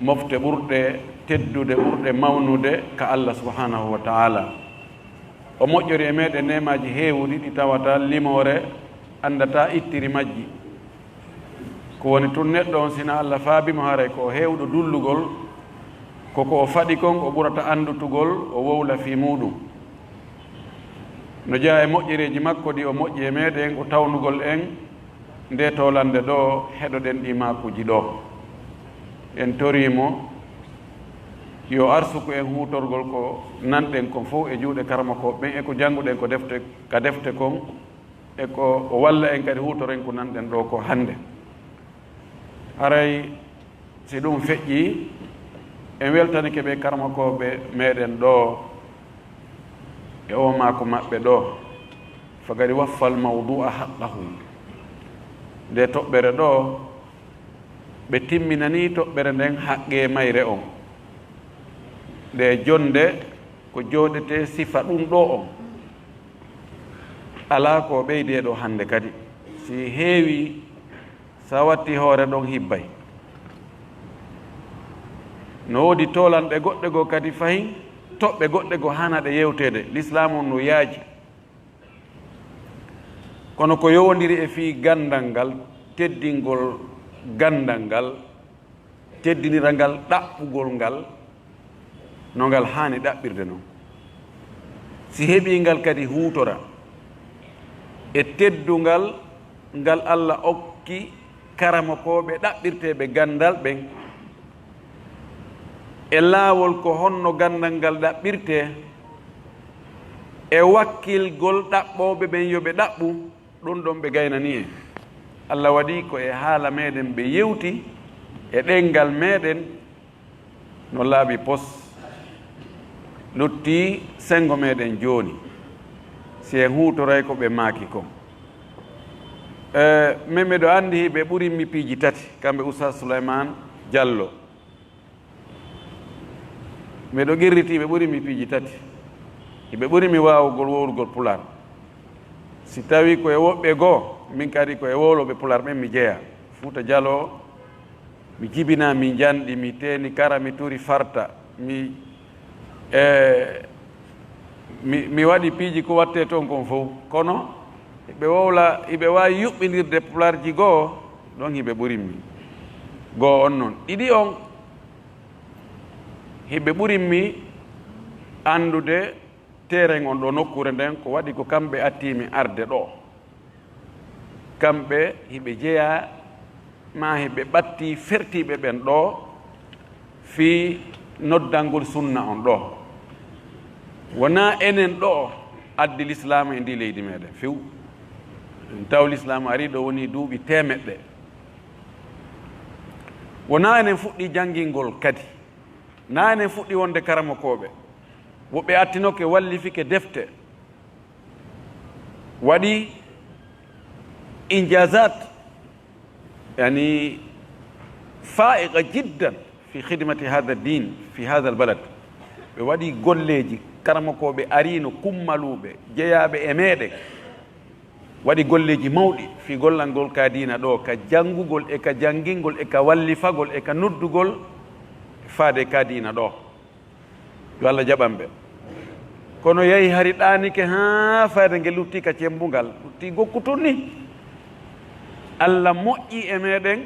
mofte ɓurɗe teddude, ɓurɗe mawnude ka Allah subhanahu wa ta'ala. O moƴƴori e meɗen neemaaji heewuɗi ɗi tawata limoore anndataa ittiri majji. Ko woni tun neɗɗo on, sina Allah faabi mo, haray ko o heewɗo dullugol, ko ko o faɗi kon o ɓurata anndutugol, o wowla fii muuɗum. No jeyaa e moƴƴereeji makko ɗi o moƴƴi e meɗen, ko tawnugol en Nde tolannde ɗo, heɗoɗen ɗi maakuuji ɗo. En torii mo yo arsuku en huutorgol ko nanɗen kon fow e juuɗe karamokooɓe ɓen e ko jannguɗen ko defte, ka defte kon, e ko o walla en kadi huutoren ko nanɗen ɗo ko hannde. Haray si ɗum feƴƴii, en weltanike ɓe karamokooɓe meɗen ɗo e o maaku maɓɓe ɗo, faqad waffal mawdu'a haqqahu. Nde toɓɓere ɗo, ɓe timminanii toɓɓere nden haqqee mayre on. Nde jonnde ko jooɗetee sifa ɗum ɗo on. Alaa ko ɓeydee ɗo hannde kadi. Si heewii, sa watti hoore ɗon hibbay. No woodi tolanɗe goɗɗe goo kadi fahin, toɓɓe goɗɗe goo hanaɗe yewteede. Lislaamu on no yaaji. Kono ko yowondiri e fii ganndal ngal, teddingol ganndal ngal, teddiniral ngal, ɗaɓɓugol ngal, no ngal haani ɗaɓɓirde non. Si heɓii ngal kadi huutora e teddungal ngal Alla okki karamokooɓe ɗaɓɓirteeɓe ganndal ɓen, e laawol ko honno ganndal ngal ɗaɓɓirtee, e wakkilgol ɗaɓɓooɓe ɓen yo ɓe ɗaɓɓu, ɗum ɗon ɓe gaynanii en. Alla waɗi ko e haala meɗen ɓe yewti, e ɗemngal meɗen, no laaɓi pos. Lutti senngo meɗen jooni, si en huutoray ko ɓe maaki kon. E, min miɗo anndi hiɓe ɓurimmi piiji tati, kamɓe Oustaz Souleymane Diallo. Miɗo qirritii ɓe ɓurimmi piiji tati. Hiɓe ɓurimmi waawugol wowlugol Pulaar. Si tawii ko e woɓɓe goo, min kadi ko e wowlooɓe Pulaar ɓen mi jeyaa. Fuuta Jaloo, mi jibinaa, mi njanɗi, mi teeni kara, mi turi farta, mi, e, mi, mi waɗi piiji ko wattee toon kon fow. Kono hiɓe wowla, hiɓe waawi yuɓɓindirde Pulaarji goo, ɗon hiɓe ɓurimmi. Goo on non. Ɗiɗi on, hiɓe ɓurimmi anndude teeren on ɗo nokkuure nden, ko waɗi ko kamɓe attiimi arde ɗo. Kamɓe hiɓe jeyaa, maa hiɓe ɓattii fertiiɓe ɓen ɗo fii noddangol sunna on ɗo. Wonaa enen ɗo addi Lislaamu e ndii leydi meɗen few. En taw Lislaamu arii ɗo wonii duuɓi teemeɗɗe. Wonaa enen fuɗɗii janngingol kadi. Naa enen fuɗɗii wonde karamokooɓe. Woɓɓe attinoke, wallifike defte, waɗi injazat, yani, faiqa jiddan fi khidmati hada din fi hada albalad. Ɓe waɗi golleeji, karamokooɓe ariino, kummaluuɓe, jeyaaɓe e meɗen. Waɗi golleeji mawɗi fii gollangol ka diina ɗo, ka janngugol e ka janngingol e ka wallifagol e ka noddugol faade ka diina ɗo. Yo Allah jaɓan ɓe. Kono yahi hari ɗaanike haa fayda nge lutti ka cemmbungal, lutti gokku tun ni. Allah moƴƴi e meɗen,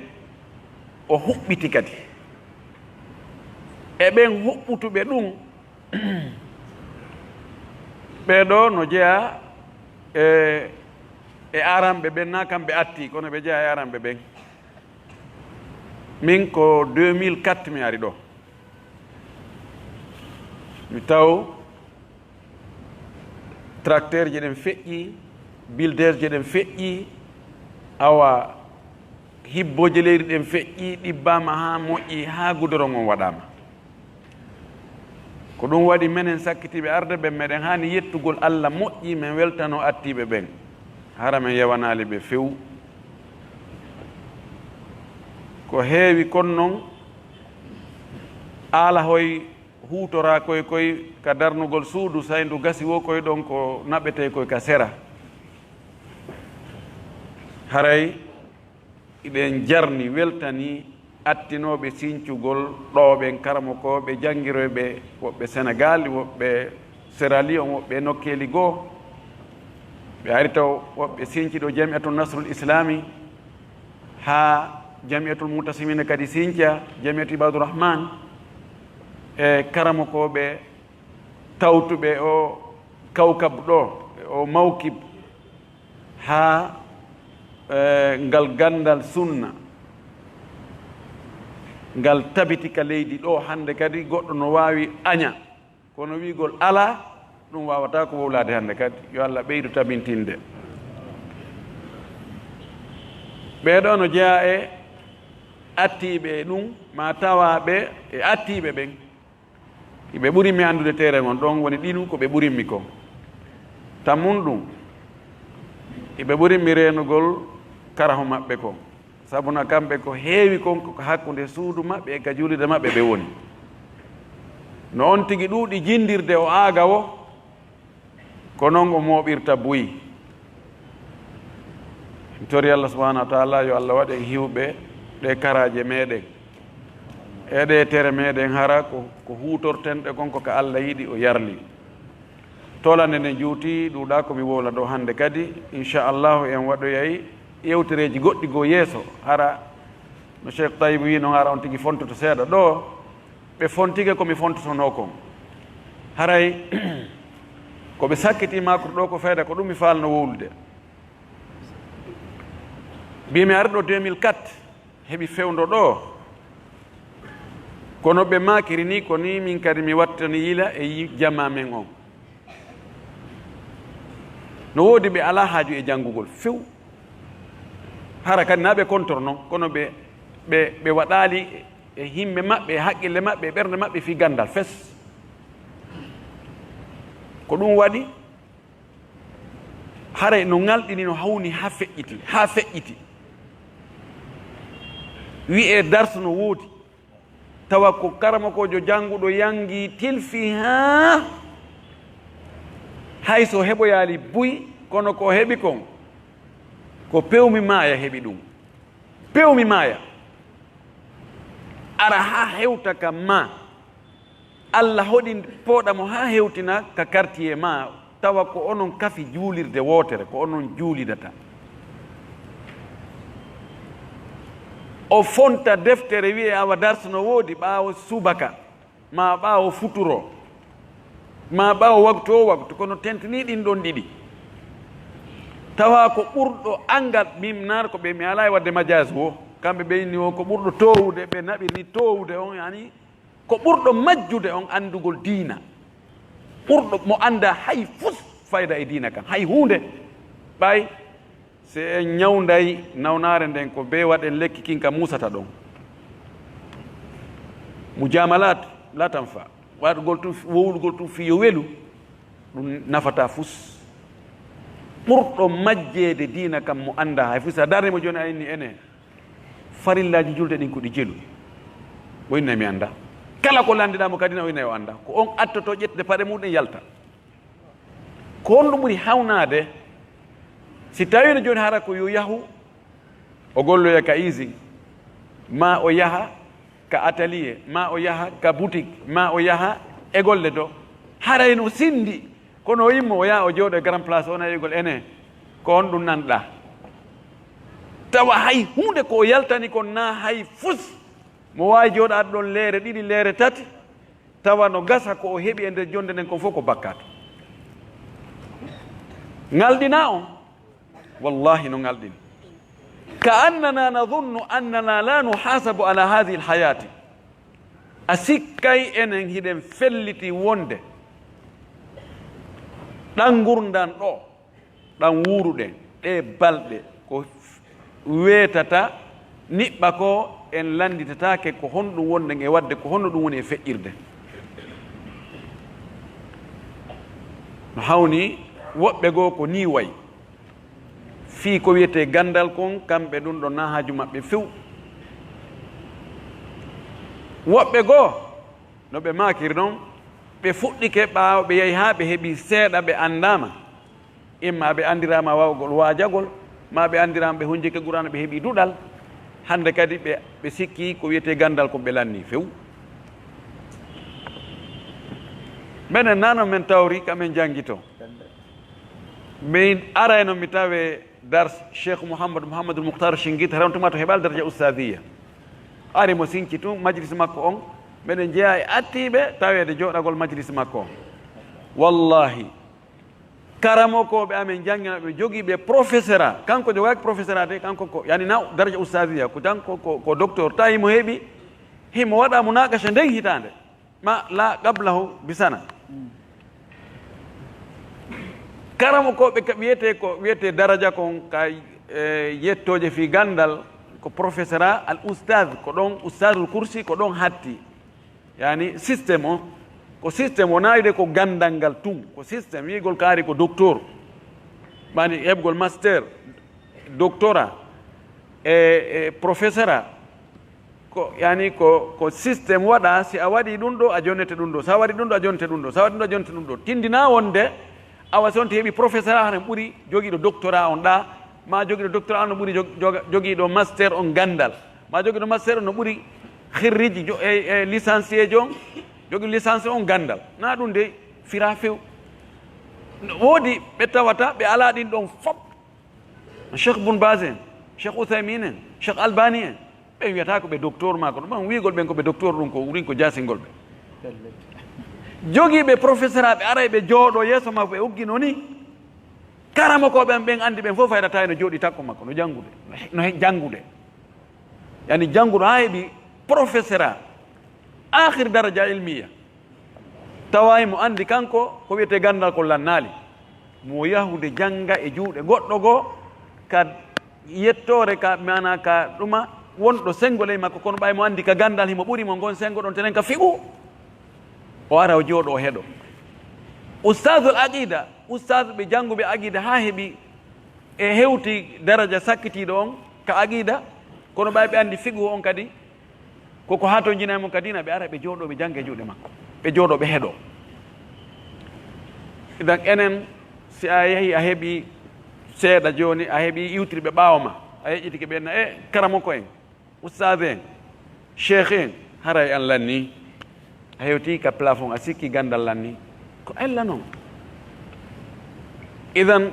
o huɓɓiti kadi. E ɓen huɓɓutuɓe ɗum, ɓee ɗoo no jeyaa e, e aaramɓe ɓen, naa kamɓe atti, kono ɓe jeyaa e aaramɓe ɓen. Min ko deux mille quatre mi ari ɗoo. Mi taw tracteur ji ɗen feƴƴi, bulldozer ji ɗen feƴƴi, awa hibbooje leydi ɗen feƴƴi, ɗibbaama haa moƴƴi, haa goudron on waɗaama. Ko ɗum waɗi menen sakkitiiɓe arde ɓen, meɗen haani yettugol Allah moƴƴi, men weltanoo attiiɓe ɓen. Hara men yewanaali ɓe few. Ko heewi kon non, aalahoy huutoraa koy koy ka darnugol suudu, say ndu gasi wo koy ɗon ko naɓetee koy ka sera. Haray Iɗen jarni, weltani attinooɓe sincugol ɗoo ɓen karamokooɓe janngiroyɓe, woɓɓe Senegaal, woɓɓe Sierra Leone, woɓɓe e nokkeeli goo. Ɓe ari taw woɓɓe sinci ɗo Jamiyatul Nasrul Islami, haa Jamiyatul Mu'tasimina kadi sinca, Jamiyatu Ibadur Rahman, e karamokooɓe tawtuɓe o kawkab ɗo, o mawkib, haa Eh, ngal ganndal sunna, ngal tabiti ka leydi ɗo hannde kadi, goɗɗo no waawi aña, kono wi'gol alaa, ɗum waawataa ko wowlaade hannde kadi. Yo Allah ɓeydu tabintinde. Ɓee ɗoo no jeyaa e attiiɓe e ɗum, maa tawaaɓe e attiiɓe ɓen. Iɓe ɓurimmi anndude teeren on, ɗon woni ɗinu ko ɓe ɓurimmi kon. Tammun ɗum, iɓe ɓurimmi reenugol karahu maɓɓe kon. Sabuna kamɓe ko heewi kon ko hakkunde suudu maɓɓe e ka juulirde maɓɓe ɓe woni. No on tigi ɗuuɗi jinndirde o aaga wo, ko non o mooɓirta buy. Mi tori Allah subhanahu wa taala yo Allah waɗ en hiwɓe ɗe karaaje meɗen e ɗe tere meɗen, hara ko, ko huutorten ɗe kon ko ka Allah yiɗi o yarli. Tolande nde juuti ɗuuɗa ko mi wowla ɗo hannde kadi, inchallahu en waɗoyay yewtereeji goɗɗi goo yeeso, hara no Cheikh Tayibu wi non, hara on tigi fontoto seeɗa ɗo. Ɓe fontike ko mi fontotonoo kon. Haray ko ɓe sakkitii makko ɗo ko fayda ko ɗum mi faalno wowlude. Mbii mi ari ɗo deux mille quatre, heɓi fewndo ɗo. Kono ɓe maakiri ni ko ni min kadi mi wattani yila e yi-, jamaa men on. No woodi ɓe alaa haaju e janngugol few. Hara kadi na ɓe kontor non, kono ɓe, ɓe, ɓe waɗaali e himme maɓɓe, e haqqille maɓɓe, e ɓernde maɓɓe fii ganndal fes. Ko ɗum waɗi, haray no ŋalɗini, no hawni haa feƴƴiti, haa feƴƴiti. Wi'ee darsu no woodi. Tawa ko karamokoojo jannguɗo yanngi tilfi haa hay so heɓoyaali buy, kono ko heɓi kon, ko pewmi maaya heɓi ɗum. Pewmi maaya. Ara haa hewta ka ma. Allah hoɗi pooɗa mo haa hewtina ka quartier ma, tawa ko onon kafi juulirde wootere, ko onon juulidata. O fonta deftere, wi'e awa darsu no woodi ɓaawo subaka, maa ɓaawo futuro, maa ɓaawo waktu o waktu, kono tentini ɗin ɗon ɗiɗi. Tawa ko ɓurɗo anngal, min naar ko ɓe mi alaa e waɗde majaas wo, kamɓe ɓe inni o ko ɓurɗo toowude, ɓe naɓiri ni toowude on, yani ko ɓurɗo majjude on anndugol diina, ɓurɗo mo annda hay fus fayda e diina kan, hay huunde. Ɓay se en ñawnday nawnaare nden, ko bee waɗen lekki kin ka muusata ɗon. Mujamalat la tanfa. Waɗugol tun, wowlugol tun fii yo welu, ɗum nafata fus. Ɓurɗo majjeede diina kan mo annda hay fus. A darni mo jooni a inni ene. Farillaaji julde ɗin ko ɗi jelu. O inna mi annda. Kala ko lanndiɗaa mo kadi na o inna o annda. Ko on attoto ƴettude paɗe muɗum yalta. Ko honɗum ɓuri hawnaade si tawii no jooni hara ko yo yahu o golloya ka usine, maa o yaha ka atelier, maa o yaha ka boutique, maa o yaha e golle to? Haray no sinndi, kono o immo o yaha o jooɗo e grand place o nayigol ene, ko honɗum nanɗaa? Tawa hay huunde ko o yaltani kon na hay fus, mo waawi jooɗaade ɗon leere ɗiɗi, leere tati, tawa no gasa ko o heɓi e nder jonnde nden kon fof ko bakkaatu. Ŋalɗinaa on, wallahi no ŋalɗini. Ka annana nadunnu annana la nuhasabu ala hadhihi alhayati. A sikkay enen hiɗen felliti wonde ɗan ngurndan ɗo, ɗan wuuruɗen, ɗe balɗe ko weetata niɓɓa ko, en lannditataake ko honɗum wonɗen e waɗde, ko honno ɗum woni e feƴƴirde. No hawni woɓɓe goo ko nii wayi. Fii ko wiyetee ganndal kon, kamɓe ɗum ɗo na haaju maɓɓe few. Woɓɓe goo, no ɓe maakiri non, ɓe fuɗɗike ɓaawo ɓe yahi haa ɓe heɓi seeɗa, ɓe anndaama. Imma ɓe anndiraama waawgol waajagol, maa ɓe anndiraama ɓe hunjike Qur'aana, ɓe heɓi duɗal. Hannde kadi ɓe, ɓe sikki ko wiyetee ganndal kon ɓe lanni few. Menen nano men tawri ka men janngito. Min arayno mi tawe dars Cheikh Mouhamadou Mouhamadou Moukhtar Shinguit, hara on tuma to heɓal daraja ustadiya. Ari mo sinci tun majlis makko on, meɗen jeyaa e attiiɓe taweede jooɗagol majlis makko on. Wallahi, Karamokooɓe amen jannginooɓe, jogii ɓe professora. Kanko jogaaki professora de, kanko ko, yani, na daraja ustaziya, ko kanko ko, ko docteur. Tawi himo heɓi, himo waɗa munakasha nden hitaande. Ma la qablahu bi sana. Karamokooɓe ka wiyetee ko, wiyetee daraja kon ka, e, yettooje fii ganndal, ko professora, al ustaz, ko ɗon ustazul kursi, ko ɗon hatti. Yani, système o, ko système o, na wiyde ko ganndal ngal tun, ko système wi'ugol kaari ko docteur, mani heɓgol master, doctorat, e, e professora, ko, yani, ko, ko système waɗa, si a waɗi ɗum ɗo, a jonnete ɗum ɗo, si a waɗi ɗum ɗo, a jonnete ɗum ɗo, si a waɗi ɗum ɗo, a jonnete ɗum ɗo. Tindina wonde, awa, si on heɓi professora, hana ɓuri jogiiɗo doctorat on ɗa, ma jogiiɗo doctorat on no ɓuri jog-, joga-, jogiiɗo master on ganndal. Ma jogiiɗo master no ɓuri xirriji jo-, e, e licencié jo, jogi licence on ganndal. Na ɗum de fira few. No woodi ɓe tawata ɓe alaa ɗin ɗon fop. Cheikh Bun Baz en, Cheikh Uthaymin en, Cheikh Albani en, ɓe wiyata ko ɓe docteur ma ko ɗum. Ɓen wi'ugol ɓen ko ɓe docteur ɗum ko wurin ko jasingol ɓe. Jogiiɓe professeur ɓe aray ɓe jooɗo yeeso makko ɓe uggino ni. Karamokooɓe ɓen anndi ɓen fof faydata e no jooɗi takko makko, no janngude, no he-, janngude. Yani jannguɗo haa heɓi professeur, aakhir daraja ilmiya. Tawa himo anndi kanko ko wiyetee ganndal ko lannaali. Mo yahude jannga e juuɗe goɗɗo goo, ka yettoore, ka maana ka ɗuma, wonɗo senngo ley makko, kono ɓay mo anndi ka ganndal himo ɓuri mo ngon senngo ɗon tenen ka fiqhu. O ara o jooɗo o heɗo. Ustazul aqida, ustaz ɓe jannguɓe aqida haa heɓi e hewti daraja sakkitiiɗo on ka aqida, kono ɓay ɓe anndi fiqhu on kadi, koko hatonjinay mo kadi, na ɓe ara ɓe jooɗo ɓe jannga e juuɗe makko, ɓe jooɗo ɓe heɗo. Idan enen, si a yahi a heɓi seeɗa jooni, a heɓi iwtirɓe ɓaawo ma, a yeƴƴitike ɓe na, e karamoko en, ustaz en, cheikh en, haray an lanni. A hewti ka plafond, a sikki ganndal lanni. Ko ella non. Idan,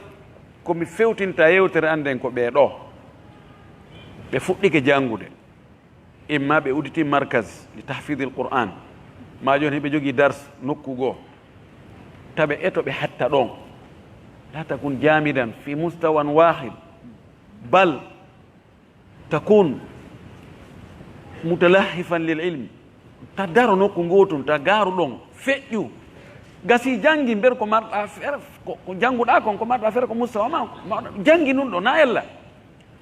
ko mi fewtinta yewtere an nden ko ɓee ɗoo. Ɓe fuɗɗike janngude. Imma ɓe udditi markaz li tahfidil Qur'an. Ma jooni hiɓe jogii dars nokku goo. Taɓe eto ɓe hatta ɗon. La takun jamidan fi mustawan wahid. Bal takun mutalahhifan lil ilmi, ta daro nokku ngootun, ta gaaru ɗon, feƴƴu. Gasi janngi, mbeɗa ko marɗa feere, ko, ko jannguɗa kon, ko marɗa feere, ko mustawa ma, ma, janngi nun ɗo, na ella.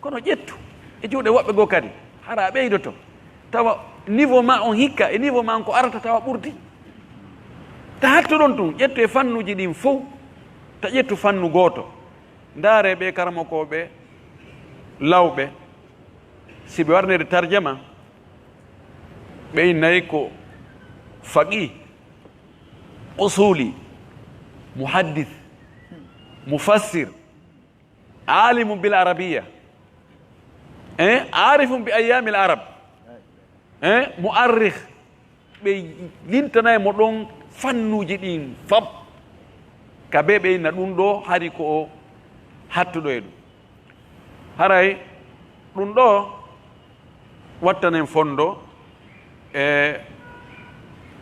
Kono ƴettu e juuɗe woɓɓe goo kadi, hara a ɓeydoto. Tawa niveau ma on hikka, e niveau ma on ko arata tawa ɓurdi. Ta hattu ɗon tun, ƴettu e fannuji ɗin fow, ta ƴettu fannu gooto. Ndaare ɓe karamokooɓe lawɓe, si ɓe warnede tarjama, ɓe innay ko faqih, usuli, muhaddis, mufassir, alimu bil arabiya, eh, arifun bi ayyamil arab, eh, muarrikh. Ɓe lintanay mo ɗon fannuuji ɗin fop. Ka be ɓe inna ɗun ɗo, hari ko o hattuɗo e ɗun. Haray ɗun ɗo wattanen fondo e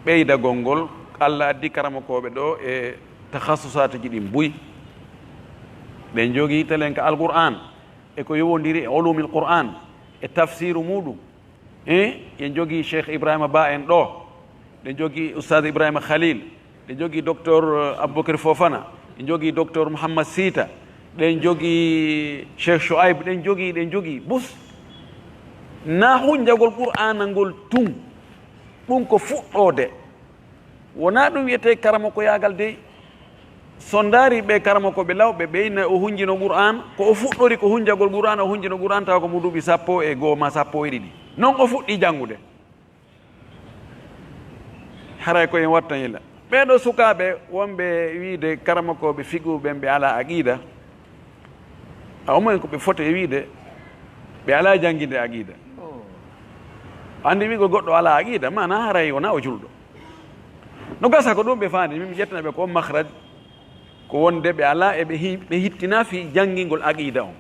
ɓeydagol ngol. Allah addi karamokooɓe ɗo e takhassusaatuji ɗin buy. Ɓe jogii telen ka Alqur'an e ko yowondiri e ulumil Qur'an e tafsiru muɗum. Eh, en jogii Cheikh Ibrahima Ba en ɗo, ɗen jogii Oustaz Ibrahima Khalil, ɗen jogii Docteur Aboubacar Fofana, en jogii Docteur Mouhammad Sita, ɗen jogii Cheikh Chouaib, ɗen jogii, ɗen jogii. Bus, na hunjagol Qur'aana ngol tun, ɗun ko fuɗɗoode. Wonaa ɗun wi'etee karamokoyaagal dey. So ndaari ɓe karamokooɓe lawɓe, ɓe inna o hunjino Qur'aan, ko o fuɗɗori ko hunjagol Qur'aan, o hunjino Qur'aan tawa ko mo duuɓi sappo e goo maa sappo e ɗiɗi. Non o fuɗɗii janngude. Haray ko en watta yila. Ɓee ɗoo sukaaɓe wonɓe wiide karamokooɓe fiqhu ɓen ɓe alaa aqiida, a omo en ko ɓe foti e wiide ɓe alaa jannginde aqiida. Anndi wi'ugol goɗɗo alaa aqiida, maanaa haray wonaa o julɗo. No gasa ko ɗum ɓe faandi, min mi ƴettina ɓe ko on makhraj, ko wonde ɓe alaa e ɓe hi-, ɓe hittina fii janngingol aqiida on.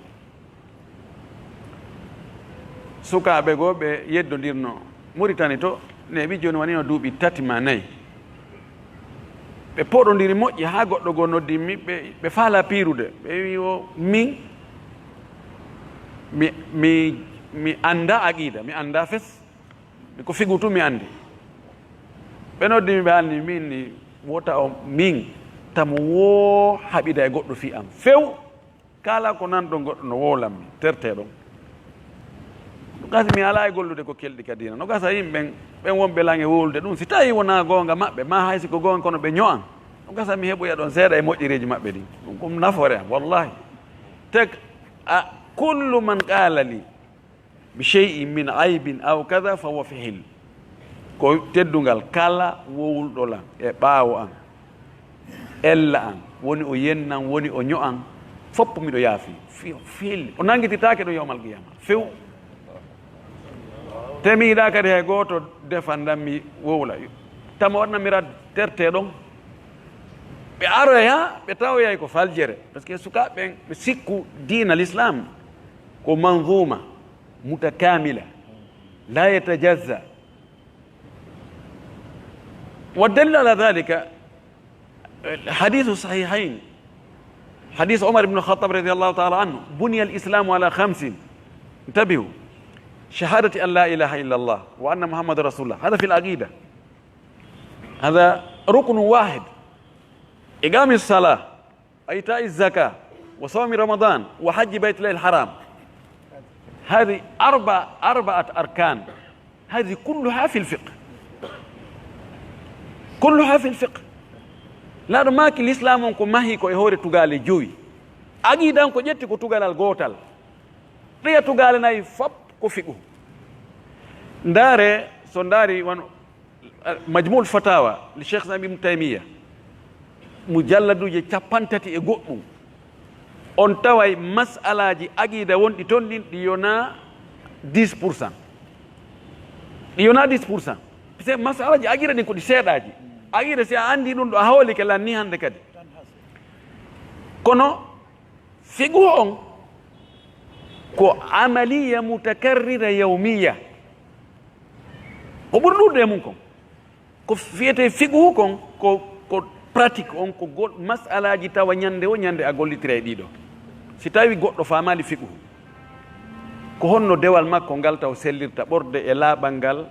Sukaaɓe goo ɓe yeddondirno Muritani to, neeɓi jooni wonino duuɓi tati maa nayi. Ɓe pooɗondiri moƴƴi haa goɗɗo goo noddi mi, ɓe, ɓe faalaa piirude. Ɓe wi o min, mi, mi, mi anndaa aqiida, mi anndaa fes, mi ko fiqhu tun mi anndi. Ɓe noddi mi, ɓe anndi min ni, wota o min, tamo woo haɓida e goɗɗo fii am. Few, kala ko nanɗon goɗɗo no wowlan mi, tertee ɗon. No gasa mi alaa e gollude ko kelɗi ka diina. No gasa yimɓe ɓen, ɓen wonɓe lan e wowlude ɗun, si tawii wonaa goonga maɓɓe, maa hay si ko goonga kono ɓe ño'an. No gasa mi heɓoya ɗon seeɗa e moƴƴereeji maɓɓe ɗin. Ɗun ko nafoore am, wallahi. Tek a, kullu man qaala li bi shay'in min aybin aw kada fa huwa fi hil. Ko teddungal kala wowluɗo lan e ɓaawo an, ella an, woni o yennan, woni o ño'an, fof miɗo yaafi. Fi, fi hil. O nanngititaake ɗo yawmal qiyama. Few. Te mi yiɗaa kadi hay gooto defandan mi wowla. Tama waɗna mi rad tertee ɗon. Ɓe aroya, ɓe tawoyay ko faljere. Parce que sukaaɓe ɓen, ɓe sikku diina l'islam ko manzuma, mutakamila, la yatajazza. والدليل على ذلك حديث الصحيحين، حديث عمر بن الخطاب رضي الله تعالى عنه: بني الإسلام على خمس، انتبهوا، شهادة أن لا إله إلا الله وأن محمد رسول الله، هذا في العقيدة، هذا ركن واحد، إقام الصلاة، وإيتاء الزكاة، وصوم رمضان، وحج بيت الله الحرام. هذه أربع، أربعة أركان. هذه كلها في الفقه. كلها في الفقه. Laaɗo maaki l'islam on ko mahi ko e hoore tugaale jowi. Aqiida on ko ƴetti ko tugalal gootal. Ɗiya tugaale nayi fop ko fiqhu. Ndaare, so ndaari wano Majmu'ul Fatawa li Cheikh Islam Ibn Taymiyya, mujalladuuje cappanɗe tati e goɗɗum, on taway mas'alaaji aqiida wonɗi ton ɗin ɗi yona dix pour cent. Ɗi yona dix pour cent. Parce que mas'alaaji aqiida ɗin ko ɗi seeɗaaji. Aqiida, si a anndi ɗum ɗo, a hoolike lanni hannde kadi. Kono fiqhu on ko amaliya mutakarrira yawmiya. Ko ɓuri ɗuuɗde e mum kon. Ko fiyetee fiqhu kon, ko, ko pratique on, ko gol-, mas'alaaji tawa ñannde wo ñannde a gollitira e ɗiɗo. Si tawi goɗɗo faamaali fiqhu, ko honno dewal makko ngal taw sellirta ɓorde e laaɓal ngal,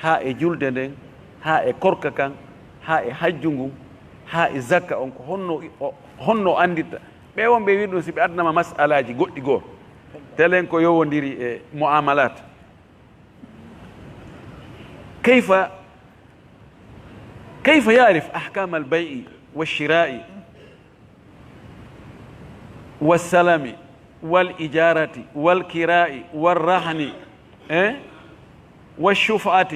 haa e julde nden, haa e korka kan, haa e hajju ngun, haa e zakka on, ko honno o, honno o anndirta? Ɓe wonɓe wi'i ɗum, si ɓe adnama mas'alaaji goɗɗi goo, telen ko yowondiri e mu'amalat. كيف، كيف يعرف أحكام البيع والشراء والسلم والإجارة والكراء والرهن، eh؟ والشفعة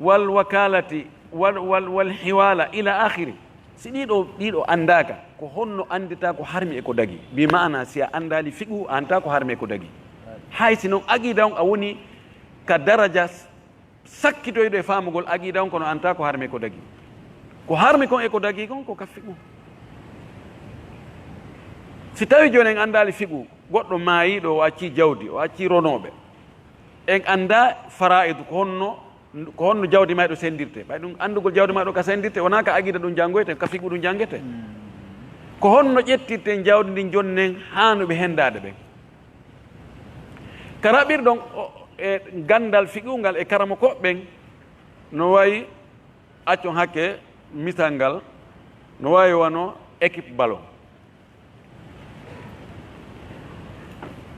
والوكالة وال-، وال-، والحوالة إلى آخره. Si ɗiɗo, ɗiɗo anndaaka, ko honno anndita ko harmi e ko dagi? Bi maana, si a anndaali fiqhu, a anndataa ko harmi e ko dagi. Hay si non aqiida on a woni ka daraja sakkitoyɗo e faamugol aqiida on, kono a anndataa ko harmi e ko dagi. Ko harmi kon e ko dagi kon, ko ka fiqhu. Si tawi jooni en anndaali fiqhu, goɗɗo maayiiɗo, o accii jawdi, o accii ronooɓe. En anndaa faraa'idu, ko honno, ko honno jawdi mayɗo senndirtee. Ɓay ɗum anndugol jawdi mayɗo ka senndirtee, wonaa ka aqiida ɗum janngoytee, ka fiqhu ɗum janngete. Ko honno ƴettirten jawdi ndin jonnen haanuɓe henndaade ɓen? Ka raɓɓirɗon o, e ganndal fiqhu ngal e karamokooɓe ɓen, no wayi, accon hakke misal ngal, no wayi wano équipe ballon.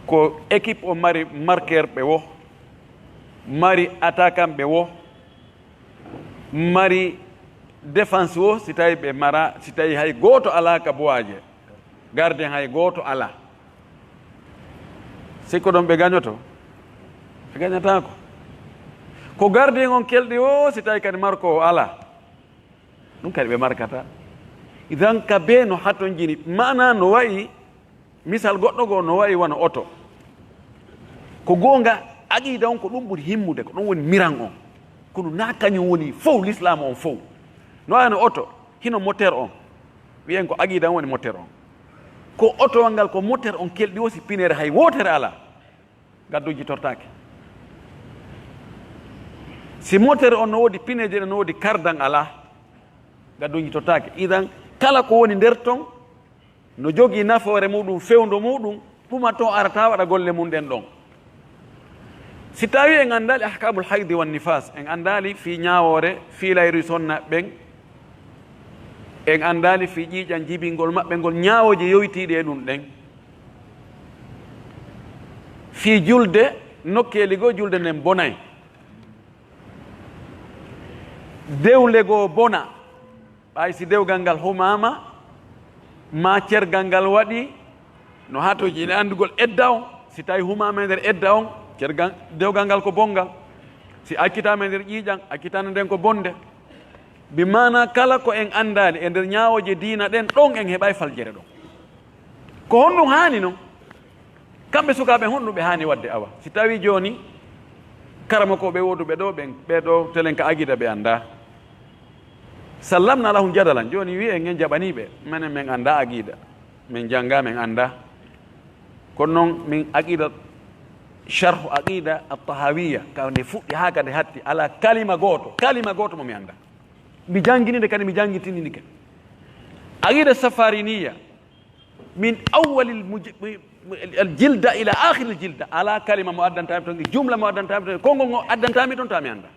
Ko équipe o mari marqueur ɓe wo, mari attaquant ɓe wo, mari défense wo, si tawi ɓe mara, si tawi hay gooto alaa ka buwaaje, gardien hay gooto alaa. Sikko ɗon ɓe gañoto? Ɓe gañataako. Ko gardien on kelɗi o, si tawi kadi marko o alaa, ɗum kadi ɓe markata. Idan ka bee no hatonjini, maana no wayi, misal goɗɗo goo no wayi wano oto. Ko goonga, aqiida on ko ɗum ɓuri himmude, ko ɗum woni miran on. Kono naa kañum woni fow, lislaam on fow. No wayi no oto, hino moteur on. Wiyen ko aqiida on woni moteur on. Ko otowal ngal, ko moteur on kelɗi o, si pinere hay wootere alaa, ngal dujjitortaake. Si moteur on no woodi pineeje, no woodi kardan alaa, Gadduji tottaake. Idan, kala ko woni nder ton, no jogii nafoore muɗum, fewndo muɗum, ɗuma to arata waɗa golle mum ɗen ɗon. Si tawi en anndaali ahkamul haydi wan nifas, en anndaali fii ñaawoore, fii layru sonna ɓen, en anndaali fii ƴiiƴan jibingol maɓɓe ngol, ñaawooje yowitiiɗe e ɗum ɗen, fii julde, nokkeeli goo julde nden bonay, dewle goo bona, ɓay si dewgal ngal humaama, maa cergal ngal waɗi, no hatoji ene anndugol edda on, si tawi humaama e nder edda on, cergal, dewgal ngal ko bonngal. Si accitaama e nder ƴiiƴan, accitande nden ko bonnde. Bi maana kala ko en anndaali e nder ñaawooje diina ɗen, ɗon en heɓay faljere ɗon. Ko honɗum haani non? Kamɓe sukaaɓe honɗum ɓe haani waɗde awa? Si tawi jooni karamokooɓe wooduɓe ɗo ɓen, ɓee ɗo telen ka aqida ɓe anndaa. Sallamna lahum jadalan, jooni wi'en en jaɓanii ɓe, menen men anndaa aqida, men janngaa, men anndaa. Kono non min aqida, sharhu aqida at-tahawiyya, ka nde fuɗɗi haa ka nde hatti, alaa kalima gooto, kalima gooto mo mi anndaa. Mi janngini nde kadi mi janngitini nde. Aqida safariniya, min awwalil muj-, al jilda ila akhiril jilda. Alaa kalima mo addanta mi ton, jumla mo addanta mi ton, konngol ngo addanta mi ton, ta mi annda.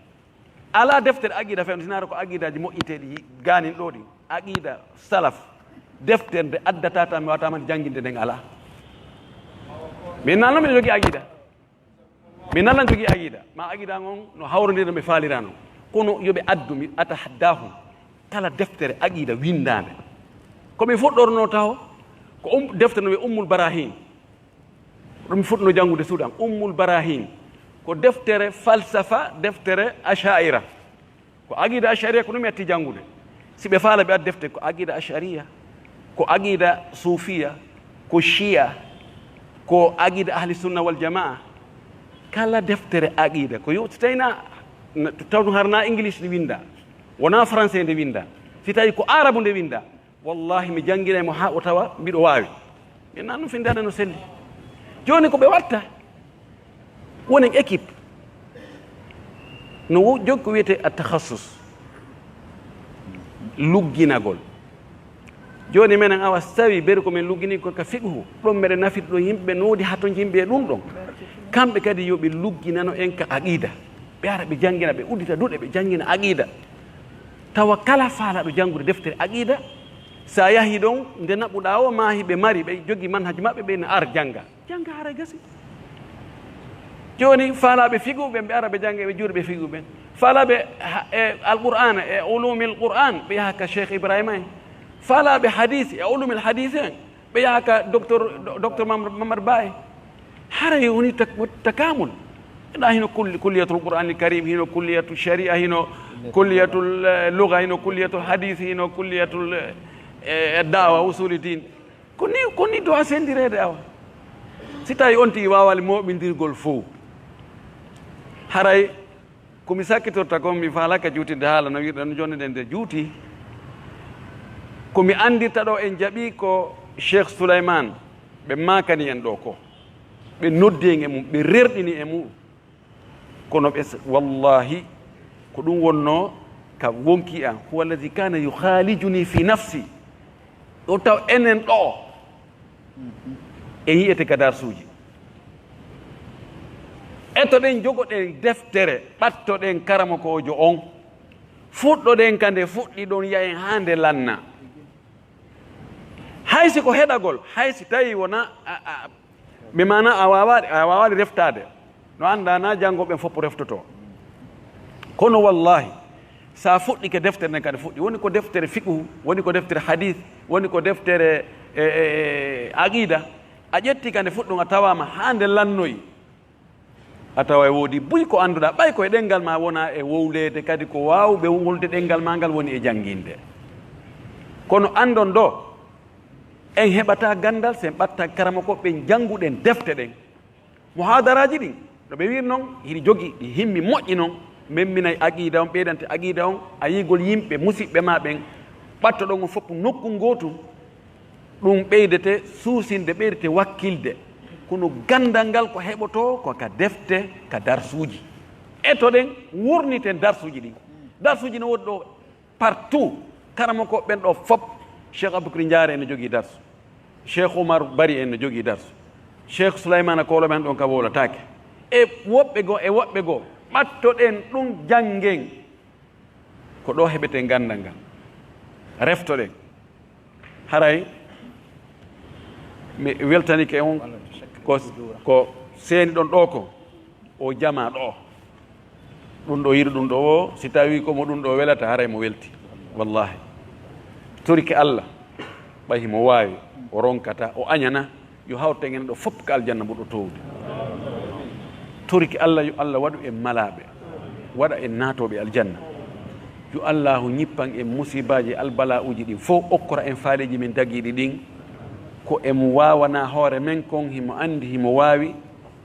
Alaa deftere aqida fewndo, sinaara ko aqidaaji moƴƴiteeɗi yi-, gaanin ɗo ɗi. Aqida salaf, deftere nde addata ta mi wata man jannginde nden alaa. Min nalno miɗo jogii aqida. Mi nalan jogii aqida, ma aqida on no hawrondiri no ɓe faalira non. Kono yo ɓe addu, mi atahaddahum. Kala deftere aqida winndaande. Ko mi fuɗɗorno taho, ko um, deftere no wi'ee Ummul Barahin. Ɗum mi fuɗɗorno janngude Sudan, Ummul Barahin. Ko deftere falsafa, deftere Asha'ira. Ko aqida ashariya ko ɗum mi atti janngude. Si ɓe faala ɓe adda defte ko aqida ashariya, ko aqida sufiya, ko shia, ko aqida ahli sunna wal jamaa. Kala deftere aqida ko yo, si tawi na, na, taw ɗum har na English nde winnda, wona français nde winnda, si tawi ko arabu nde winnda, wallahi mi jannginay mo haa o tawa mbiɗo waawi. Min nan no findaade no selli. Jooni ko ɓe watta, wonen équipe. No wo-, jogii ko wiyetee at-takhassus, lugginagol. Jooni menen awa si tawi beri ko min luggini ko ka fiqhu, ɗon meɗen nafirɗo yimɓe noodi hato yimɓe e ɗum ɗon. Kamɓe kadi yo ɓe lugginano en ka aqida. Ɓe ara ɓe janngina, ɓe uddita duɗe, ɓe janngina aqida. Tawa kala faalaaɗo janngude deftere aqida, sa yahi ɗon, nde naɓuɗaa o, ma hiɓe mari, ɓe jogi manhaj maɓɓe, ɓe na ar jannga. Jannga haray gasi. Jooni faalaaɓe fiqhu ɓen, ɓe ara ɓe jannga, ɓe juuri ɓe fiqhu ɓen. Faalaaɓe ha-, e Alqur'aana, e ulumil Qur'aan, ɓe yaha ka Cheikh Ibrahima en. Faalaaɓe hadiisi, e ulumil hadiisi en, ɓe yaha ka docteur, do-, docteur Mam-, Mamad Ba en. Haray woni tak-, woni takamul. Ɗa hino kulli-, kulliyatul Qur'aanil Kariim, hino kulliyatu shari'a, hino kulliyatul, eh, lugha, hino kulliyatul hadiisi, hino kulliyatul, eh, eh, da'wa, usuli diin. Ko ni, ko ni du'a sendireede awa. Si tawi on tigi waawali mooɓindirgol fow, haray ko mi sakkitorta kon, mi faalaka juutinde haala no wi'uɗen no jonde nden nde juuti. Ko mi anndirta ɗo en jaɓi ko Cheikh Souleymane ɓe maakani en ɗo ko. Ɓe noddi en e mum, ɓe rerɗini e mum. Kono ɓe s-, wallahi, ko ɗum wonnoo ka wonki an. Huwa alladhi kana yukhalijuni fi nafsi. O taw enen ɗo, en yi'ete ka darsuuji. Etoɗen, jogoɗen deftere, ɓattoɗen karamokoojo on. Fuɗɗoɗen ka nde fuɗɗi ɗon, yahen haa nde lanna. Hay si ko heɗagol, hay si tawi wona a, a, ɓe maana a waawaali, a waawaali reftaade. No anndaa na janngo ɓen fof reftoto. Kono wallahi, sa fuɗɗike deftere nden kadi fuɗɗi, woni ko deftere fiqhu, woni ko deftere hadith, woni ko deftere, e, e, e, aqida, a ƴetti ka nde fuɗɗun a tawaama haa nde lannoyi. A tawa e woodi buy ko annduɗaa, ɓay ko e ɗenngal ma wona e wowleede, kadi ko waawɓe wolde ɗenngal ma ngal woni e jannginde. Kono anndon ɗo, en heɓataa ganndal sen ɓatta karamoko ɓen jannguɗen defte ɗen. Muhaadaraaji ɗin, no ɓe wiir non, hiɗi jogi, ɗi himmi moƴƴi non, memminay aqiida on, ɓeydante aqiida on, a yiigol yimɓe musiɓɓe ma ɓen, ɓattoɗon on fof nokku ngootu. Ɗum ɓeydete suusinde, ɓeydete wakkilde. Kono ganndal ngal ko heɓotoo ko ka defte, ka darsuuji. Etoɗen, wurniten darsuuji ɗin. Darsuuji no woodi ɗo partout. Karamoko ɓen ɗo fop, Cheikh Aboubacry Ndiare ene jogii darsu, Cheikh Oumar Bari ene jogii darsu, Cheikh Souleymane Kolo men ɗon ka wowlataake, e woɓɓe goo, e woɓɓe goo. Ɓattoɗen ɗum, janngen. Ko ɗo heɓeten ganndal ngal. Reftoɗen. Haray mi weltanike on ko, ko seeni ɗon ɗo ko o jama ɗo. Ɗum ɗo yiɗi ɗum ɗo o, si tawi ko mo ɗum ɗo welata, haray mo welti. Wallahi. Torike Allah, ɓay himo waawi, o ronkata, o añana, yo hawten en ɗo fof ka aljanna mbuɗo towde. Torike Allah, yo Allah waɗu en malaaɓe, waɗa en naatooɓe aljanna. Yo Allahu ñippan en musiibaaji, albala'uuji ɗin fof, okkora en faaleeji men dagiiɗi ɗin. Ko emo waawana hoore men kon, himo anndi, himo waawi.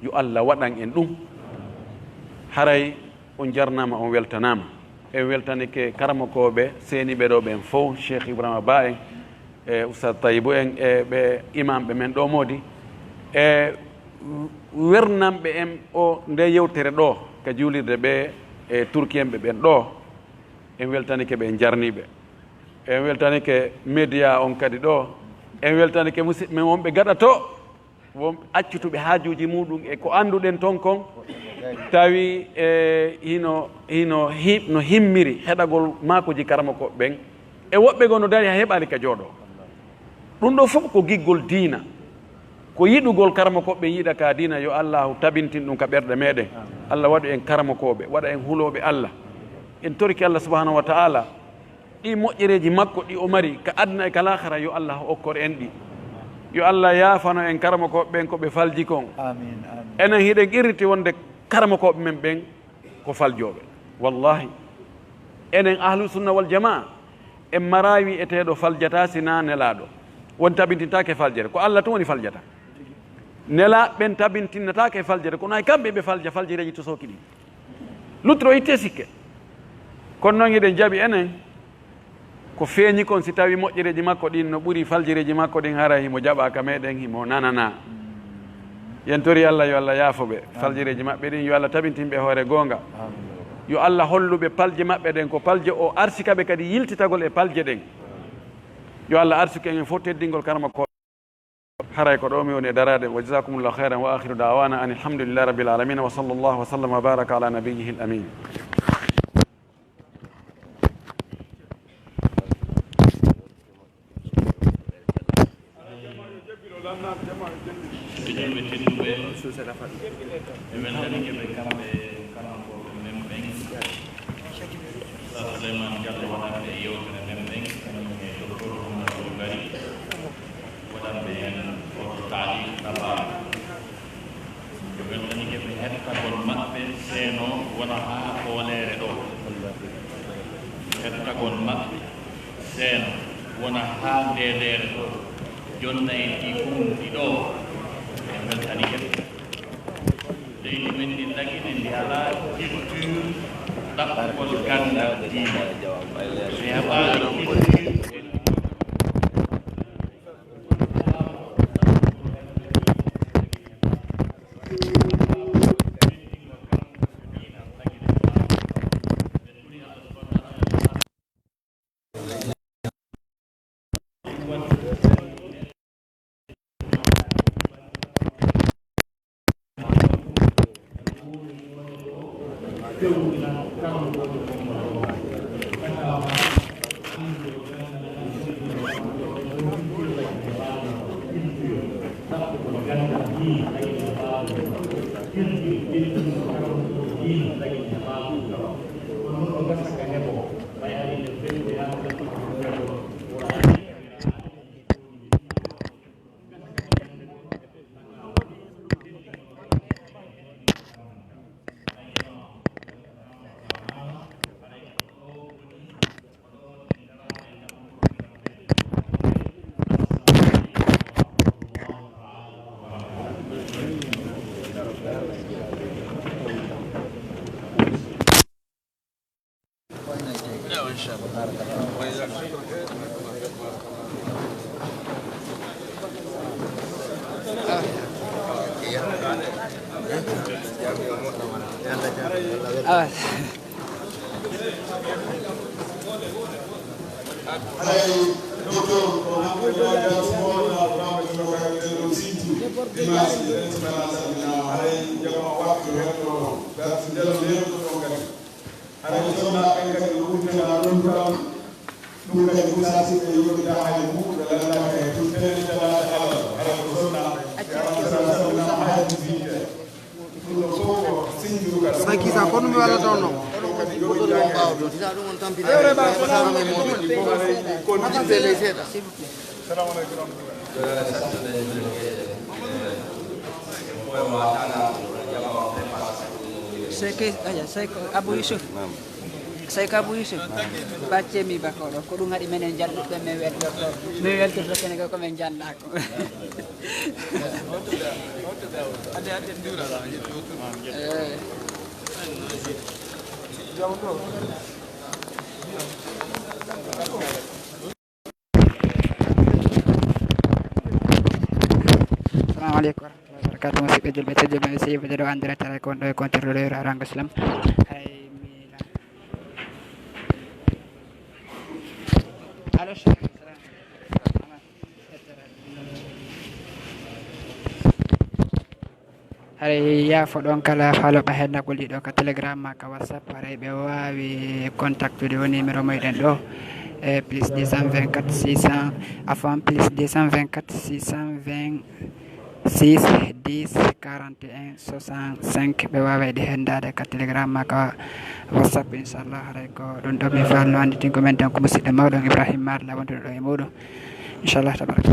Yo Allah waɗan en ɗum. Haray on jarnaama, on weltanaama. En weltanike karamokooɓe seeniiɓe ɗo ɓen fof, Cheikh Ibrahima Ba en, e Oustaz Tayibu en, e ɓe imamɓe men ɗo moodi, e wernanɓe en o nde yewtere ɗo ka juulirde ɓe, e Turkiyenɓe ɓen ɗo. En weltanike ɓe, en jarniiɓe. En weltanike média on kadi ɗo. En weltanike musidɓe men wonɓe gaɗa to. Won accutuɓe haajuuji muɗum e ko annduɗen ton kon, tawi e hino, hino hi-, no himmiri heɗagol maakuuji karamokooɓe ɓen e woɓɓe goo no dari haa heɓaali ka jooɗoo. Ɗum ɗo fof ko giggol diina, ko yiɗugol karamokooɓe ɓen yiɗa ka diina. Yo Allahu tabintin ɗum ka ɓerɗe meɗen. Allah waɗu en karamokooɓe, waɗa en hulooɓe Allah. En torike Allah subhanahu wa ta'ala. Ɗi moƴƴereeji makko ɗi o mari ka aduna e ka laakhara, yo Allah okkor en ɗi. Yo Allah yaafano en karamokooɓe ɓen ko ɓe falji kon. Amiin, amiin. Enen hiɗen qirriti wonde karamokooɓe men ɓen ko faljooɓe. Wallahi, enen ahlu sunna wal jamaa, en maraa wi'eteeɗo faljata sinaa nelaaɗo. Won tabintintaake faljere, ko Allah tun woni faljata. Nelaaɓe ɓen tabintinnataake e faljere, kono hay kamɓe ɓe falja faljereeji tosooki ɗin. Lutro itte sikke. Kono noon hiɗen jaɓi enen ko feeñi kon, si tawi moƴƴereeji makko ɗin no ɓuri faljereeji makko ɗin, haray himo jaɓaa ka meɗen, himo nananaa. Yen tori Allah, yo Allah yaafo ɓe faljereeji maɓɓe ɗin, yo Allah tabintin ɓe hoore goonga. Yo Allah hollu ɓe palje maɓɓe ɗen ko palje o arsika ɓe kadi yiltitagol e palje ɗen. Yo Allah arsiku en fof teddingol karma ko Haray ko ɗo mi woni e daraade. Wa jazakumullahu khairan wa akhiru da'wana anil hamdulillahi rabbil alamin wa sallallahu wa sallam wa baraka ala nabiyyihil amin. Ɓe julɓe tedduɓe, ɓe weltanike ɓe kamɓe karamokooɓe men ɓen. Sa Souleymane Diallo waɗanɓe e yewtere men ɓen, kañum e Docteur Mouhamadou Bari. Waɗanɓe heen oto taaliif tabaaɗo. Ɓe weltanike ɓe hettagol maɓɓe seeno wona haa hooleere ɗo. Hettagol maɓɓe seeno wona haa ndeedeere ɗo. Jonnay ɗi kumɗi ɗo. En weltanike ɓe. Leydi men ndi Dagine ndi alaa culture ɗaɓɓugol ganndal diine. Mi heɓaali culture. Ah. Haray docteur ko hanko ñaagata sumoona wama jogaade ɗo sintu dimanche ɗen sibana salminaama haray jama waktu heen ɗo darti ndelo neeɗo ɗon kadi. Haray sonna ɓen kadi no wurtana ɗum kam ɗum kadi musasiɓe yoɓida haali mum ɓe lanndaka e ɗum tene jamaata alal haray ko sonna ɓe salminaama haray ɗum fiide. Sakisa, kono mi walla taw non. Seke aya seko Abou Youssouf. Seko Abou Youssouf. Baccemi bakoɗo ko ɗum haɗi menen jalluɓe min weltorto min weltorto kene ko min jallako. Assalamu aleykum warahmatullahi wabarakatuh. Musidɓe julɓe tedduɓe, mi seyba jeɗo andirata ko on ɗo e kontirɗo ɗo yoro arango islam. Hay mi allo. Haray yaafo ɗon kala faaloɓe hennagol ɗiɗo ka telegram ma ka whatsapp haray ɓe waawi contactude o numéro moyɗen ɗo e plus deux cent vingt-quatre six cents afan plus deux cent vingt-quatre six cent vingt-six dix quarante et un soixante-cinq ɓe waawayde henndaade ka telegram ma ka whatsapp inchallah haray ko ɗum ɗo min faalno annditin ko men tan ko musidɗo mawɗo on ibrahima mar lawonduɗo ɗo e muɗum inchallah tabaraka